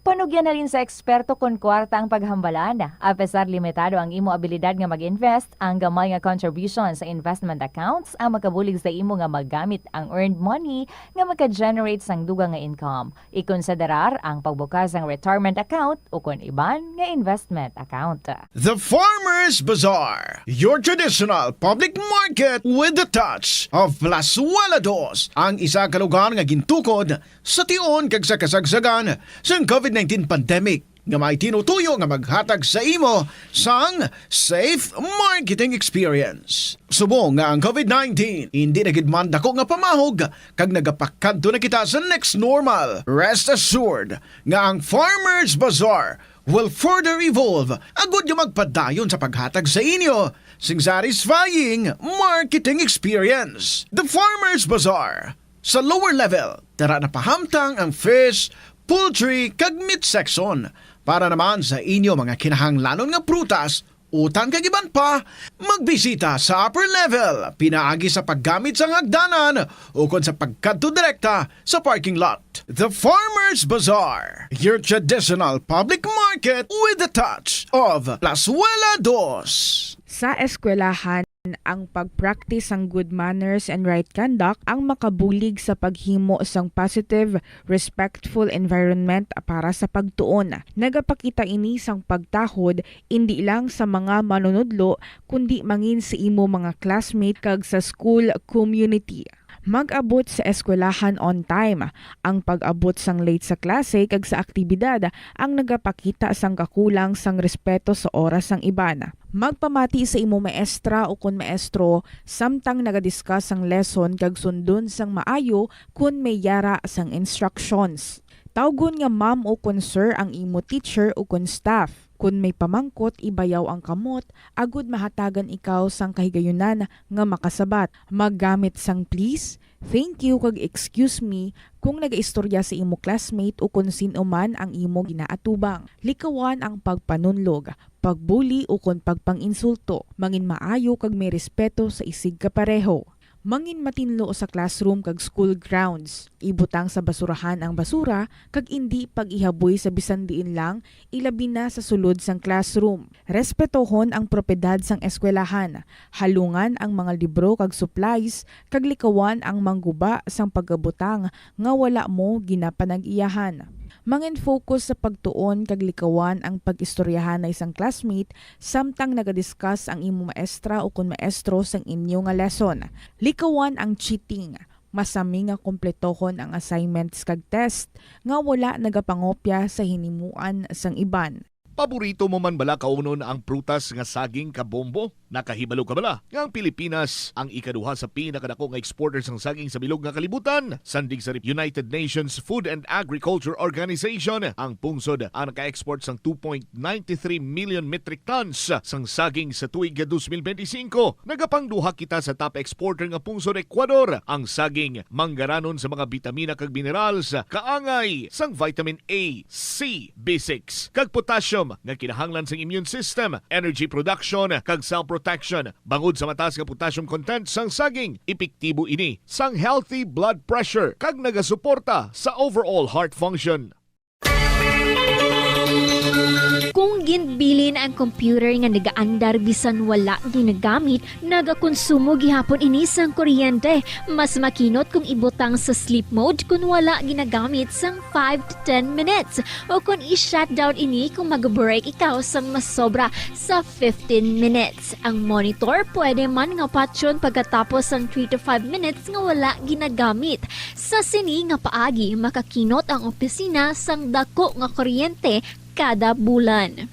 Panugyan halin sa eksperto kon kwarta ang paghambalan. Apesar limitado ang imo abilidad nga mag-invest, ang gamay nga contribution sa investment accounts ang makabulig sa imo nga magamit ang earned money nga maka-generate sang dugang nga income. Ikonsiderar ang pagbukas sang retirement account o kon iban nga investment account. The Farmers Bazaar, your traditional public market with the touch of Plazuela Dos, ang isa ka lugar nga gintukod sa tion kag sa kasagsagan sang COVID nineteen pandemic, nga may tinutuyo nga maghatag sa imo sang safe marketing experience. Subong nga ang COVID nineteen hindi na gid man dako nga pamahog kag nagapakadto na kita sa next normal, rest assured nga ang Farmers Bazaar will further evolve agud nga magpadayon sa paghatag sa inyo sing satisfying marketing experience. The Farmers Bazaar, sa lower level, tara na pahamtang ang fish, poultry, kag meat section. Para naman sa inyo mga kinahanglanon nga prutas, utan kag iban pa, magbisita sa upper level pinaagi sa paggamit sang hagdanan ukon sa pagkadto direkta sa parking lot. The Farmers Bazaar, your traditional public market with the touch of Plazuela Dos. Sa eskwelahan, ang pag-practice sang good manners and right conduct ang makabulig sa paghimo sang positive, respectful environment para sa pagtuon. Nagapakita ini sang pagtahod indi lang sa mga manunudlo, kundi mangin sa imo mga classmate kag sa school community. Mag-abot sa eskwelahan on time. Ang pag-abot sang late sa klase kag sa aktibidad ang nagapakita sang kakulang sang respeto sa oras sang iban. Magpamati sa imo maestra ukon maestro samtang naga-discuss sang lesson kag sundon sang maayo kon may yara sang instructions. Tawgon nga ma'am ukon sir ang imo teacher ukon staff. Kon may pamangkot, ibayaw ang kamot agud mahatagan ikaw sang kahigayunan nga makasabat. Maggamit sang please, thank you, kag excuse me kon nagaistorya sa imo classmate ukon sin-o man ang imo ginaatubang. Likawan ang pagpanunlog, pagbuli ukon pagpang-insulto. Mangin maayo kag may respeto sa isigkapareho. Mangin matinlo sa classroom kag school grounds. Ibutang sa basurahan ang basura kag indi pag-ihaboy sa bisan diin lang, ilabi na sa sulod sang classroom. Respetohon ang propiedad sang eskwelahan. Halungan ang mga libro kag supplies, kag likawan ang mangguba sang pagabutang nga wala mo ginapanag-iyahan. Mangin-focus sa pagtuon kag likawan ang pag-istoryahanay sang classmate samtang naga-discuss ang imo maestra ukon maestro sang inyo nga lesson. Likawan ang cheating. Masami nga kumpletohon ang assignments kag test nga wala nagapangopya sa hinimuan sang iban. Paborito mo man bala kaunon ang prutas nga saging kabombo? Nakahibalo ka bala nga ang Pilipinas ang ikaduha sa pinakadako nga exporter sang saging sa bilog nga kalibutan? Sandig sa United Nations Food and Agriculture Organization, ang pungsod ang naka-export sang two point nine three million metric tons sang saging sa tuig nga twenty twenty-five. Nagapangduha kita sa top exporter nga pungsod, Ecuador. Ang saging manggaranon sa mga bitamina kag minerals, kaangay sang vitamin A, C, B six, kag potassium nga kinahanglan sang immune system, energy production, kag cell protection. Bangod sa mataas nga potassium content sang saging, epektibo ini sang healthy blood pressure kag nagasuporta sa overall heart function. Kung ginbilin ang computer nga nagaandar bisan wala ginagamit, nagakonsumo gihapon ini sang kuryente. Mas makinot kung ibutang sa sleep mode kon wala ginagamit sang five to ten minutes, o kon i-shutdown ini kung mag-break ikaw sang masobra sa fifteen minutes. Ang monitor pwede man nga patyon pagkatapos sang three to five minutes nga wala ginagamit. Sa sini nga paagi, makakinot ang opisina sang dako nga kuryente kada bulan.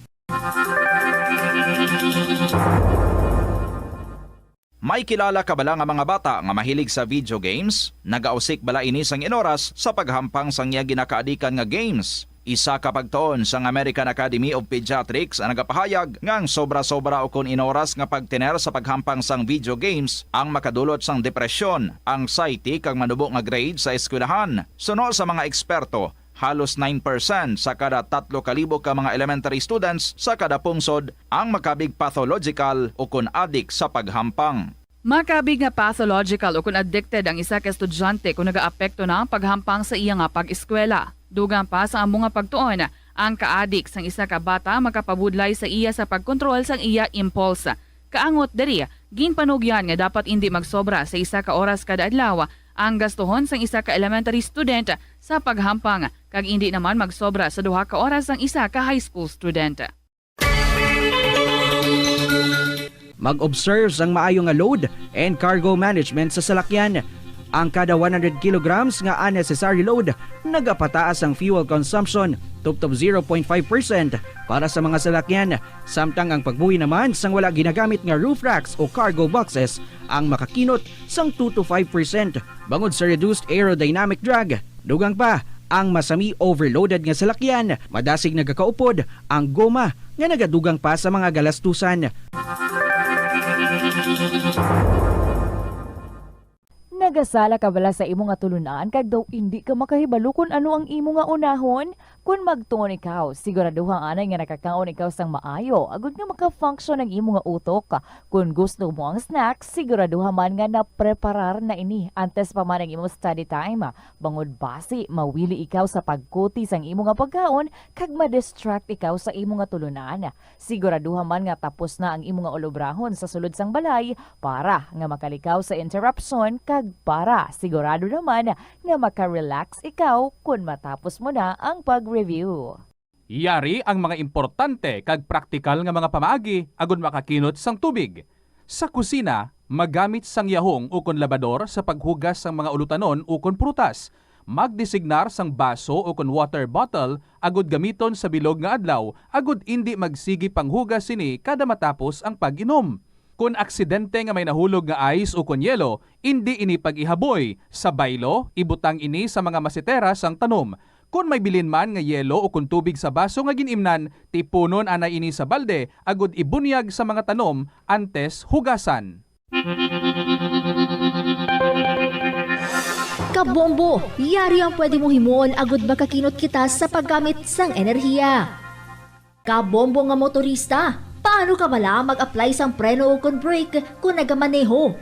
May kilala ka bala nga mga bata nga mahilig sa video games? Nagausik bala ini sang inoras sa paghampang sang iya ginakaadikan nga games? Isa ka pagtuon sang American Academy of Pediatrics ang nagapahayag nga ang sobra-sobra ukon inoras nga pagtener sa paghampang sang video games ang makadulot sang depresyon, anxiety, kag manubo nga grade sa eskwelahan. Suno sa mga eksperto, halos nine percent sa kada tatlo ka libo ka mga elementary students sa kada pungsod ang makabig pathological ukon adik sa paghampang. Makabig nga pathological ukon addicted ang isa ka estudyante kon nagaapekto na ang paghampang sa iya nga pag-eskwela. Dugang pa sa amo nga pagtuon, Ang kaadik sang isa ka bata makapabudlay sa iya sa pagkontrol sang iya impulse. Kaangot diri, ginpanugyan nga dapat indi magsobra sa isa ka oras kada adlaw ang gastuhon sang isa ka elementary student sa paghampang, kag indi naman magsobra sa duha ka oras ang isa ka high school student. Mag-observe sang maayo nga load and cargo management sa salakyan. Ang kada one hundred kilograms nga unnecessary load nagapataas ang fuel consumption tubtob zero point five percent para sa mga salakyan, samtang ang pagbuhi naman sang wala ginagamit nga roof racks o cargo boxes ang makakinot sang two to five percent bangod sa reduced aerodynamic drag. Dugang pa, ang masami overloaded nga salakyan, madasig nagakaupod ang goma nga nagadugang pa sa mga galastusan. Nagasala ka bala sa imo nga tulunan kag daw indi ka makahibalo kon ano ang imo nga unahon? Kon magtuon ikaw, siguraduha anay nga nakakaon ikaw sang maayo agod nga maka-function ang imo nga utok. Kon gusto mo ang snacks, siguraduha man nga napreparar na ini antes pa man ang imo study time. Bangod basi mawili ikaw sa pagkuti sang imo nga pagkaon kag ma-distract ikaw sa imo nga tulunan. Siguraduha man nga tapos na ang imo nga ulobrahon sa sulod sang balay para nga makalikaw sa interruption kag para sigurado naman nga maka-relax ikaw kon matapos mo na ang pag-review. Yari ang mga importante kag praktikal nga mga pamaagi agud makakinot sang tubig. Sa kusina, magamit sang yahong ukon labador sa paghugas sang mga ulutanon ukon prutas. Magdesignar sang baso ukon water bottle agud gamiton sa bilog nga adlaw agud indi magsigi panghugas sini kada matapos ang pag-inom. Kon aksidente nga may nahulog nga ice ukon yelo, indi ini pag-ihaboy. Sa baylo, ibutang ini sa mga masetera sang tanom. Kon may bilin man nga yelo ukon tubig sa baso nga gin-imnan, tipunon anay ini sa balde agud ibunyag sa mga tanom antes hugasan. Kabombo, yari ang pwede mo himuon agud makakinot kita sa paggamit sang enerhiya. Kabombo nga motorista, paano ka bala mag-apply sang preno ukon brake kon nagamaneho?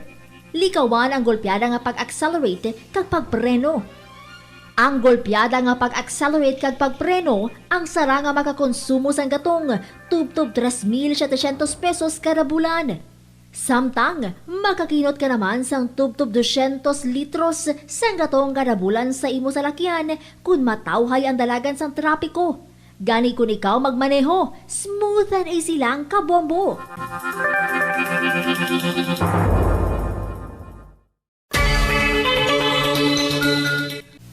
Likawan ang golpeada nga pag-accelerate kag pagpreno. Ang golpeada nga pag-accelerate kag pagpreno ang sara nga makakonsumo sang gatong tubtob tres mil setecientos pesos kada bulan. Samtang makakinot ka naman sang tubtob dosyentos litros sang gatong kada bulan sa imo salakyan kon matawhay ang dalagan sang trapiko. Gani kon ikaw magmaneho, smooth and easy lang, kabombo!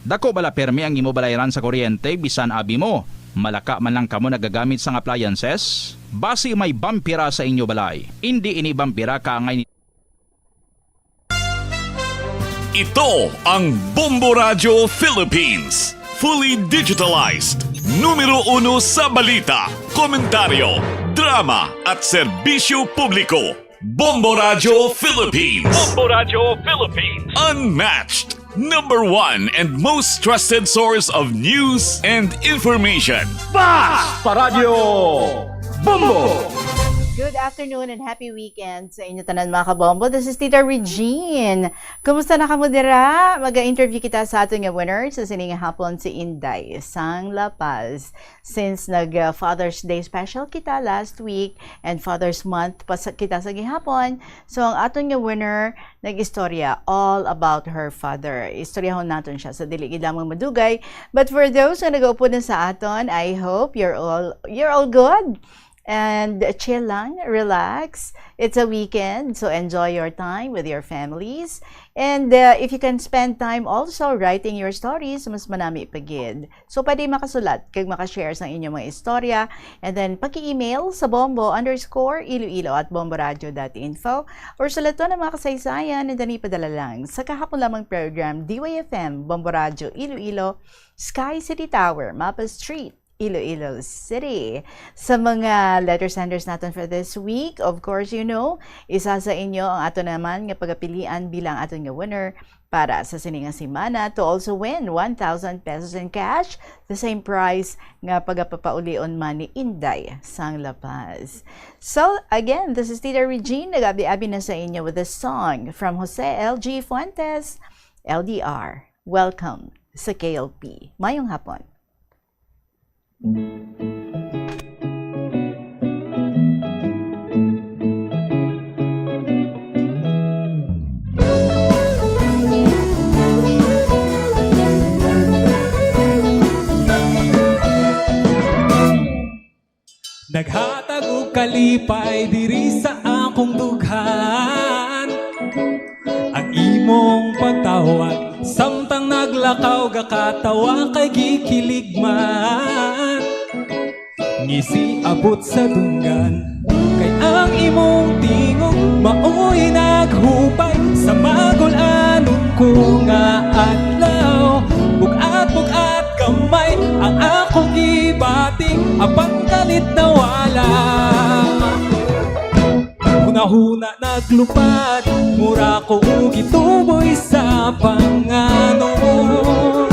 Dako bala permi ang imo balayran sa kuryente bisan abi mo? Malaka man lang kamo nagagamit sang appliances? Basi may bampira sa inyo balay. Indi ini bampira kaangay ni Ito ang Bombo Radyo Philippines. Fully digitalized. Numero uno sa balita, komentaryo, drama at serbisyo publiko. Bombo Radyo Philippines. Bombo Radyo Philippines. Unmatched. Number one and most trusted source of news and information. Bas! Paradyo! Bombo! Good afternoon and happy weekend sa inyo tanan, mga kabombo. This is Tita Regine. Kumusta na kamo dira? Maga-interview kita sa aton nga winner sa sining hapon, si Inday sang La Paz. Since nag uh, Father's Day special kita last week and Father's Month pa sa, kita sa gihapon, so ang aton nga winner nag-istorya all about her father. Istoryahon naton siya sa dili gid lamang madugay. But for those nga nagaupod na sa aton, I hope you're all you're all good. And chill lang, relax. It's a weekend, so enjoy your time with your families. And uh, if you can spend time also writing your stories, mas manami pa gid. So pwede makasulat kag makashare sa inyong mga istorya, and then paki-email sa bombo underscore iloilo at bomboradio dot info, or sulaton ang mga kasaysayan and then ipadala lang sa kahapon lamang program, D Y F M, Bombo Radio Iloilo, Sky City Tower, Mapa Street, Iloilo City. Sa mga letter senders naton for this week, of course, you know, isa sa inyo ang ato naman nga pagapilian bilang aton nga winner para sa sini nga semana to also win one thousand pesos in cash, the same prize nga pagapapaulion man ni Inday sang La Paz. So, again, this is Tita Regine, nag-abi-abi na sa inyo with a song from Jose L G Fuentes, L D R. Welcome sa K L P. Mayong hapon. Naghatag og kalipay diri sa akong dughan. Ang imong pagtawag, samtang naglakaw, gakatawa kay gikilig man. Ngisi abot sa dunggan, kay ang imong tingog mao'y naghupay sa magul-anon ko nga adlaw. Bugat-bugat gamay ang akong gibati, apan kalit nawala. Hunahuna naglupad, mura ko gituboy sa panganon.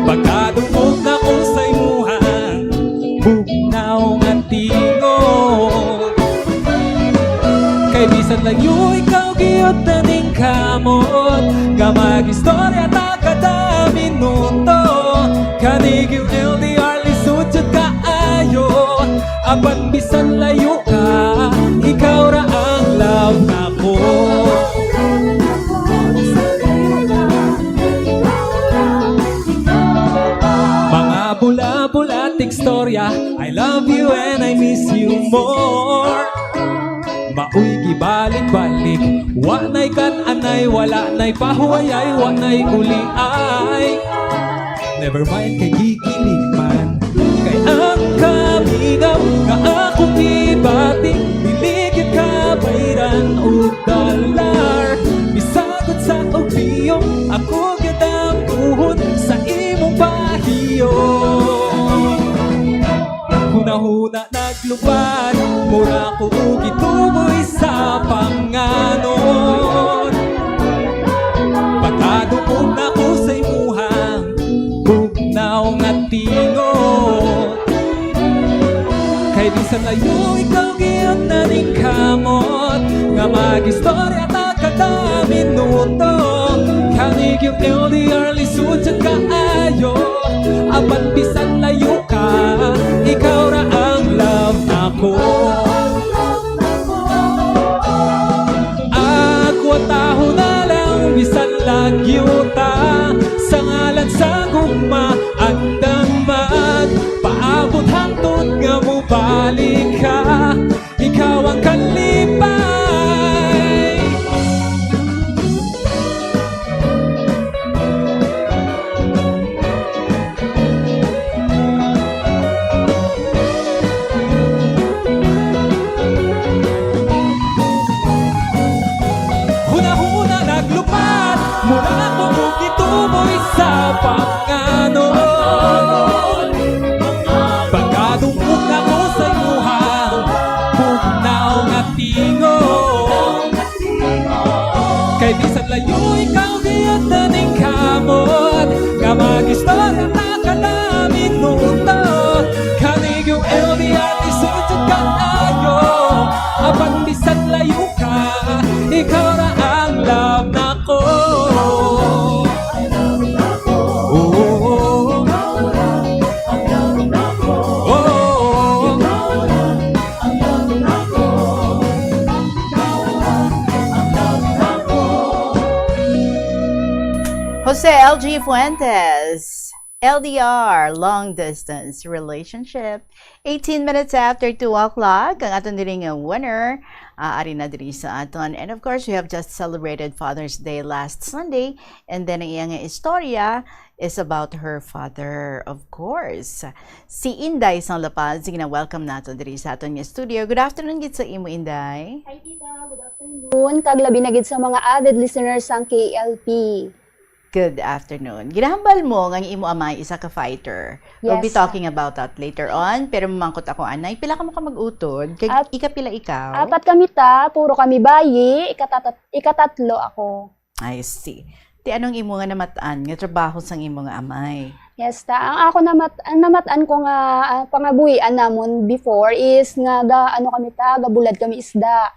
Pagkadungog nako sa imuha, bugnaw nga tingog. Kay bisan layo ikaw, gihapon ning kamot, nga mag-istorya ta kada minuto. Kani gyud L D R, lisod jud kaayo. Apan bisan layo ka, ikaw ra ang love nako. Mga bula-bula, tigstorya, I love you and I miss you more. Maoy gibalik-balik, wa na'y kan-anay, wala na'y pahuwayay, wa na'y uliay. Never mind kay gikilig man. Kay ang kamingaw nga akong gibati, dili gyud kabayran og dollar. Bisag unsa og biyong, ako gyud ang tuhod sa imong pahiyo. Hunahuna naglupad, mura ko gituboy sa panganon. Pagkadungog nako sa imuhang bugnaw nga tingog. Kay bisan layo ikaw, gihapon ning kamot, nga mag-istorya ta kada minuto. Kani gyud L D R, lisod jud kaayo. Apan bisan layo ka, ikaw ra ang love nako. Agwantahon na lang, bisan lagyo ta, sa ngalan sa gugma, andam magpaabot hangtod nga mobalik ka. Ikaw ang kalipay. Hunahuna naglupad, mura ko gituboy sa panganon. Pagkadungog nako sa imuha, bugnaw nga tingog. Kay bisan layo ikaw, gihapon ning kamot, nga mag-istorya ta kada minuto. Kani gyud L D R, lisod jud kaayo. Apan bisan layo ka, ikaw ra ang love nako. Oh, oh, oh. Oh, oh, oh. Jose L G Fuentes, L D R, long distance relationship. Eighteen minutes after two o'clock, ang aton diri nga winner, ah, ari na diri sa aton. And of course, we have just celebrated Father's Day last Sunday, and then ang iya nga istorya is about her father, of course. Si Inday sang La Paz, gina-welcome nato diri sa aton nga studio. Good afternoon gid sa imo, Inday. Hi, tita. Good afternoon. Kag labi na gid sa mga avid listeners sang K L P. Good afternoon. Ginahambal mo nga ang imo amay isa ka fighter. We'll be Yes. talking about that later on. Pero mamangkot ako, anay, pila kamo ka mag-utod? Kag Ap-, ikapila ikaw? Apat kami ta, puro kami bayi, ikatat-, ikatatlo ako. I see. Ti anong imo nga namat-an nga trabaho sang imo nga amay? Yes, ta. Ang ako namat-, ang namat-an ko nga, ah, pangabuhian namon before is nga ga-, ano kami ta, gabulad kami isda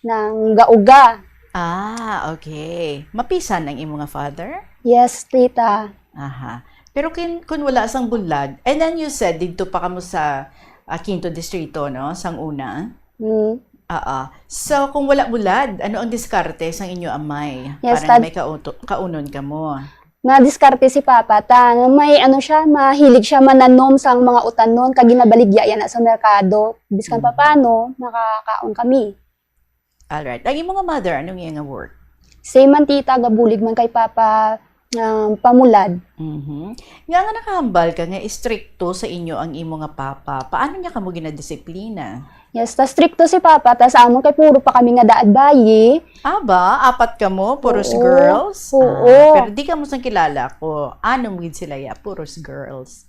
nang gauga. Ah, okay. Mapisan ang imo nga father? Yes, tita. Aha. Pero kin-, kung wala sang bulad, and then you said, didto pa kamo sa, ah, Quinto Distrito, no? Sang una? Mm. Oo. So, kung wala bulad, ano ang diskarte sang inyo amay? Yes, para nga tad- may kauto-, kaunon kamo? Nadiskarte si Papa, ta may ano siya, mahilig siya mananom sang mga utanon, kag ginabaligya yan na sa merkado. Biskan Mm. papano, makakaon kami. Alright. Ang imo nga mother, anong iya nga work? Same man, tita, gabulig man kay Papa, um, pamulad. Mhm. Nga, nga nakahambal ka nga istrikto sa inyo ang imo nga papa, paano niya kamo ginadisiplina? Yes, ta strikto si Papa, ta sa amon kay puro pa kami nga daad bayi. Aba, apat kamo, puros Oo. girls? Oo. Ah, pero di kamo sang kilala ko. Ano mo gid sila ya, puros girls?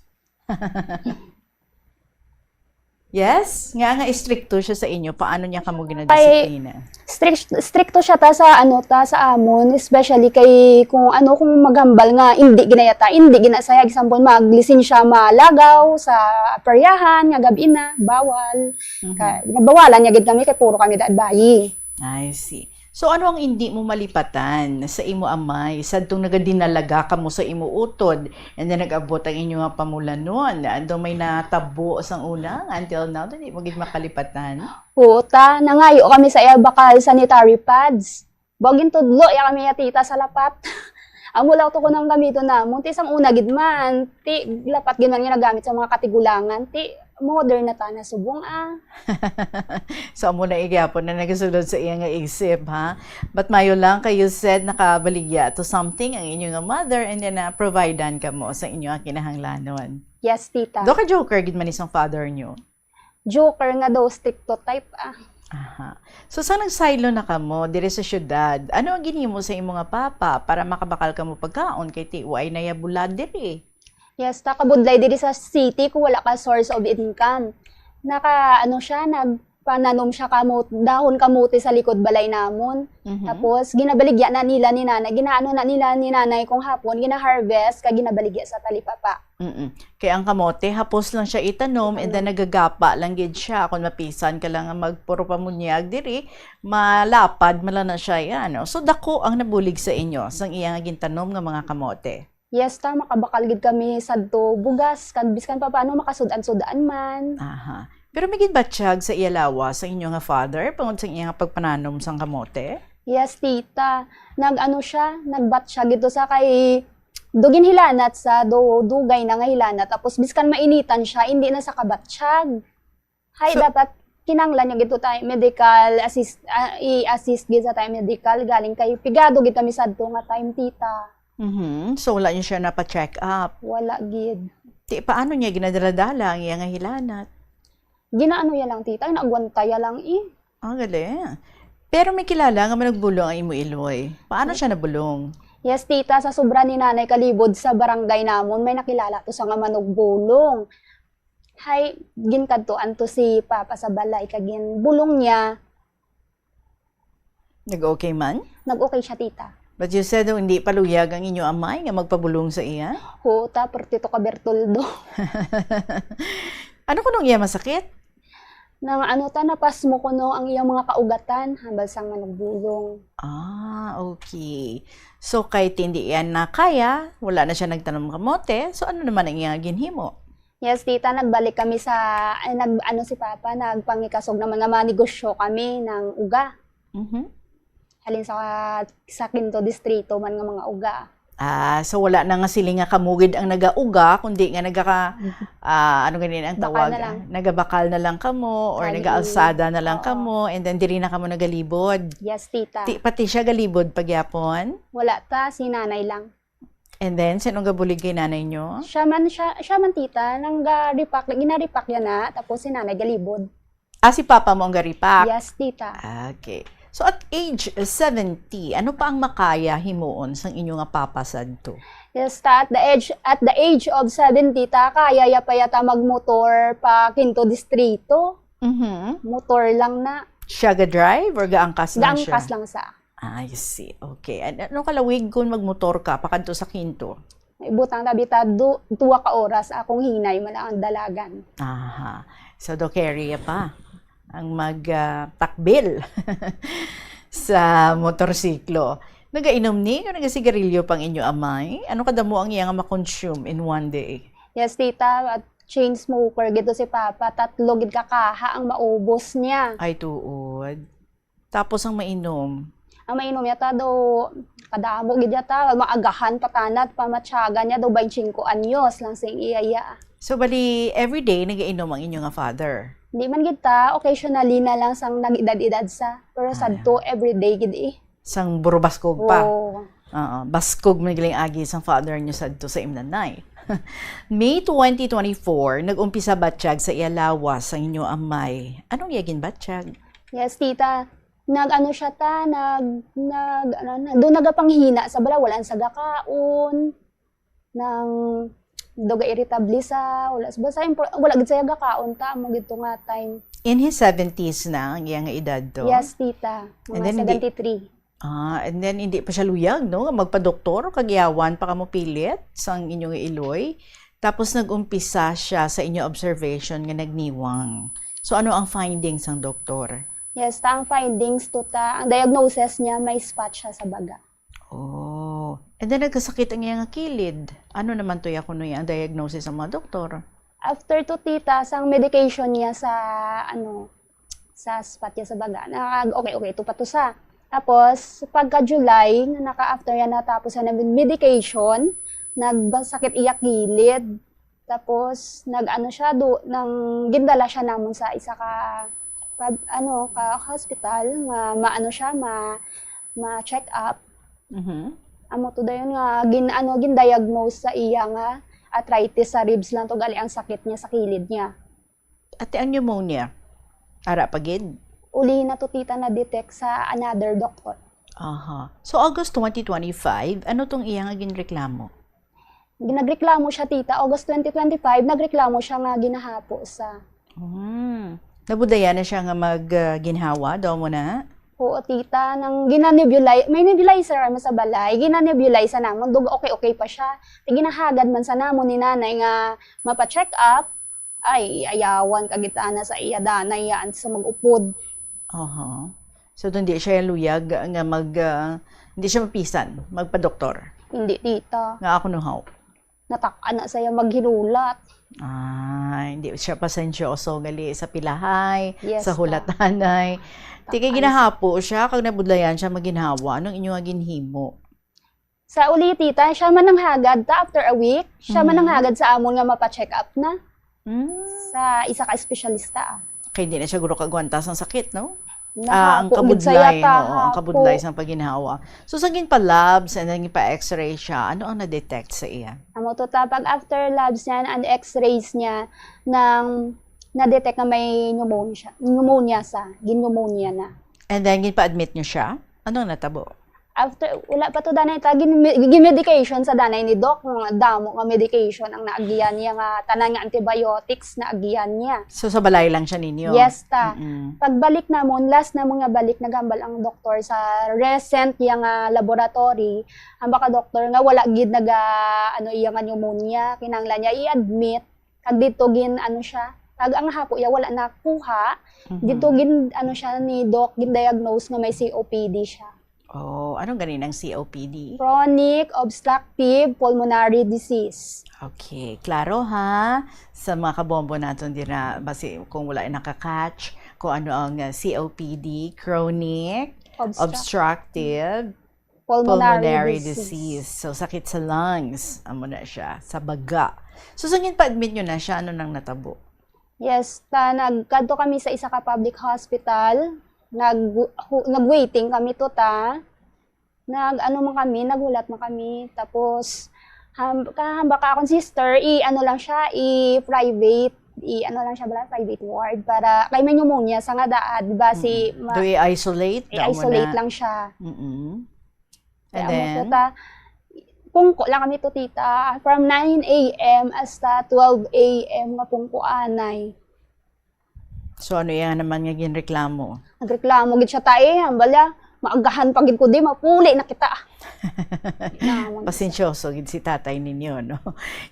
Yes? Nga, nga istrikto siya sa inyo, paano niya kamo ginadisiplina? Strict, strikto siya ta sa, ano, ta sa amon, especially kay kung ano, kung maghambal nga, hindi ginayata, hindi ginasaya, example, maglisin siya malagaw sa peryahan, nga gabi na, bawal. Mhm. Ka, ginabawalan niya gid kami kay puro kami daad bayi. I see. So, ano ang hindi mo malipatan sa imo amay sadtong nagadinalaga kamo sa imo utod, and then nag-abot ang inyo nga pamulanon? Ano may natabo sang una nga until now, hindi mo gid makalipatan? Oo, ta, nangayo kami sa iya bakal sanitary pads. Baw gintudlo ya kami ya tita sa lapat. Amo lang to kunang gamiton namon. Ti sang una gid man, ti lapat gid man ginagamit sa mga katigulangan. Ti modern na ta na subong, ah. So, amo na gihapon na nagasulod sa iya nga isip, ha? But mayo lang kay you said nakabaligya to something ang inyo nga mother, and then, ah, providean kamo sa inyo nga kinahanglanon. Yes, tita. Do ka joker gid man ni sang father nyo? Joker nga daw, stricto type, ah. Aha. So, sa nagsaylo na kamo diri sa syudad, ano ang ginhimo sa imo nga papa para makabakal kamo pagkaon kay ti way na ya bulad diri? Yes, ta kabudlay diri sa city kung wala ka source of income. Naka, ano siya, nagpananom siya kamo-, dahon kamote sa likod balay namon. Mhm. Tapos, ginabaligya na nila ni nanay. Ginaano na nila ni nanay kung hapon, gina-harvest, kag ginabaligya sa talipapa. Mm-mm. Kay ang kamote, hapos lang siya itanom, and then Itanom. nagagapa lang gid siya. Kung mapisan ka lang nga magpuro pamunyag diri, malapad man lang na siya, yan, no? So, dako ang nabulig sa inyo, sang iya nga gintanom nga mga kamote. Yes, ta, makabakal gid kami sadto bugas, kag biskan pa paano makasud-an-sud-an man. Aha. Pero may ginbatyag sa iya lawas sa inyo nga father, tungod sa iya nga pagpananom sang kamote? Yes, tita. Nag-ano siya, nagbatyag ito sa kay do ginhilanat sa do, dugay na nga hilanat. Tapos, biskan mainitan siya, hindi na sa kabatyag. Hay, So dapat kinanglan niya gid to tayo medical assist, ah, i-assist gid sa tayo medical. Galing kay pigado gid kami sadto nga time, tita. Mhm. So, wala niyo siya napa-check up? Wala gid. Ti, paano niya ginadala-dala ang iya nga hilanat? Ginaano ya lang, tita. Ay, naagwanta ya lang, eh. Ah, galing. Pero may kilala nga manugbulong ang imo iloy. Paano siya nabulong? Yes, tita, sa sobra ni nanay kalibod sa barangay namon, may nakilala to sa nga manugbulong. Hay, ginkadtuan to si papa sa balay, kag ginbulong niya. Nag-okay man? Nag-okay siya, tita. But you said, oh, hindi paluyag ang inyo amay nga magpabulong sa iya? Oo, ta, perti to ka Bertoldo. Ano kunong iya masakit? Nang ano ta, napasmo kuno ang iyang mga kaugatan, hambal sang manugbulong. Ah, okay. So, kay tindi yan na kaya, wala na siya nagtanom kamote, so ano naman ang iyang ginhimo? Yes, tita, nagbalik kami sa, ay, nag, ano si Papa, nagpangikasog naman nga mga negosyo kami ng uga. Mhm. Halin sa, sa Quinto Distrito man nga mga uga. Ah, so wala na nga sila nga kamugid ang nagauga, kundi nga nagaka-, ah, ano gani ang Bakal tawag? na lang. Nagabakal na lang kamo, or Kali. nagaalsada na lang Oo. kamo, and then diri na kamo nagalibod. Yes, tita. Ti-, pati siya galibod pagyapon? Wala ta, si nanay lang. And then, sino gabulig kay nanay nyo? Siya man, siya, siya man, tita, nang ga-repack, gina-repack yan na, tapos si nanay galibod. Ah, si papa mo ang garipak? Yes, tita. Okay. So, at age seventy, ano pa ang makaya himuon sang inyo nga papa sadto? Yes, ta, at the age, at the age of seventy, ta, kaya ya pa yata magmotor pa Quinto Distrito. Mhm. Motor lang na. Siya ga-drive or gaangkas lang siya? Gaangkas lang sa. I see. Okay. An-, ano kalawig kung magmotor ka pakadto sa Quinto? Ibutang tabi ta du-, duwa ka oras akong hinay man ang dalagan. Aha. So, do carry pa ang mag, ah, takbil sa motorsiklo. Nagainom ni o nagasigarilyo pang inyo amay? Ano kadamo ang iya nga ma-consume in one day? Yes, tita, at chain smoker gid to si Papa. Tatlo gid ka kaha ang maubos niya. Ay, tuod. Tapos ang mainom? Ang mainom yata do, kadamo gid yata, maagahan pa tanat, pamatyagan niya do, twenty-five anyos lang sing iya iya. So, bali, everyday nagainom ang inyo nga father? Di man gid ta, occasionally na lang sang nag-edad-edad sa. Pero Ah, sadto, everyday gid eh. Sang burubaskog pa. Oo. Oo, baskog man galing agi sang father niyo sadto sa imnanay. May twenty twenty-four, nag-umpisa batyag sa iya lawas ang inyo amay. Anong iya ginbatyag? Yes, tita. Nag-ano siya ta, nag, nag, ano, nag, doon nagapanghina sa bala, wala sa gakaon, nang doga irritable sa, wala sa, basta impor-, wala gid siya gakaon ta, amo gid to nga time. In his seventies na ang iya nga edad to? Yes, tita. And Mga then, hindi- seventy-three. Ah, and then hindi pa siya luyag, no? Magpa-doktor, kag yawan pa kamo pilit sang inyong iloy. Tapos nag-umpisa siya sa inyo observation nga nagniwang. So ano ang findings sang doktor? Yes, ta ang findings to ta, ang diagnosis niya may spot siya sa baga. Oh. And then nagkasakit ang iya nga kilid. Ano naman to ya kuno ang diagnosis sa mga doktor? After to tita, sang medication niya sa, ano, sa spot niya sa baga. Nakag-, okay, okay, ito pa to sa. Tapos, pagka July, nga naka-after yan natapos siya ng medication, nagsakit iya kilid. Tapos, nag-ano siya, do, nang gindala siya namon sa isa ka, pag, ano, ka hospital, nga maano siya, ma, ma-check up. Mhm. Amo to dayon nga gin, ano, gin-diagnose sa iya nga arthritis sa ribs lang to gali ang sakit niya sa kilid niya. Ate, ang pneumonia, ara pa gid? Uli na to tita na-detect sa another doktor. Aha. So August twenty twenty-five, ano tong iya nga ginreklamo? Nagreklamo siya tita, August twenty twenty-five, nagreklamo siya nga ginahapo sa. Hmm. Nabudlayan na siya nga mag ah, ginhawa, daw mo na? Oo, tita, nang gina-nebulize, may nebulizer mo sa balay, gina-nebulize sa namon, dug okay-okay pa siya. Ti ginahagad man sa namon ni nanay nga mapa-check up, ay, ayawan ka gitana sa iya danay yan sa mag-upod. Aha. So, hindi siya luyag nga mag, ah, hindi siya mapisan, magpa-doktor. Hindi, tita. Nga ako no how. Natak-an na saya maghinulat. Ah, hindi siya pasensyoso gali sa pilahay, Yes, sa ta. hulatanay. Ti kay Takan ginahapo siya, kag nabudlayan siya maginhawa. Anong inyo nga ginhimo? Sa uli, tita, siya man ang hagad ta after a week. Siya man ang Mhm. hagad sa amon nga mapa-check up na Hmm. sa isa ka espesyalista. Ah. Kay hindi na siya guro kagwanta sang sakit, no? Na Ah, ang hapo gid saya kabudlay, ta, oo, ang hapo. Kabudlay sang pagginhawa. So, sa ginpa-labs and then ginpa-x-ray siya, ano ang na-detect sa iya? Amo to ta, pag after labs niya and x-rays niya, nang na-detect nga may pneumonia, pneumonia sa, gin-pneumonia na. And then, ginpa-admit niyo siya? Ano ang natabo? After, wala pa to danay ta, gin, gin-medication sa danay ni Doc, nga damo nga medication ang naagihan niya nga, tanan nga antibiotics naagihan niya. So, sa balay lang siya ninyo? Yes, ta. Mm-mm. Pagbalik namon, last namon nga balik, naghambal ang doktor sa recent iya nga laboratory, ang baka doktor nga wala gid naga, ano, iya nga pneumonia, kinahanglan niya i-admit, kag dito gin, ano siya, kag ang hapo iya wala nakuha, Mhm. dito gin, ano siya, ni Doc, gin-diagnose nga may C O P D siya. Oh, anong ganin ang C O P D? Chronic obstructive pulmonary disease. Okay, klaro ha. Sa mga kabombo naton dira, basi kung wala nakakatch kung ano ang uh, C O P D, chronic Obstruct- obstructive Pulmonary, pulmonary disease. disease. So, sakit sa lungs. Amo na siya. Sa baga. So, sa ginpa-admit nyo na siya, ano nang natabo? Yes, ta nagkadto kami sa isa ka public hospital. Nag hu- nag-waiting kami to ta. Nag ano man kami, naghulat man kami. Tapos ham, kahambak ka akong sister, i ano lang siya, i-private, i ano lang siya bala, private ward para kay may pneumonia sa nga daan, di ba si Mm. Do i-isolate? Daw mo i-isolate na. Lang siya. Mm-mm. And Kaya mo then? Tita, pungko lang kami to, tita. From nine a m hasta twelve a m nga pungko anay. So ano yan naman nga ginreklamo? Nagreklamo gid siya, ta, eh, ang bala. maagahan pa gid ko, di, mapuli na kita. Naman. Pasensyoso gid si tatay ninyo, no?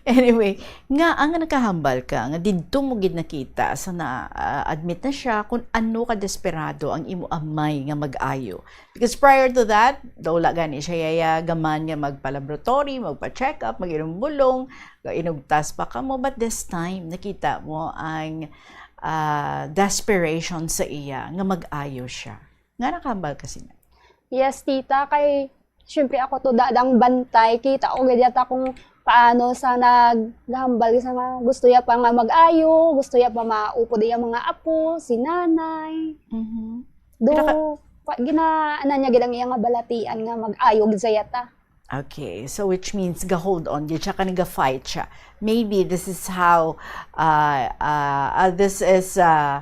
Anyway, nga ang nakahambal ka, nga didto mo gid nakita sa na, ah, admit na siya kung ano ka desperado ang imo amay nga mag-ayo. Because prior to that, daw wala gani siya yaya gaman nga magpa-laboratory, magpa-check up, mag-inom bulong, inugtas pa kamo. But this time, nakita mo ang, ah, desperation sa iya nga mag-ayo siya. Nga nakahambal ka sina? Yes, tita, kay syempre ako to dadang bantay. Kita ko gid yata kung paano sa naghambal sa nga gusto ya pa nga mag-ayo, gusto ya pa maupod iya mga apo, si nanay. Mhm. Do, Pinaka- pa, gina-, ano niya gid ang iya nga balatian nga mag-ayo gid sa yata. Okay, so which means ga-hold on gid siya, kani ga-fight siya. Maybe this is how, uh, uh, uh, this is, uh,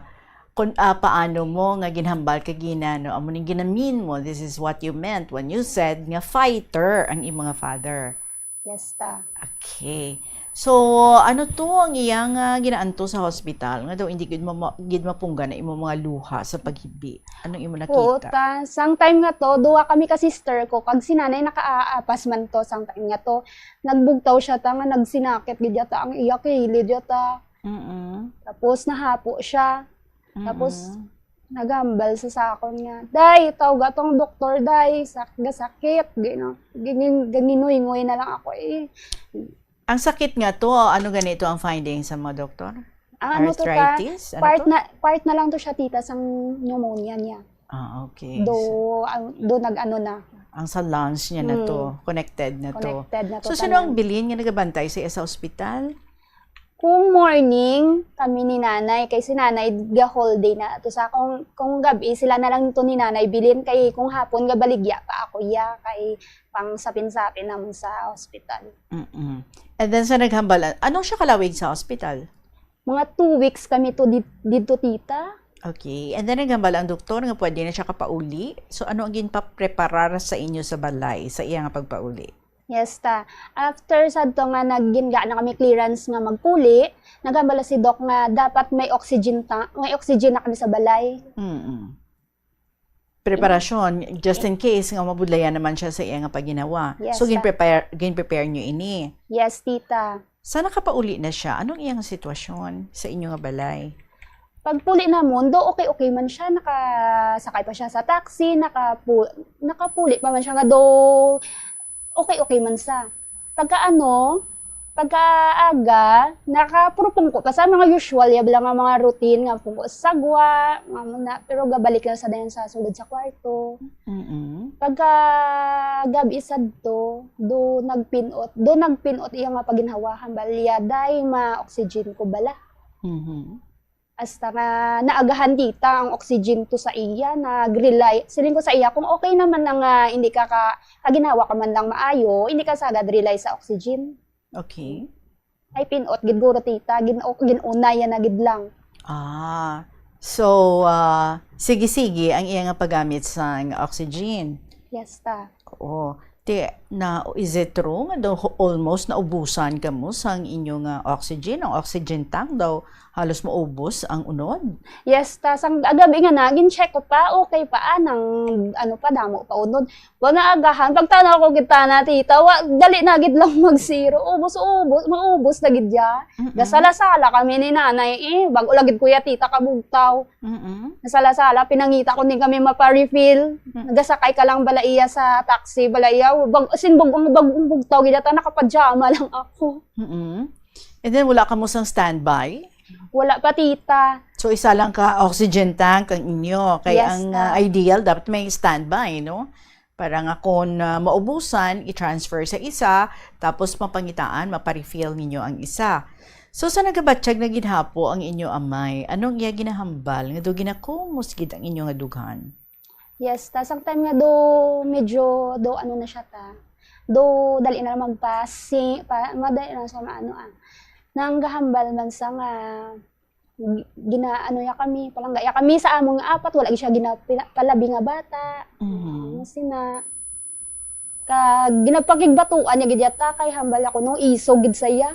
kun, uh, paano mo nga ginhambal ka gina, no? Amo ning ginamin mo, this is what you meant when you said nga fighter ang imong father. Yes, ta. Okay. So, ano to ang iyang, ah, ginaanto sa hospital? Nga daw hindi gid ma-, gid mapunggan ang imong mga luha sa paghibi. Anong imo Oo, nakita? Ta. Sang time nga to, duha kami ka sister ko, kag si nanay nakaapas man to sang time nga to. Nagbugtaw siya ta nga nagsinakit gid yata ang iya kilid yata. Mm-mm. Tapos nahapo siya. Tapos Mm-mm. naghambal sa sakon nga, "Day, tawga tong doktor, day. Sak-, gasakit." Gino-, gingin-, ganingoy-ngoy na lang ako, eh. Ang sakit nga to, ano ganito ang finding sa mga doktor? Ang ano to, ta? Arthritis? Ano Part to? na, part na lang to siya, tita, sang pneumonia niya. Ah, okay. Do, So, ang, do nag-ano na. ang sa lungs niya na Hmm. to, connected na to. Connected na to So, sino tanan. ang bilin nga nagabantay sa iya sa ospital? Kung morning, kami ni nanay, kay si nanay ga-whole day na to sa, kung, kung gab-i, sila na lang to ni nanay bilin, kay kung hapon gabaligya pa ako iya, kay pang sapin-sapin naman sa hospital. Mm-mm. And then sa naghambal, ano siya kalawig sa hospital? Mga two weeks kami to di-, didto, tita. Okay. And then naghambal ang doktor nga pwede na siya kapauli. So ano ang ginpapreparar sa inyo sa balay sa iya nga pagpauli? Yes, ta. After sadto nga nagginga na kami clearance nga magpuli, naghambal si Doc nga dapat may oxygen ta-, may oxygen na kami sa balay. Mm-mm. Preparasyon, just in case nga mabudlayan naman siya sa iya nga paginawa. Yes, So, ta. gin-prepare, gin-prepare nyo ini? Yes, tita. Sa nakapauli na siya, anong iyang sitwasyon sa inyo nga balay? Pagpuli namon, do okay-okay man siya, nakasakay pa siya sa taxi, nakapu-, nakapuli pa man siya nga do okay-okay man siya. Pagka ano, pagka aga, nakapuro pungko pa sa mga usual, yab lang ang mga routine nga pungko sa sagwa, mga muna, pero gabalik lang sa dayon sa sulod sa kwarto. Mm-mm. Pagka gab-i sadto, do nagpinot, do nagpinot iya nga paginhawahan, balya, day, ma-oxygen ko bala. Mhm. Hasta nga naagahan kita ang oxygen to sa iya, nag-rely, siling ko sa iya, kung okay naman na nga hindi ka ka-, kaginhawa ka man lang maayo, hindi ka sagad rely sa oxygen. Okay. Ay, pinot gid guro, tita, gin-, gin-unay na gid lang. Ah, so, ah, sige-sige ang iya nga paggamit sang oxygen. Yes, ta. Oo. Ti, na, is it true nga daw ho-, almost naubusan kamo sang inyo nga oxygen? Ang oxygen tank daw halos maubos ang unod? Yes, ta. Sang agabi nga na, gin-check ko pa, okay pa, ah, nang, ano pa, damo pa unod. Wa na agahan, pagtanaw ko kita na, tita, wa, dali na gid lang mag-zero. Ubos, ubos, maubos na gid ya. Mm-mm. Gasala-sala kami ni nanay, eh. Bago lagid kuya, tita, kabugtaw. Mm-mm. Nasala-sala, pinangita ko din kami mapa-refill. Mm. Nagasakay ka lang bala iya sa taxi, bala iya, bag-, sin bag-, ang bag-, ang bugtaw, gid ata, nakapajama lang ako. Mm-mm. And then, wala ka mo sang standby? Wala pa, tita. So, isa lang ka oxygen tank ang inyo. Kay Yes, ang, ta. ah, ideal, dapat may standby, no? Para nga kung, ah, maubusan, i-transfer sa isa, tapos mapangitaan, mapa-refill ninyo ang isa. So, sa nagabatyag na ginhapo ang inyo amay, anong iya ginahambal nga do ginakumos gid ang inyo nga dughan? Yes, ta, sang time nga do medyo do ano na siya ta. Do dali na lang magpasi-, pa, madali na siya maano, ah. Nanggahambal man sa nga gi-, gina-, ano ya kami, palangga ya kami sa among apat, wala gid siya gina-, pina-, palabi nga bata. Mhm. Ano sina, kag ginapakigbatuan niya gid yata kay hambal ako no isog gid sa iya.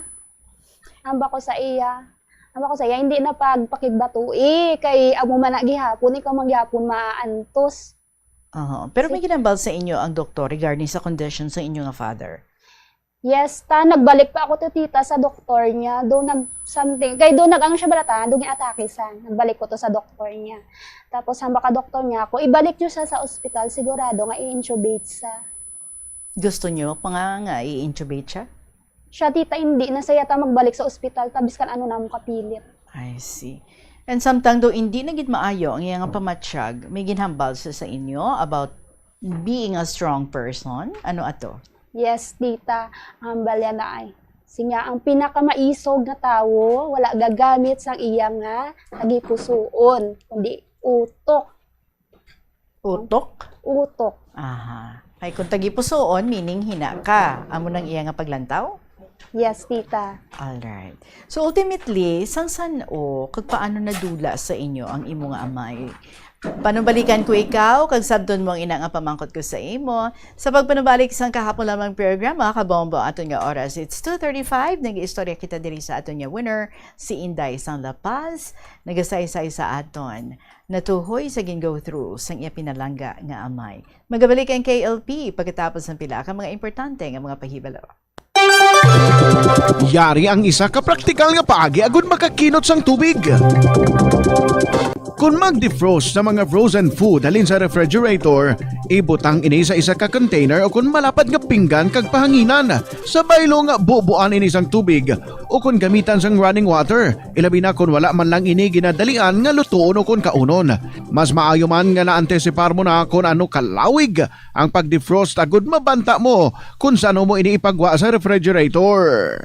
Hamba ko sa iya. Hamba ko sa iya, hindi na pagpakigbatui kay amo man na gihapon, ikaw man gihapon maantos. Aha. Pero may ginhambal sa inyo ang doktor regarding sa condition sa inyo nga father? Yes, ta, nagbalik pa ako to, tita, sa doktor niya. Do nag something, kay do nag-ano siya balata, do atake sa. Nagbalik ko to sa doktor niya. Tapos ang baka doktor niya ako, ibalik niyo siya sa ospital, sigurado nga i-intubate sa. Gusto niyo pa nga nga i-intubate siya? Siya, tita, hindi na saya ta magbalik sa ospital, ta biskan ano na mo kapilit. I see. And samtang daw hindi na gid maayo ang iyang pamatyag, may ginhambal sa, sa inyo about being a strong person? Ano ato? Yes, tita. Ang balya na ay. Sinya, ang pinakamaisog nga tawo, wala gagamit sang iya nga tagipusoon, kundi utok. Utok? Utok. Aha. Kay kung tagipusoon, meaning hina ka. Amo nang iya nga paglantaw? Yes, tita. Alright. So, ultimately, sang san-o kag paano nadula sa inyo ang imo nga amay? Panubalikan ko ikaw, kag sabton mo ang ina nga pamangkot ko sa imo. Sa pagpanubalik sang kahapon lamang programa, kabombo aton nga oras. It's two thirty-five, nag-iistorya kita diri sa aton nga winner, si Inday sang La Paz, nagasaysay sa aton. Natuhoy sa gin-go through sang iya pinalangga nga amay. Magabalik ang K L P pagkatapos ng pila ka mga importante nga mga pahibalo. Yari ang isa ka praktikal nga paagi agud makakinot sang tubig. Kon mag-defrost sa mga frozen food halin sa refrigerator, ibutang ini sa isa ka container o kon malapad nga pinggan kag pahanginan. Sa baylo nga bubuan ini sang tubig o kon gamitan sang running water, ilabi na kon wala man lang ini ginadalian nga lutuon o kon kaunon. Mas maayo man nga naantisipar mo na kon ano kalawig ang pag-defrost agud mabanta mo kon san-o mo ini ipagwa sa refrigerator.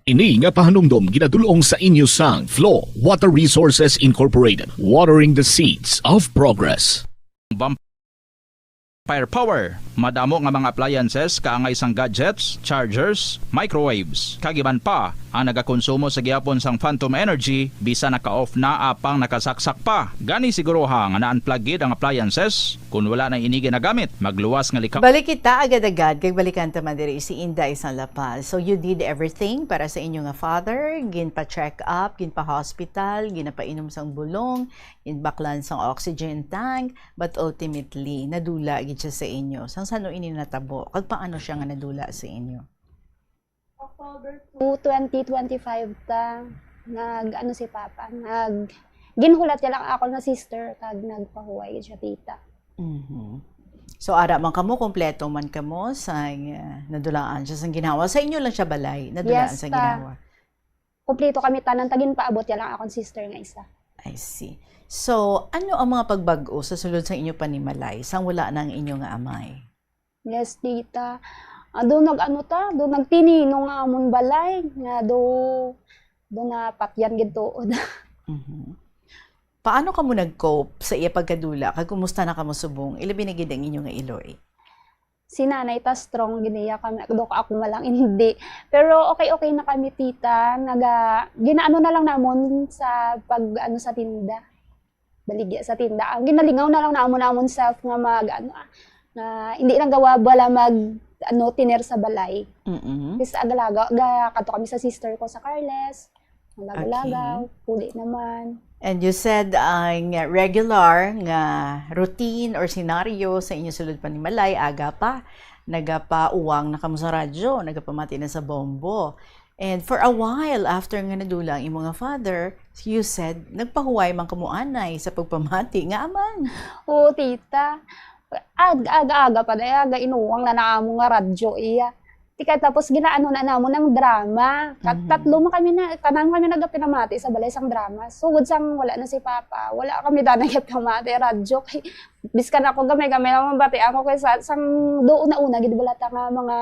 Ini nga pahanumdom ginadul-ong sa inyo sang Flow Water Resources Incorporated, watering the seeds of progress. Vampire power, madamo nga mga appliances kaangay sang gadgets, chargers, microwaves, kag iban pa ang nagakonsumo sa gihapon sang phantom energy bisan naka-off na apang nakasaksak pa. Gani siguruha nga na-unplug gid ang appliances. Kon wala na ini ginagamit, magluwas nga likha. Balik kita agad-agad kag balikan ta man diri si Inday sang La Paz. So you did everything para sa inyo nga father, ginpa-check up, ginpa-hospital, ginapainom sang bulong, ginbaklan sang oxygen tank, but ultimately nadula gid siya sa inyo. Sang san-o ini natabo kag paano siya nga nadula sa inyo? October two, twenty twenty-five ta, nag, ano, si Papa, nag, ginhulat niya lang ako nga sister, kag nagpahuway siya, tita. Mhm. So, ara man kamo, kompleto man kamo sa, uh, nadulaan siya sa ginhawa. Sa inyo lang siya balay, nadulaan Yes, sa ta. ginhawa? Kompleto kami tanan, ta ginpaabot niya lang akong sister nga isa. I see. So, ano ang mga pagbag-o sa sulod sa inyo panimalay, sang wala na ang inyo nga amay? Yes, tita. Ah, do nag-ano ta, do nagtinino nga amon balay, nga do, do napatyan gid tuod. Mhm. Paano kamo nag-cope sa iya pagkadula, kag kumusta na kamo subong, ilabi na gid ang inyo nga iloy? Si nanay ta strong gid niya kami, do ako man lang hindi. Pero okay, okay na kami, tita. Naga, ginaano na lang namon sa pag, ano, sa tinda. Baligya sa tinda. Ang ginalingaw na lang namon, namon self nga mag, ano, ah, nga hindi lang gawa bala mag, ano, tiner sa balay. Mm-mm. Kasi agalaga, ga, kadto kami sa sister ko sa Carles. Lagaw-lagaw, Okay. puli naman. And you said ang regular nga routine or senaryo sa inyo sulod panimalay, aga pa, nagapauwang na kamo sa radyo, nagapamati na sa bombo. And for a while, after nga nadula ang imo nga father, you said, nagpahuway man kamo anay sa pagpamati. Ngaa man? Oo, tita. Ag-, aga-aga pa, day, aga, inuwang na namo nga radyo, iya. Tika, tapos ginaano na namon ang drama. Kat-, Mhm. tatlo man kami na, tanan kami nagapinamati sa balay sang drama. Sugod sang wala na si Papa, wala kami tanan nagapinamati radyo. Kay, biskan ako, gamay-gamay lang mabati ako kay sa, sang do una-una, gid balata nga mga,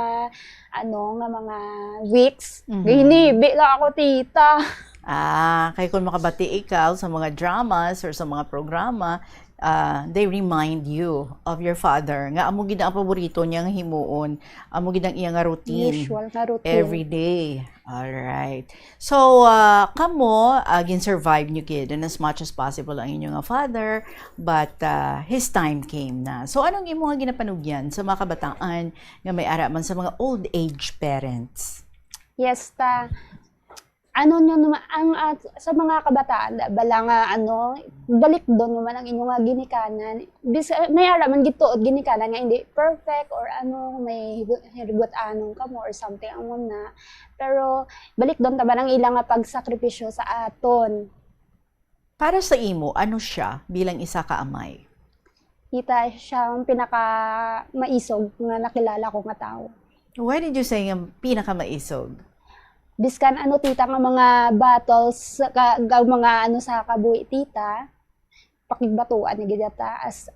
ano, nga mga weeks. Mhm. Ginibi lang ako, tita. Ah, kay kung makabati ikaw sa mga dramas or sa mga programa, ah, they remind you of your father. Nga amo gid ang paborito niya nga himuon. Amo gid ang iya nga routine. Usual nga routine. Every day. All right. So, ah, kamo, ah, gin-survive niyo gid in as much as possible ang inyo nga father, but, ah, his time came na. So, anong imo nga ginapanugyan sa mga kabataan nga may ara man sa mga old age parents? Yes, ta. Ano nyo naman, ang, ah, sa mga kabataan, da, bala nga, ano, balik doon naman ang inyong nga ginikanan. Bis-, may ara man gituod ginikanan nga hindi perfect or ano, may hibu-, hiribut-anon kamo or something ang mga. Pero balik doon ta ba ang ilang nga pagsakripisyo sa aton. Para sa imo, ano siya bilang isa ka amay? Tita, siya ang pinaka maisog nga nakilala ko nga tawo. Why did you say nga pinakamaisog? Biskan ano, tita, nga mga battles, ka, ka mga ano sa kabuhi, tita, pakigbatuan na gid ta as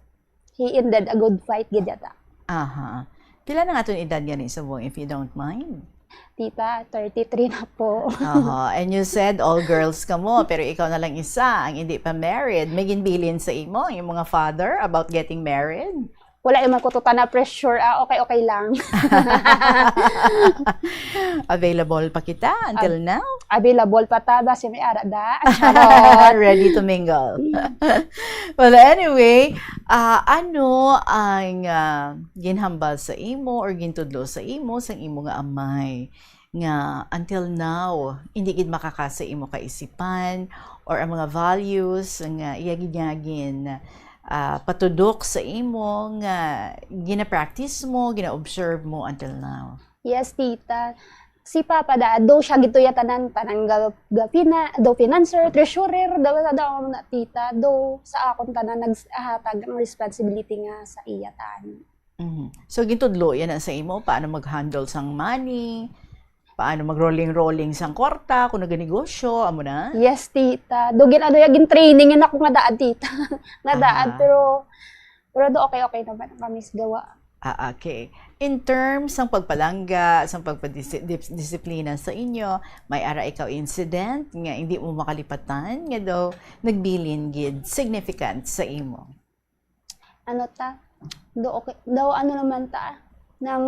he ended a good fight gid ta. Aha. Pila na nga aton edad gani subong, if you don't mind? Tita, thirty-three na po. Aha. And you said all girls kamo, pero ikaw na lang isa ang hindi pa married. May ginbilin sa imo, yung mga father about getting married? Wala yung magkututa na pressure. Ah, okay, okay lang. Available pa kita until Ah, now? Available pa ta, basi may ara da. Charot. Ready to mingle. Well, anyway, ah, ano ang, ah, ginhambal sa imo or gintudlo sa imo sang imo nga amay nga until now hindi gid makaka sa imo kaisipan, or ang mga values nga iya gid nga gin, ah, patudok sa imo nga gina-practice mo, gina-observe mo until now? Yes, tita. Si Papa da, do siya gid to ya tanan, tanan ga, ga fina-, do financer, treasurer, do sa do na tita, do sa akon tanan naghatag ang responsibility nga sa iya tan. Mhm. So, gintudlo yan na sa imo, paano mag-handle sang money, paano mag-rolling-rolling sang kwarta, kung naganegosyo, amo na? Yes, tita. Do gin, ano, ya, gin-training yan ako nga daan, tita. Nga daan, Aha. pero, pero do okay-okay naman ang kami sa gawa. Ah, okay. In terms sang pagpalangga, sang pagpadisi-, dis-, disiplina sa inyo, may ara ikaw incident nga hindi mo makalipatan, nga daw nagbilin gid significant sa imo? Ano ta? Do, okay. Daw ano naman ta? Nang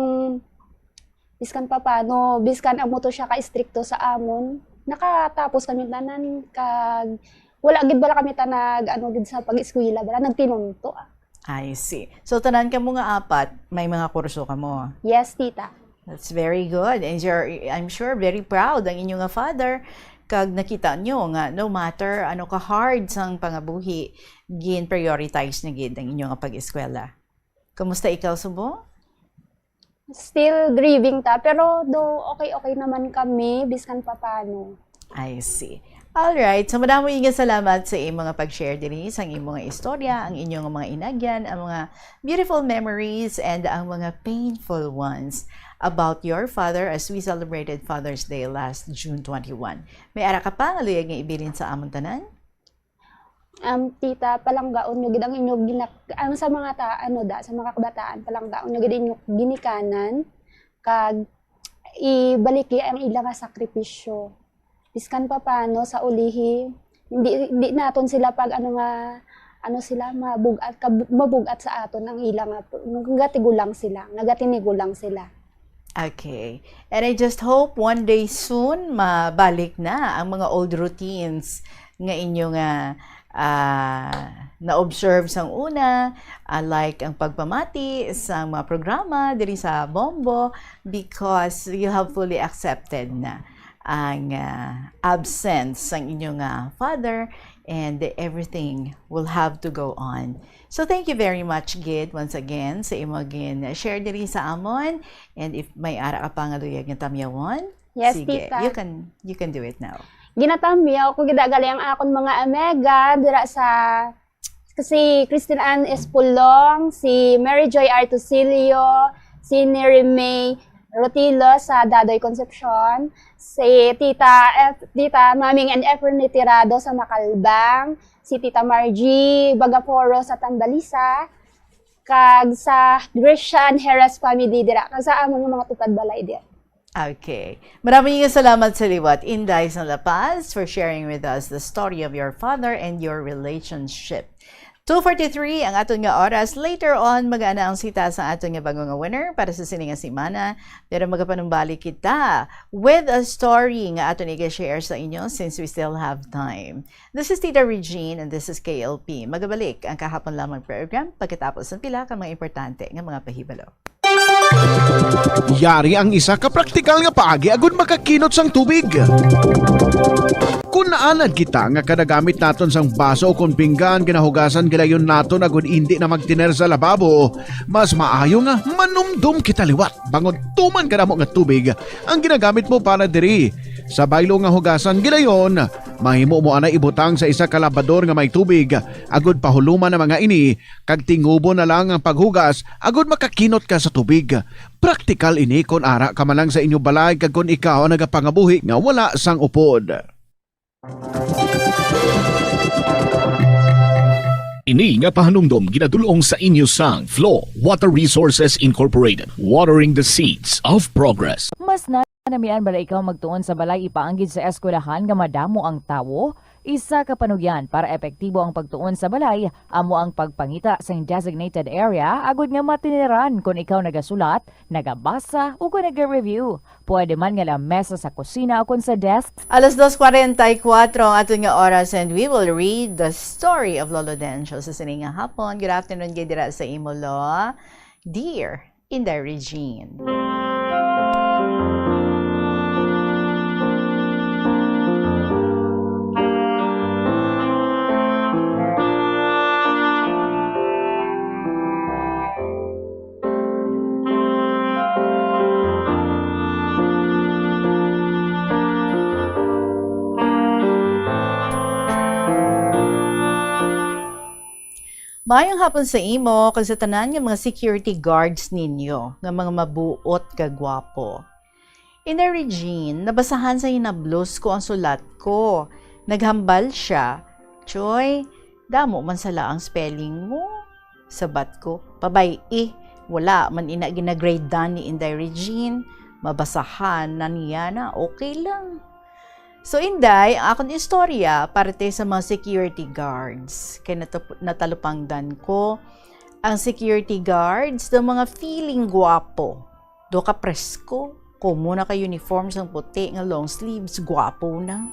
biskan pa paano, biskan amo to siya ka-istrikto sa amon, nakatapos kami tanan, kag wala gid bala kami ta nag, ano, gid sa pag-eskwela, bala, nagtinunto, ah. I see. So, tanan kamo nga apat, may mga kurso kamo? Yes, tita. That's very good. And you're, I'm sure, very proud ang inyo nga father, kag nakita nyo nga no matter ano ka hard sang pangabuhi, gin-prioritize na gid ang inyo nga pag-eskwela. Kumusta ikaw, Subo? Still grieving ta, pero do okay-okay naman kami, biskan papano. I see. All right. So, madamo nga salamat sa imo nga pag-share diri sang imo nga istorya, ang inyo nga mga inagyan, ang mga beautiful memories, and ang mga painful ones about your father as we celebrated Father's Day last June twenty-one. May ara ka pa nga luyag nga ibilin sa amon tanan? Um, tita, palanggaon nyo gid ang inyo ginak-, ang sa mga ta-, ano da, sa mga kabataan, palanggaon nyo gid inyo ginikanan, kag ibaliki ang ila nga sakripisyo. Biskan pa paano sa ulihi, hindi, hindi naton sila pag ano nga, ano sila, mabug-at, kab-, mabug-at sa aton ang ila nga, nagatigulang sila, nagatinigulang sila. Okay. And I just hope one day soon, mabalik na ang mga old routines nga inyo nga, ah, na-observe sang una, ah, like ang pagpamati sa mga programa diri sa Bombo, because you have fully accepted na ang, ah, absence sang inyo nga father, and everything will have to go on. So, thank you very much, gid, once again, sa imo gin-share diri sa amon. And if may ara ka pa nga luyag nga tamyawon, Yes, sige, tita. You can, you can do it now. Ginatamyaw ko gid gali ang akon mga amiga dira sa, si Christine Ann Espulong, si Mary Joy Artosilio, si Neri May Rotilo sa Dadoy Concepcion, si Tita F-, Tita Maming and Efren Tirado sa Macalbang, si Tita Margie Bagaforo sa Tambalisa, kag sa Grecian Heras family dira, kag sa amon nga mga tupad balay dira. Okay. Maraming salamat sa liwat, Inday sa La Paz, for sharing with us the story of your father and your relationship. Two forty-three ang aton nga oras. Later on, mag-announce kita sa aton nga bag-o nga winner para sa sini nga semana. Pero magapanumbalik kita with a story nga aton i-share sa inyo since we still have time. This is Tita Regine and this is K L P. Magabalik ang Kahapon Lamang program pagkatapos ng pila ka mga importante nga mga pahibalo. Yari ang isa ka praktikal nga paagi agud makakinot sang tubig. Kon naanad kita nga kada gamit naton sang baso o kon pinggan ginahugasan gilayon naton agud indi na magtiner sa lababo, mas maayo nga manumdom kita liwat bangod tuman kadamo nga tubig ang ginagamit mo para diri. Sa baylo nga hugasan gilayon, mahimo mo anay ibutang sa isa ka labador nga may tubig agud pahuluman ang mga ini kag tingubo na lang ang paghugas agud makakinot ka sa tubig. Praktikal ini kon ara ka man lang sa inyo balay kag kon ikaw ang nagapangabuhi nga wala sang upod. Ini nga pahanumdom ginadul-ong sa inyo sang Flow Water Resources Incorporated, watering the seeds of progress. Mas nanamian bala ikaw magtuon sa balay ipaanggid sa eskwelahan nga madamo ang tawo? Isa ka panugyan para epektibo ang pagtuon sa balay amo ang pagpangita sing designated area agud nga matiniran kon ikaw nagasulat, nagabasa, o kon naga-review. Pwede man nga lamesa sa kusina o kon sa desk. Alas dos cuarenta y cuatro ang aton nga oras, and we will read the story of Lolo Dencio sa sini nga hapon. Good afternoon gid dira sa imo, Lo. Dear Inday Regine. Maayong hapon sa imo kag sa tanan nga mga security guards ninyo nga mga mabuot kag gwapo. Inday Regine, nabasahan sa hinablos ko ang sulat ko. Naghambal sia, "Choy, damo man sala ang spelling mo." Sabat ko, "Pabay-i, wala man ina ginagradean ni Inday Regine. Mabasahan na niya na, okay lang." So, Inday, ang akon istorya parte sa mga security guards. Kay natap-, natalupangdan ko ang security guards daw mga feeling gwapo. Daw ka presko, komo naka-uniform sang puti nga long sleeves, gwapo na.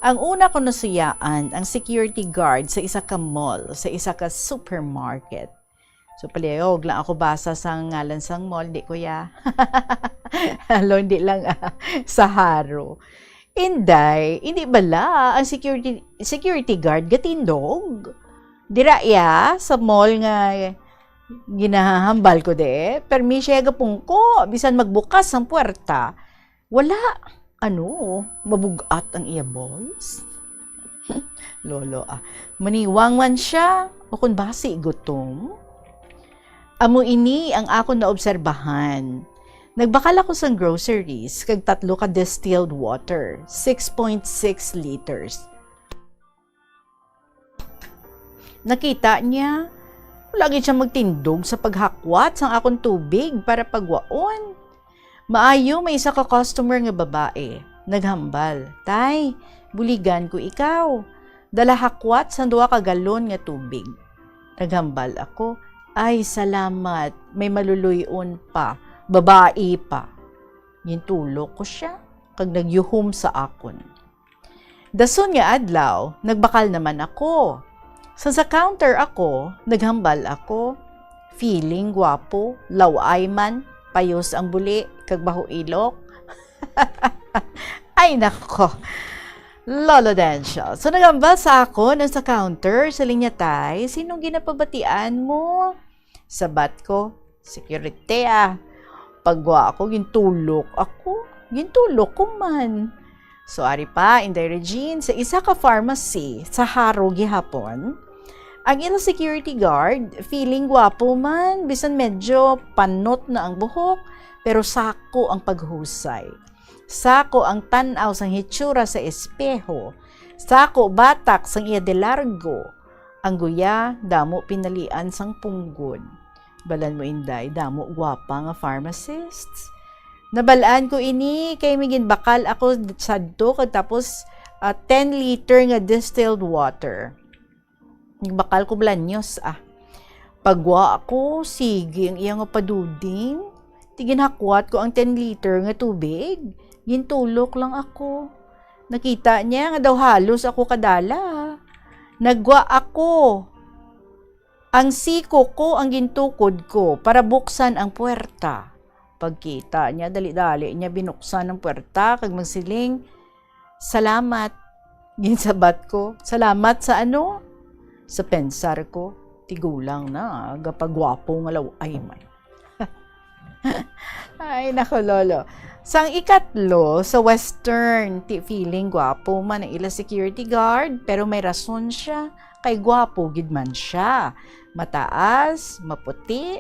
Ang una ko nasuyaan, ang security guard sa isa ka mall, sa isa ka supermarket. So, palihog lang ako basa sang ngalan sang mall, di, kuya? Alo, hindi lang, ah, sa Haro. Inday, hindi bala ang security, security guard gatindog? Dira iya, sa mall nga ginahambal ko di, permi siya gapungko, bisan magbukas ang puwerta. Wala. Ano? Mabug-at ang iya balls? Lolo, ah. Maniwang man siya, o kung basi gutom. Amo ini ang akon naobserbahan. Nagbakal ako sang groceries kag tatlo ka distilled water, six point six liters. Nakita niya, wala gid siya magtindog sa paghakwat sang akon tubig para pagwaon. Maayo, may isa ka customer nga babae naghambal, "Tay, buligan ko ikaw. Dala hakwat sang duha ka galon nga tubig." Naghambal ako, "Ay, salamat, may maluloy-on pa, babae pa." Gintulok ko sia, kag nagyuhom sa akon. Dason nga adlaw, nagbakal naman ako. Sa, sa counter ako, naghambal ako. Feeling gwapo, law-ay man, payos ang buli, kag baho ilok. Ay, nako. Lolo Dencio. So, naghambal sa akon ang sa counter, sa linya, "Tay, sinong ginapabatian mo?" Sabat ko, "Security, ah." Pagwa ako, gintulok ako. Gintulok ko man. So, ari pa, Inday Regine, sa isa ka pharmacy sa Haro gihapon, ang ila security guard, feeling gwapo man, bisan medyo panot na ang buhok, pero sako ang paghusay. Sako ang tan-aw sang hitsura sa espeho. Sako batak sang iya de largo. Ang guya, damo pinalian sang punggod. Balan mo, Inday, damo gwapa nga pharmacists. Nabal-an ko ini kay may ginbakal ako sadto kag tapos, ah, ten liter nga distilled water. Nagbakal ko balanyos, ah. Pagwa ako, sige ang iya nga paduding. Ti ginhakwat ko ang ten liter nga tubig. Gintulok lang ako. Nakita niya nga daw halos ako kadala. Nagwa ako. Ang siko ko ang gintukod ko para buksan ang puwerta. Pagkita niya, dali-dali niya binuksan ang puwerta kag magsiling, "Salamat." Ginsabat ko, "Salamat sa ano?" Sa pensar ko, "Tigulang na, gapagwapo nga law-ay man." Ay, nako, Lolo. Sang ikatlo, sa Western, ti feeling gwapo man ang ila security guard, pero may rason siya, kay gwapo gid man siya. Mataas, maputi,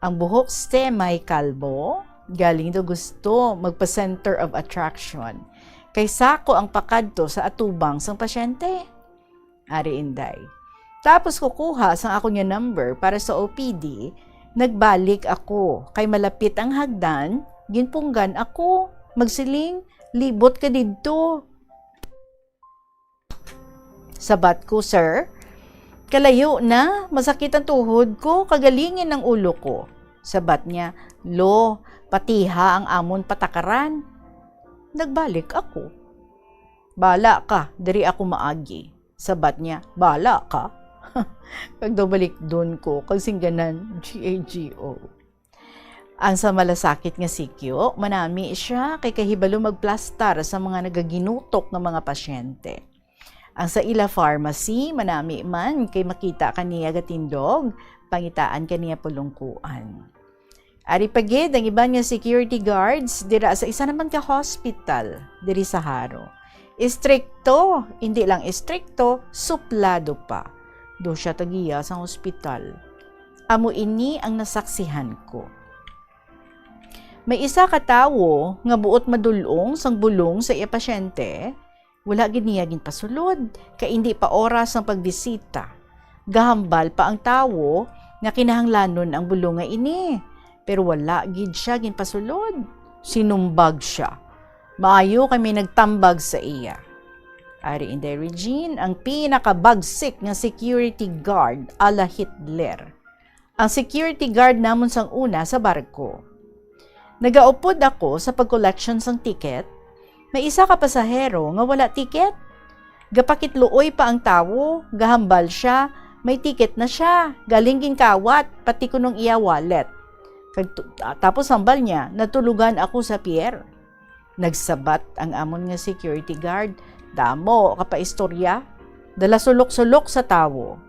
ang buhok semi-kalbo, galing daw gusto magpa-center of attraction. Kay sako ang pakadto sa atubang sang pasyente. Ari, Inday. Tapos kukuha sang akon nga number para sa O P D, nagbalik ako. Kay malapit ang hagdan, ginpunggan ako. Magsiling, "Libot ka didto." Sabat ko, "Sir, kalayo na, masakit ang tuhod ko, kag halingin ang ulo ko." Sabat niya, "Lo, patiha ang amon patakaran." Nagbalik ako. "Bala ka, diri ako maagi." Sabat niya, "Bala ka." Kag daw balikdon ko, kag singganan, "G A G O." Ang sa malasakit nga sikyo, manami siya kay kahibalo magplastar sa mga nagaginutok nga mga pasyente. Ang sa ila pharmacy, manami man kay makita ka niya gatindog, pangitaan ka niya pulungkuan. Ari pa gid ang iban nga security guards dira sa isa naman ka hospital diri sa Jaro. Istrikto, hindi lang istrikto, suplado pa. Daw siya tagiya sang hospital. Amo ini ang nasaksihan ko. May isa ka tawo nga buot madul-ong sang bulong sa iya pasyente, wala gid niya ginpasulod, kay indi pa oras ang pagbisita. Gahambal pa ang tawo nga kinahanglanon ang bulong nga ini, pero wala gid siya ginpasulod. Sinumbag siya. Maayo kay may nagtambag sa iya. Ari, Inday Regine, ang pinakabagsik nga security guard ala Hitler. Ang security guard namon sang una sa barko. Nagaupod ako sa pag-collection sang ticket. May isa ka pasahero nga wala ticket. Gapakitluoy pa ang tawo, gahambal siya, may ticket na siya, galing ginkawat, pati kuno ang iya wallet. Kag tu-, ta-, tapos hambal niya, "Natulugan ako sa pier." Nagsabat ang amon nga security guard, "Damo ka pa istorya." Dala sulok-sulok sa tawo.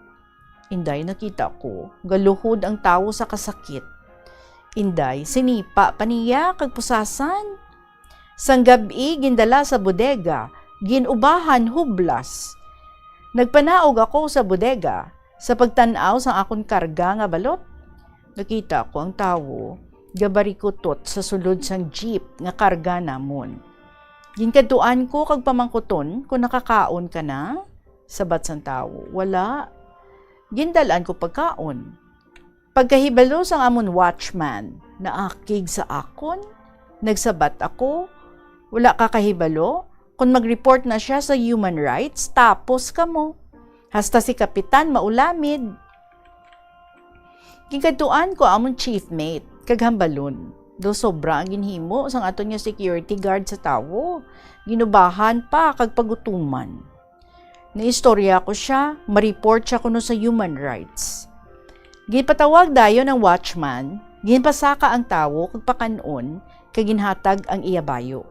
Inday, nakita ko, galuhod ang tawo sa kasakit. Inday, sinipa pa niya kag pusasan. Sang gab-i, gindala sa bodega, gin-ubahan hublas. Nagpanaog ako sa bodega, sa pagtan-aw sang akon karga nga balot. Nakita ko ang tawo gabarikutot sa sulod sang jeep nga karga namon. Ginkadtuan ko kag pamangkuton kon nakakaon ka na. Sabat sang tawo, "Wala." Gindal-an ko pagkaon. Pagkahibalo sang amon watchman, naakig sa akon. Nagsabat ako, "Wala ka kahibalo? Kon mag-report na siya sa human rights, tapos kamo. Hasta si kapitan maulamid." Ginkadtuan ko amon chief mate kag hambalon. Daw sobra ang ginhimo sang aton nga security guard sa tawo. Ginubahan pa kag pagutuman. Naistorya ko sia, ma-report sia kuno sa human rights. Ginpatawag dayon ang watchman, ginpasaka ang tawo kag pakan-on, kag ginhatag ang iya bayo.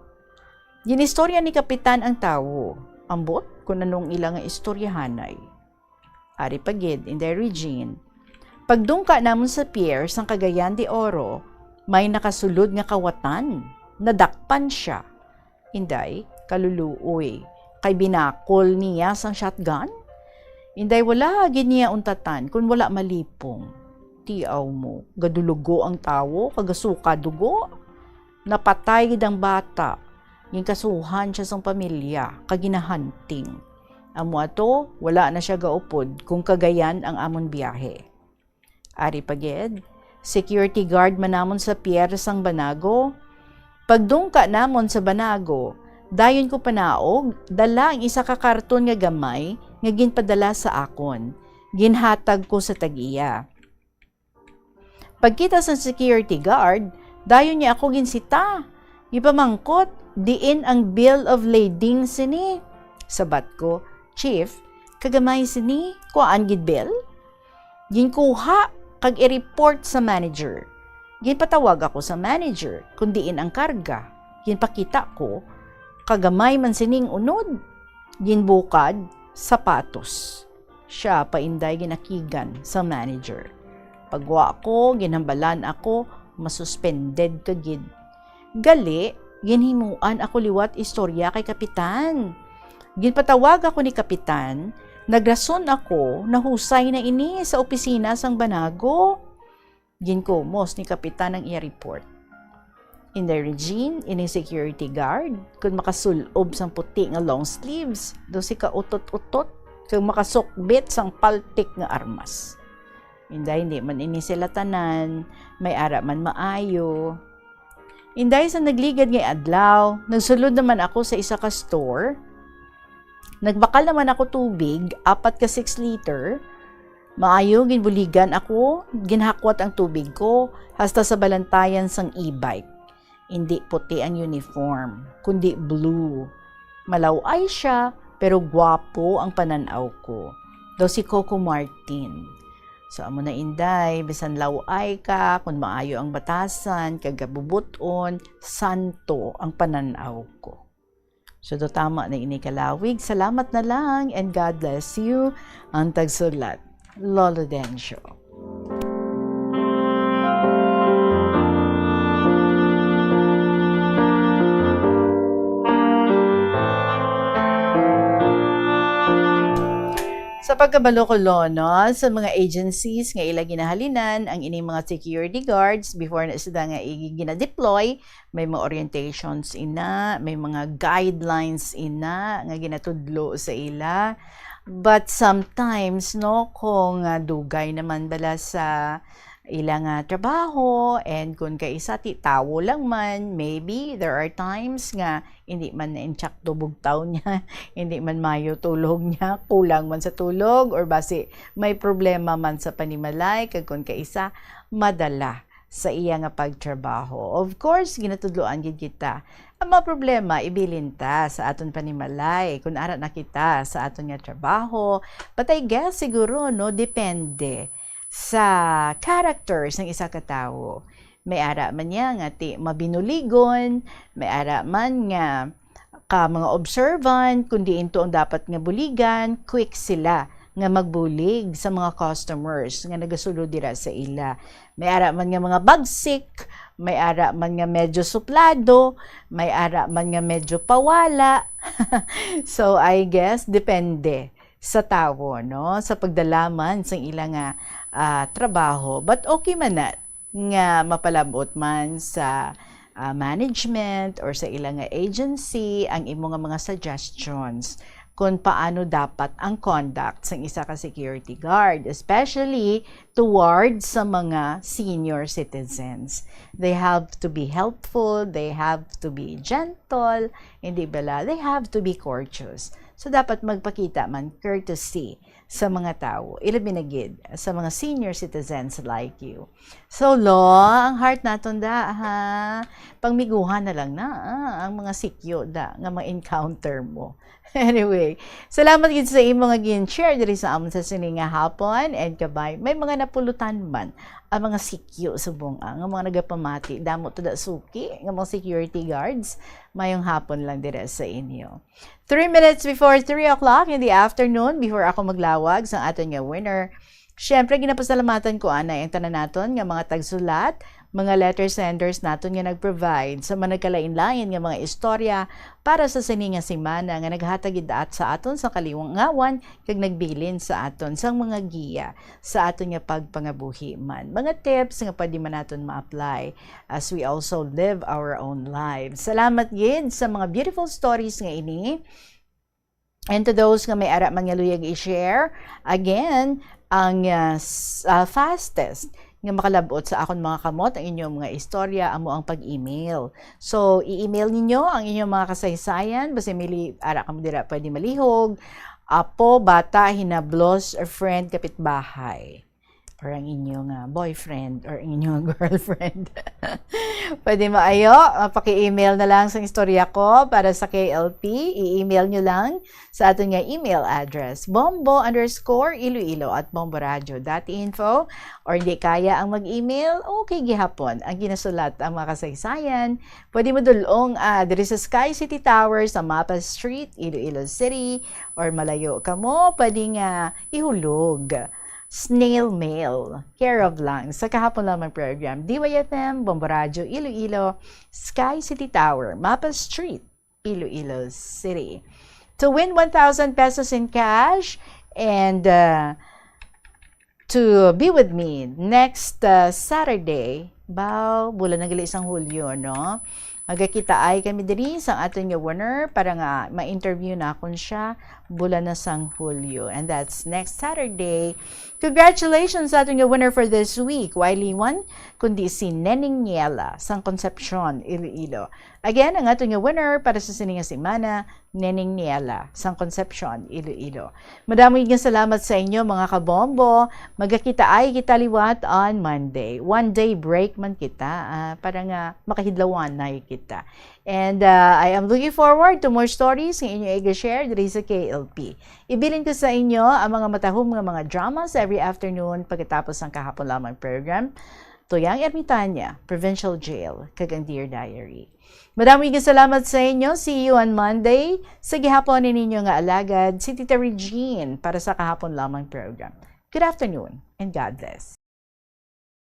Ginistorya ni kapitan ang tawo, ambot kon ano ang ila nga istoryahanay. Ari pa gid, Inday Regine, pagdungka namon sa pier sang Cagayan de Oro, may nakasulod nga kawatan. Nadakpan sia. Inday, kaluluoy, kay binakol niya sang shotgun. Inday, wala gid niya untatan kon wala malipong. Tiaw mo, gadulugo ang tawo, kag gasuka dugo. Napatay gid ang bata. Ginkasuhan sia sang pamilya, kag ginahunting. Amo ato, wala na sia gaupod kon Cagayan ang amon biyahe. Ari pa gid, security guard man namon sa pier sang Banago. Pagdungka namon sa Banago, dayon ko panaog, dala ang isa ka karton nga gamay nga ginpadala sa akon. Ginhatag ko sa tag-iya. Pagkita sang security guard, dayon niya ako ginsita. Gipamangkot, "Diin ang bill of lading sini?" Sabat ko, "Chief, kagamay sini, kuhaan gid bill?" Ginkuha kag i-report sa manager. Ginpatawag ako sa manager kung diin ang karga. Ginpakita ko, kagamay man sining unod, ginbukad, sapatos. Siya pa inday ginakigan sa manager. Pagwa ko, ginhambalan ako, masuspended ka gid. Gali, ginhimuan ako liwat istorya kay kapitan. Ginpatawag ako ni kapitan, nagrason ako, nahusay na ini sa opisina sang banago. Ginkumos ni kapitan ang iya report. Inday Regine, ining security guard, kun makasul-ob sang puti nga long sleeves, daw si kautot-utot, kag makasukbit sang paltik nga armas. Inday, hindi man ini sila tanan, may ara man maayo. Inday, sa nagligad nga adlaw, nagsulod naman ako sa isa ka store. Nagbakal naman ako tubig, apat ka six liter. Maayo, ginbuligan ako, ginhakwat ang tubig ko, hasta sa balantayan sang e-bike. Hindi puti ang uniform, kundi blue. Malaw-ay siya, pero gwapo ang panan-aw ko. Daw si Coco Martin. So, amo na, Inday, bisan law-ay ka, kun maayo ang batasan, kag kabubot-on, santo ang panan-aw ko. So, do tama na ini kalawig. Salamat na lang and God bless you. Ang tagsulat, Lolo Dencio. Sa pagkabalo ko, Lo, no, sa mga agencies nga ila ginahalinan ang ining mga security guards before na sila nga i-, gina-deploy, may mga orientations ina, may mga guidelines ina nga ginatudlo sa ila. But sometimes, no, kung, ah, dugay naman bala sa ila nga trabaho, and kung kaisa ti tawo lang man, maybe there are times nga hindi man na-intsakto bugtaw niya, hindi man mayo tulog niya, kulang man sa tulog, or basi may problema man sa panimalay, kag kung kaisa, madala sa iya nga pagtrabaho. Of course, ginatudloan gid kita. Ang mga problema, ibilin ta sa aton panimalay, kung ara na kita sa aton nga trabaho. But I guess, siguro, no, depende sa character sang isa ka tawo. May ara man niya nga ti mabinuligon, may ara man nga ka mga observant, kundi into ang dapat nga buligan, quick sila nga magbulig sa mga customers nga nagasulod dira sa ila. May ara man nga mga bagsik, may ara man nga medyo suplado, may ara man nga medyo pawala. So, I guess, depende sa tawo, no? Sa pagdalaman sang ila nga, ah, trabaho. But okay man na nga mapalabot man sa, ah, management or sa ila nga agency ang imo nga mga suggestions kung paano dapat ang conduct sang isa ka security guard, especially towards sa mga senior citizens. They have to be helpful, they have to be gentle, hindi bala, they have to be courteous. So, dapat magpakita man courtesy sa mga tawo, ilabi na gid sa mga senior citizens like you. So, Lo, ang heart naton da, ha? Pangmiguhan na lang na, ah, ang mga sikyo da nga ma-encounter mo. Anyway, salamat gid sa imo nga gin-share diri sa amon sa sini nga hapon, and kabay, may mga napulutan man ang mga sikyo subong, ah, nga mga nagapamati, damo to da suki nga mga security guards, mayong hapon lang dira sa inyo. Three minutes before three o'clock in the afternoon, before ako maglawag sa aton nga winner, syempre, ginapasalamatan ko anay ang tanan naton nga mga tagsulat, mga letter senders naton nga nag-provide sa mga nagkalain-lain nga mga istorya para sa sini nga semana, nga naghatag gid at sa aton sa kalingawan kag nagbilin sa aton sang mga giya sa aton nga pagpangabuhi man. Mga tips nga pwede man naton ma-apply as we also live our own lives. Salamat gid sa mga beautiful stories nga ini. And to those nga may ara man nga luyag i-share, again, ang, ah, s-, ah, fastest nga makalab-ot sa akon mga kamot ang inyong mga istorya amo ang pag-email. So, i-email ninyo ang inyong mga kasaysayan, basi may li-, ara kamo dira pwede malihog, apo, bata, hinablos, or friend, kapitbahay, or ang inyo nga boyfriend, or ang inyo nga girlfriend. Pwede mo ayo, ah, paki-email na lang sa istorya ko para sa K L P. I-email nyo lang sa aton nga email address, bombo underscore iloilo at bomboradio dot info. Or hindi kaya ang mag-email, okay gihapon ang ginasulat ang mga kasaysayan. Pwede mo dulong, ah, diri sa Sky City Tower sa Mapa Street, Iloilo City. Or malayo ka mo, pwede nga ihulog. Snail mail, care of lang sa Kahapon Lamang Program, D Y F M, Bombo Radyo, Iloilo, Sky City Tower, Mapa Street, Iloilo City. To win one thousand pesos in cash and, uh, to be with me next, uh, Saturday, baw, bulan na gali sang Hulyo, no? Magakitaay kami diri sa aton nga winner para nga ma-interview nakon siya bulan na sang Hulyo. And that's next Saturday. Congratulations sa aton nga winner for this week, Wiley one, kundi si Neneng Niela sang Concepcion, Iloilo. Again, ang aton nga winner para sa sini nga semana, Neneng Niela sang Concepcion, Iloilo. Madamo gid nga salamat sa inyo, mga kabombo. Magakitaay kita liwat on Monday. One day break man kita, ah, para nga makahidlawanay kita. And, ah, I am looking forward to more stories nga inyo i-share diri sa K L P. Ibilin ko sa inyo ang mga matahom nga mga dramas every afternoon pagkatapos sang Kahapon Lamang program. Tuyang Ermitana, Provincial Jail, kag ang Dear Diary. Madamo gid salamat sa inyo. See you on Monday. Sa gihapon ni ninyo nga alagad, si Tita Regine para sa Kahapon Lamang program. Good afternoon and God bless.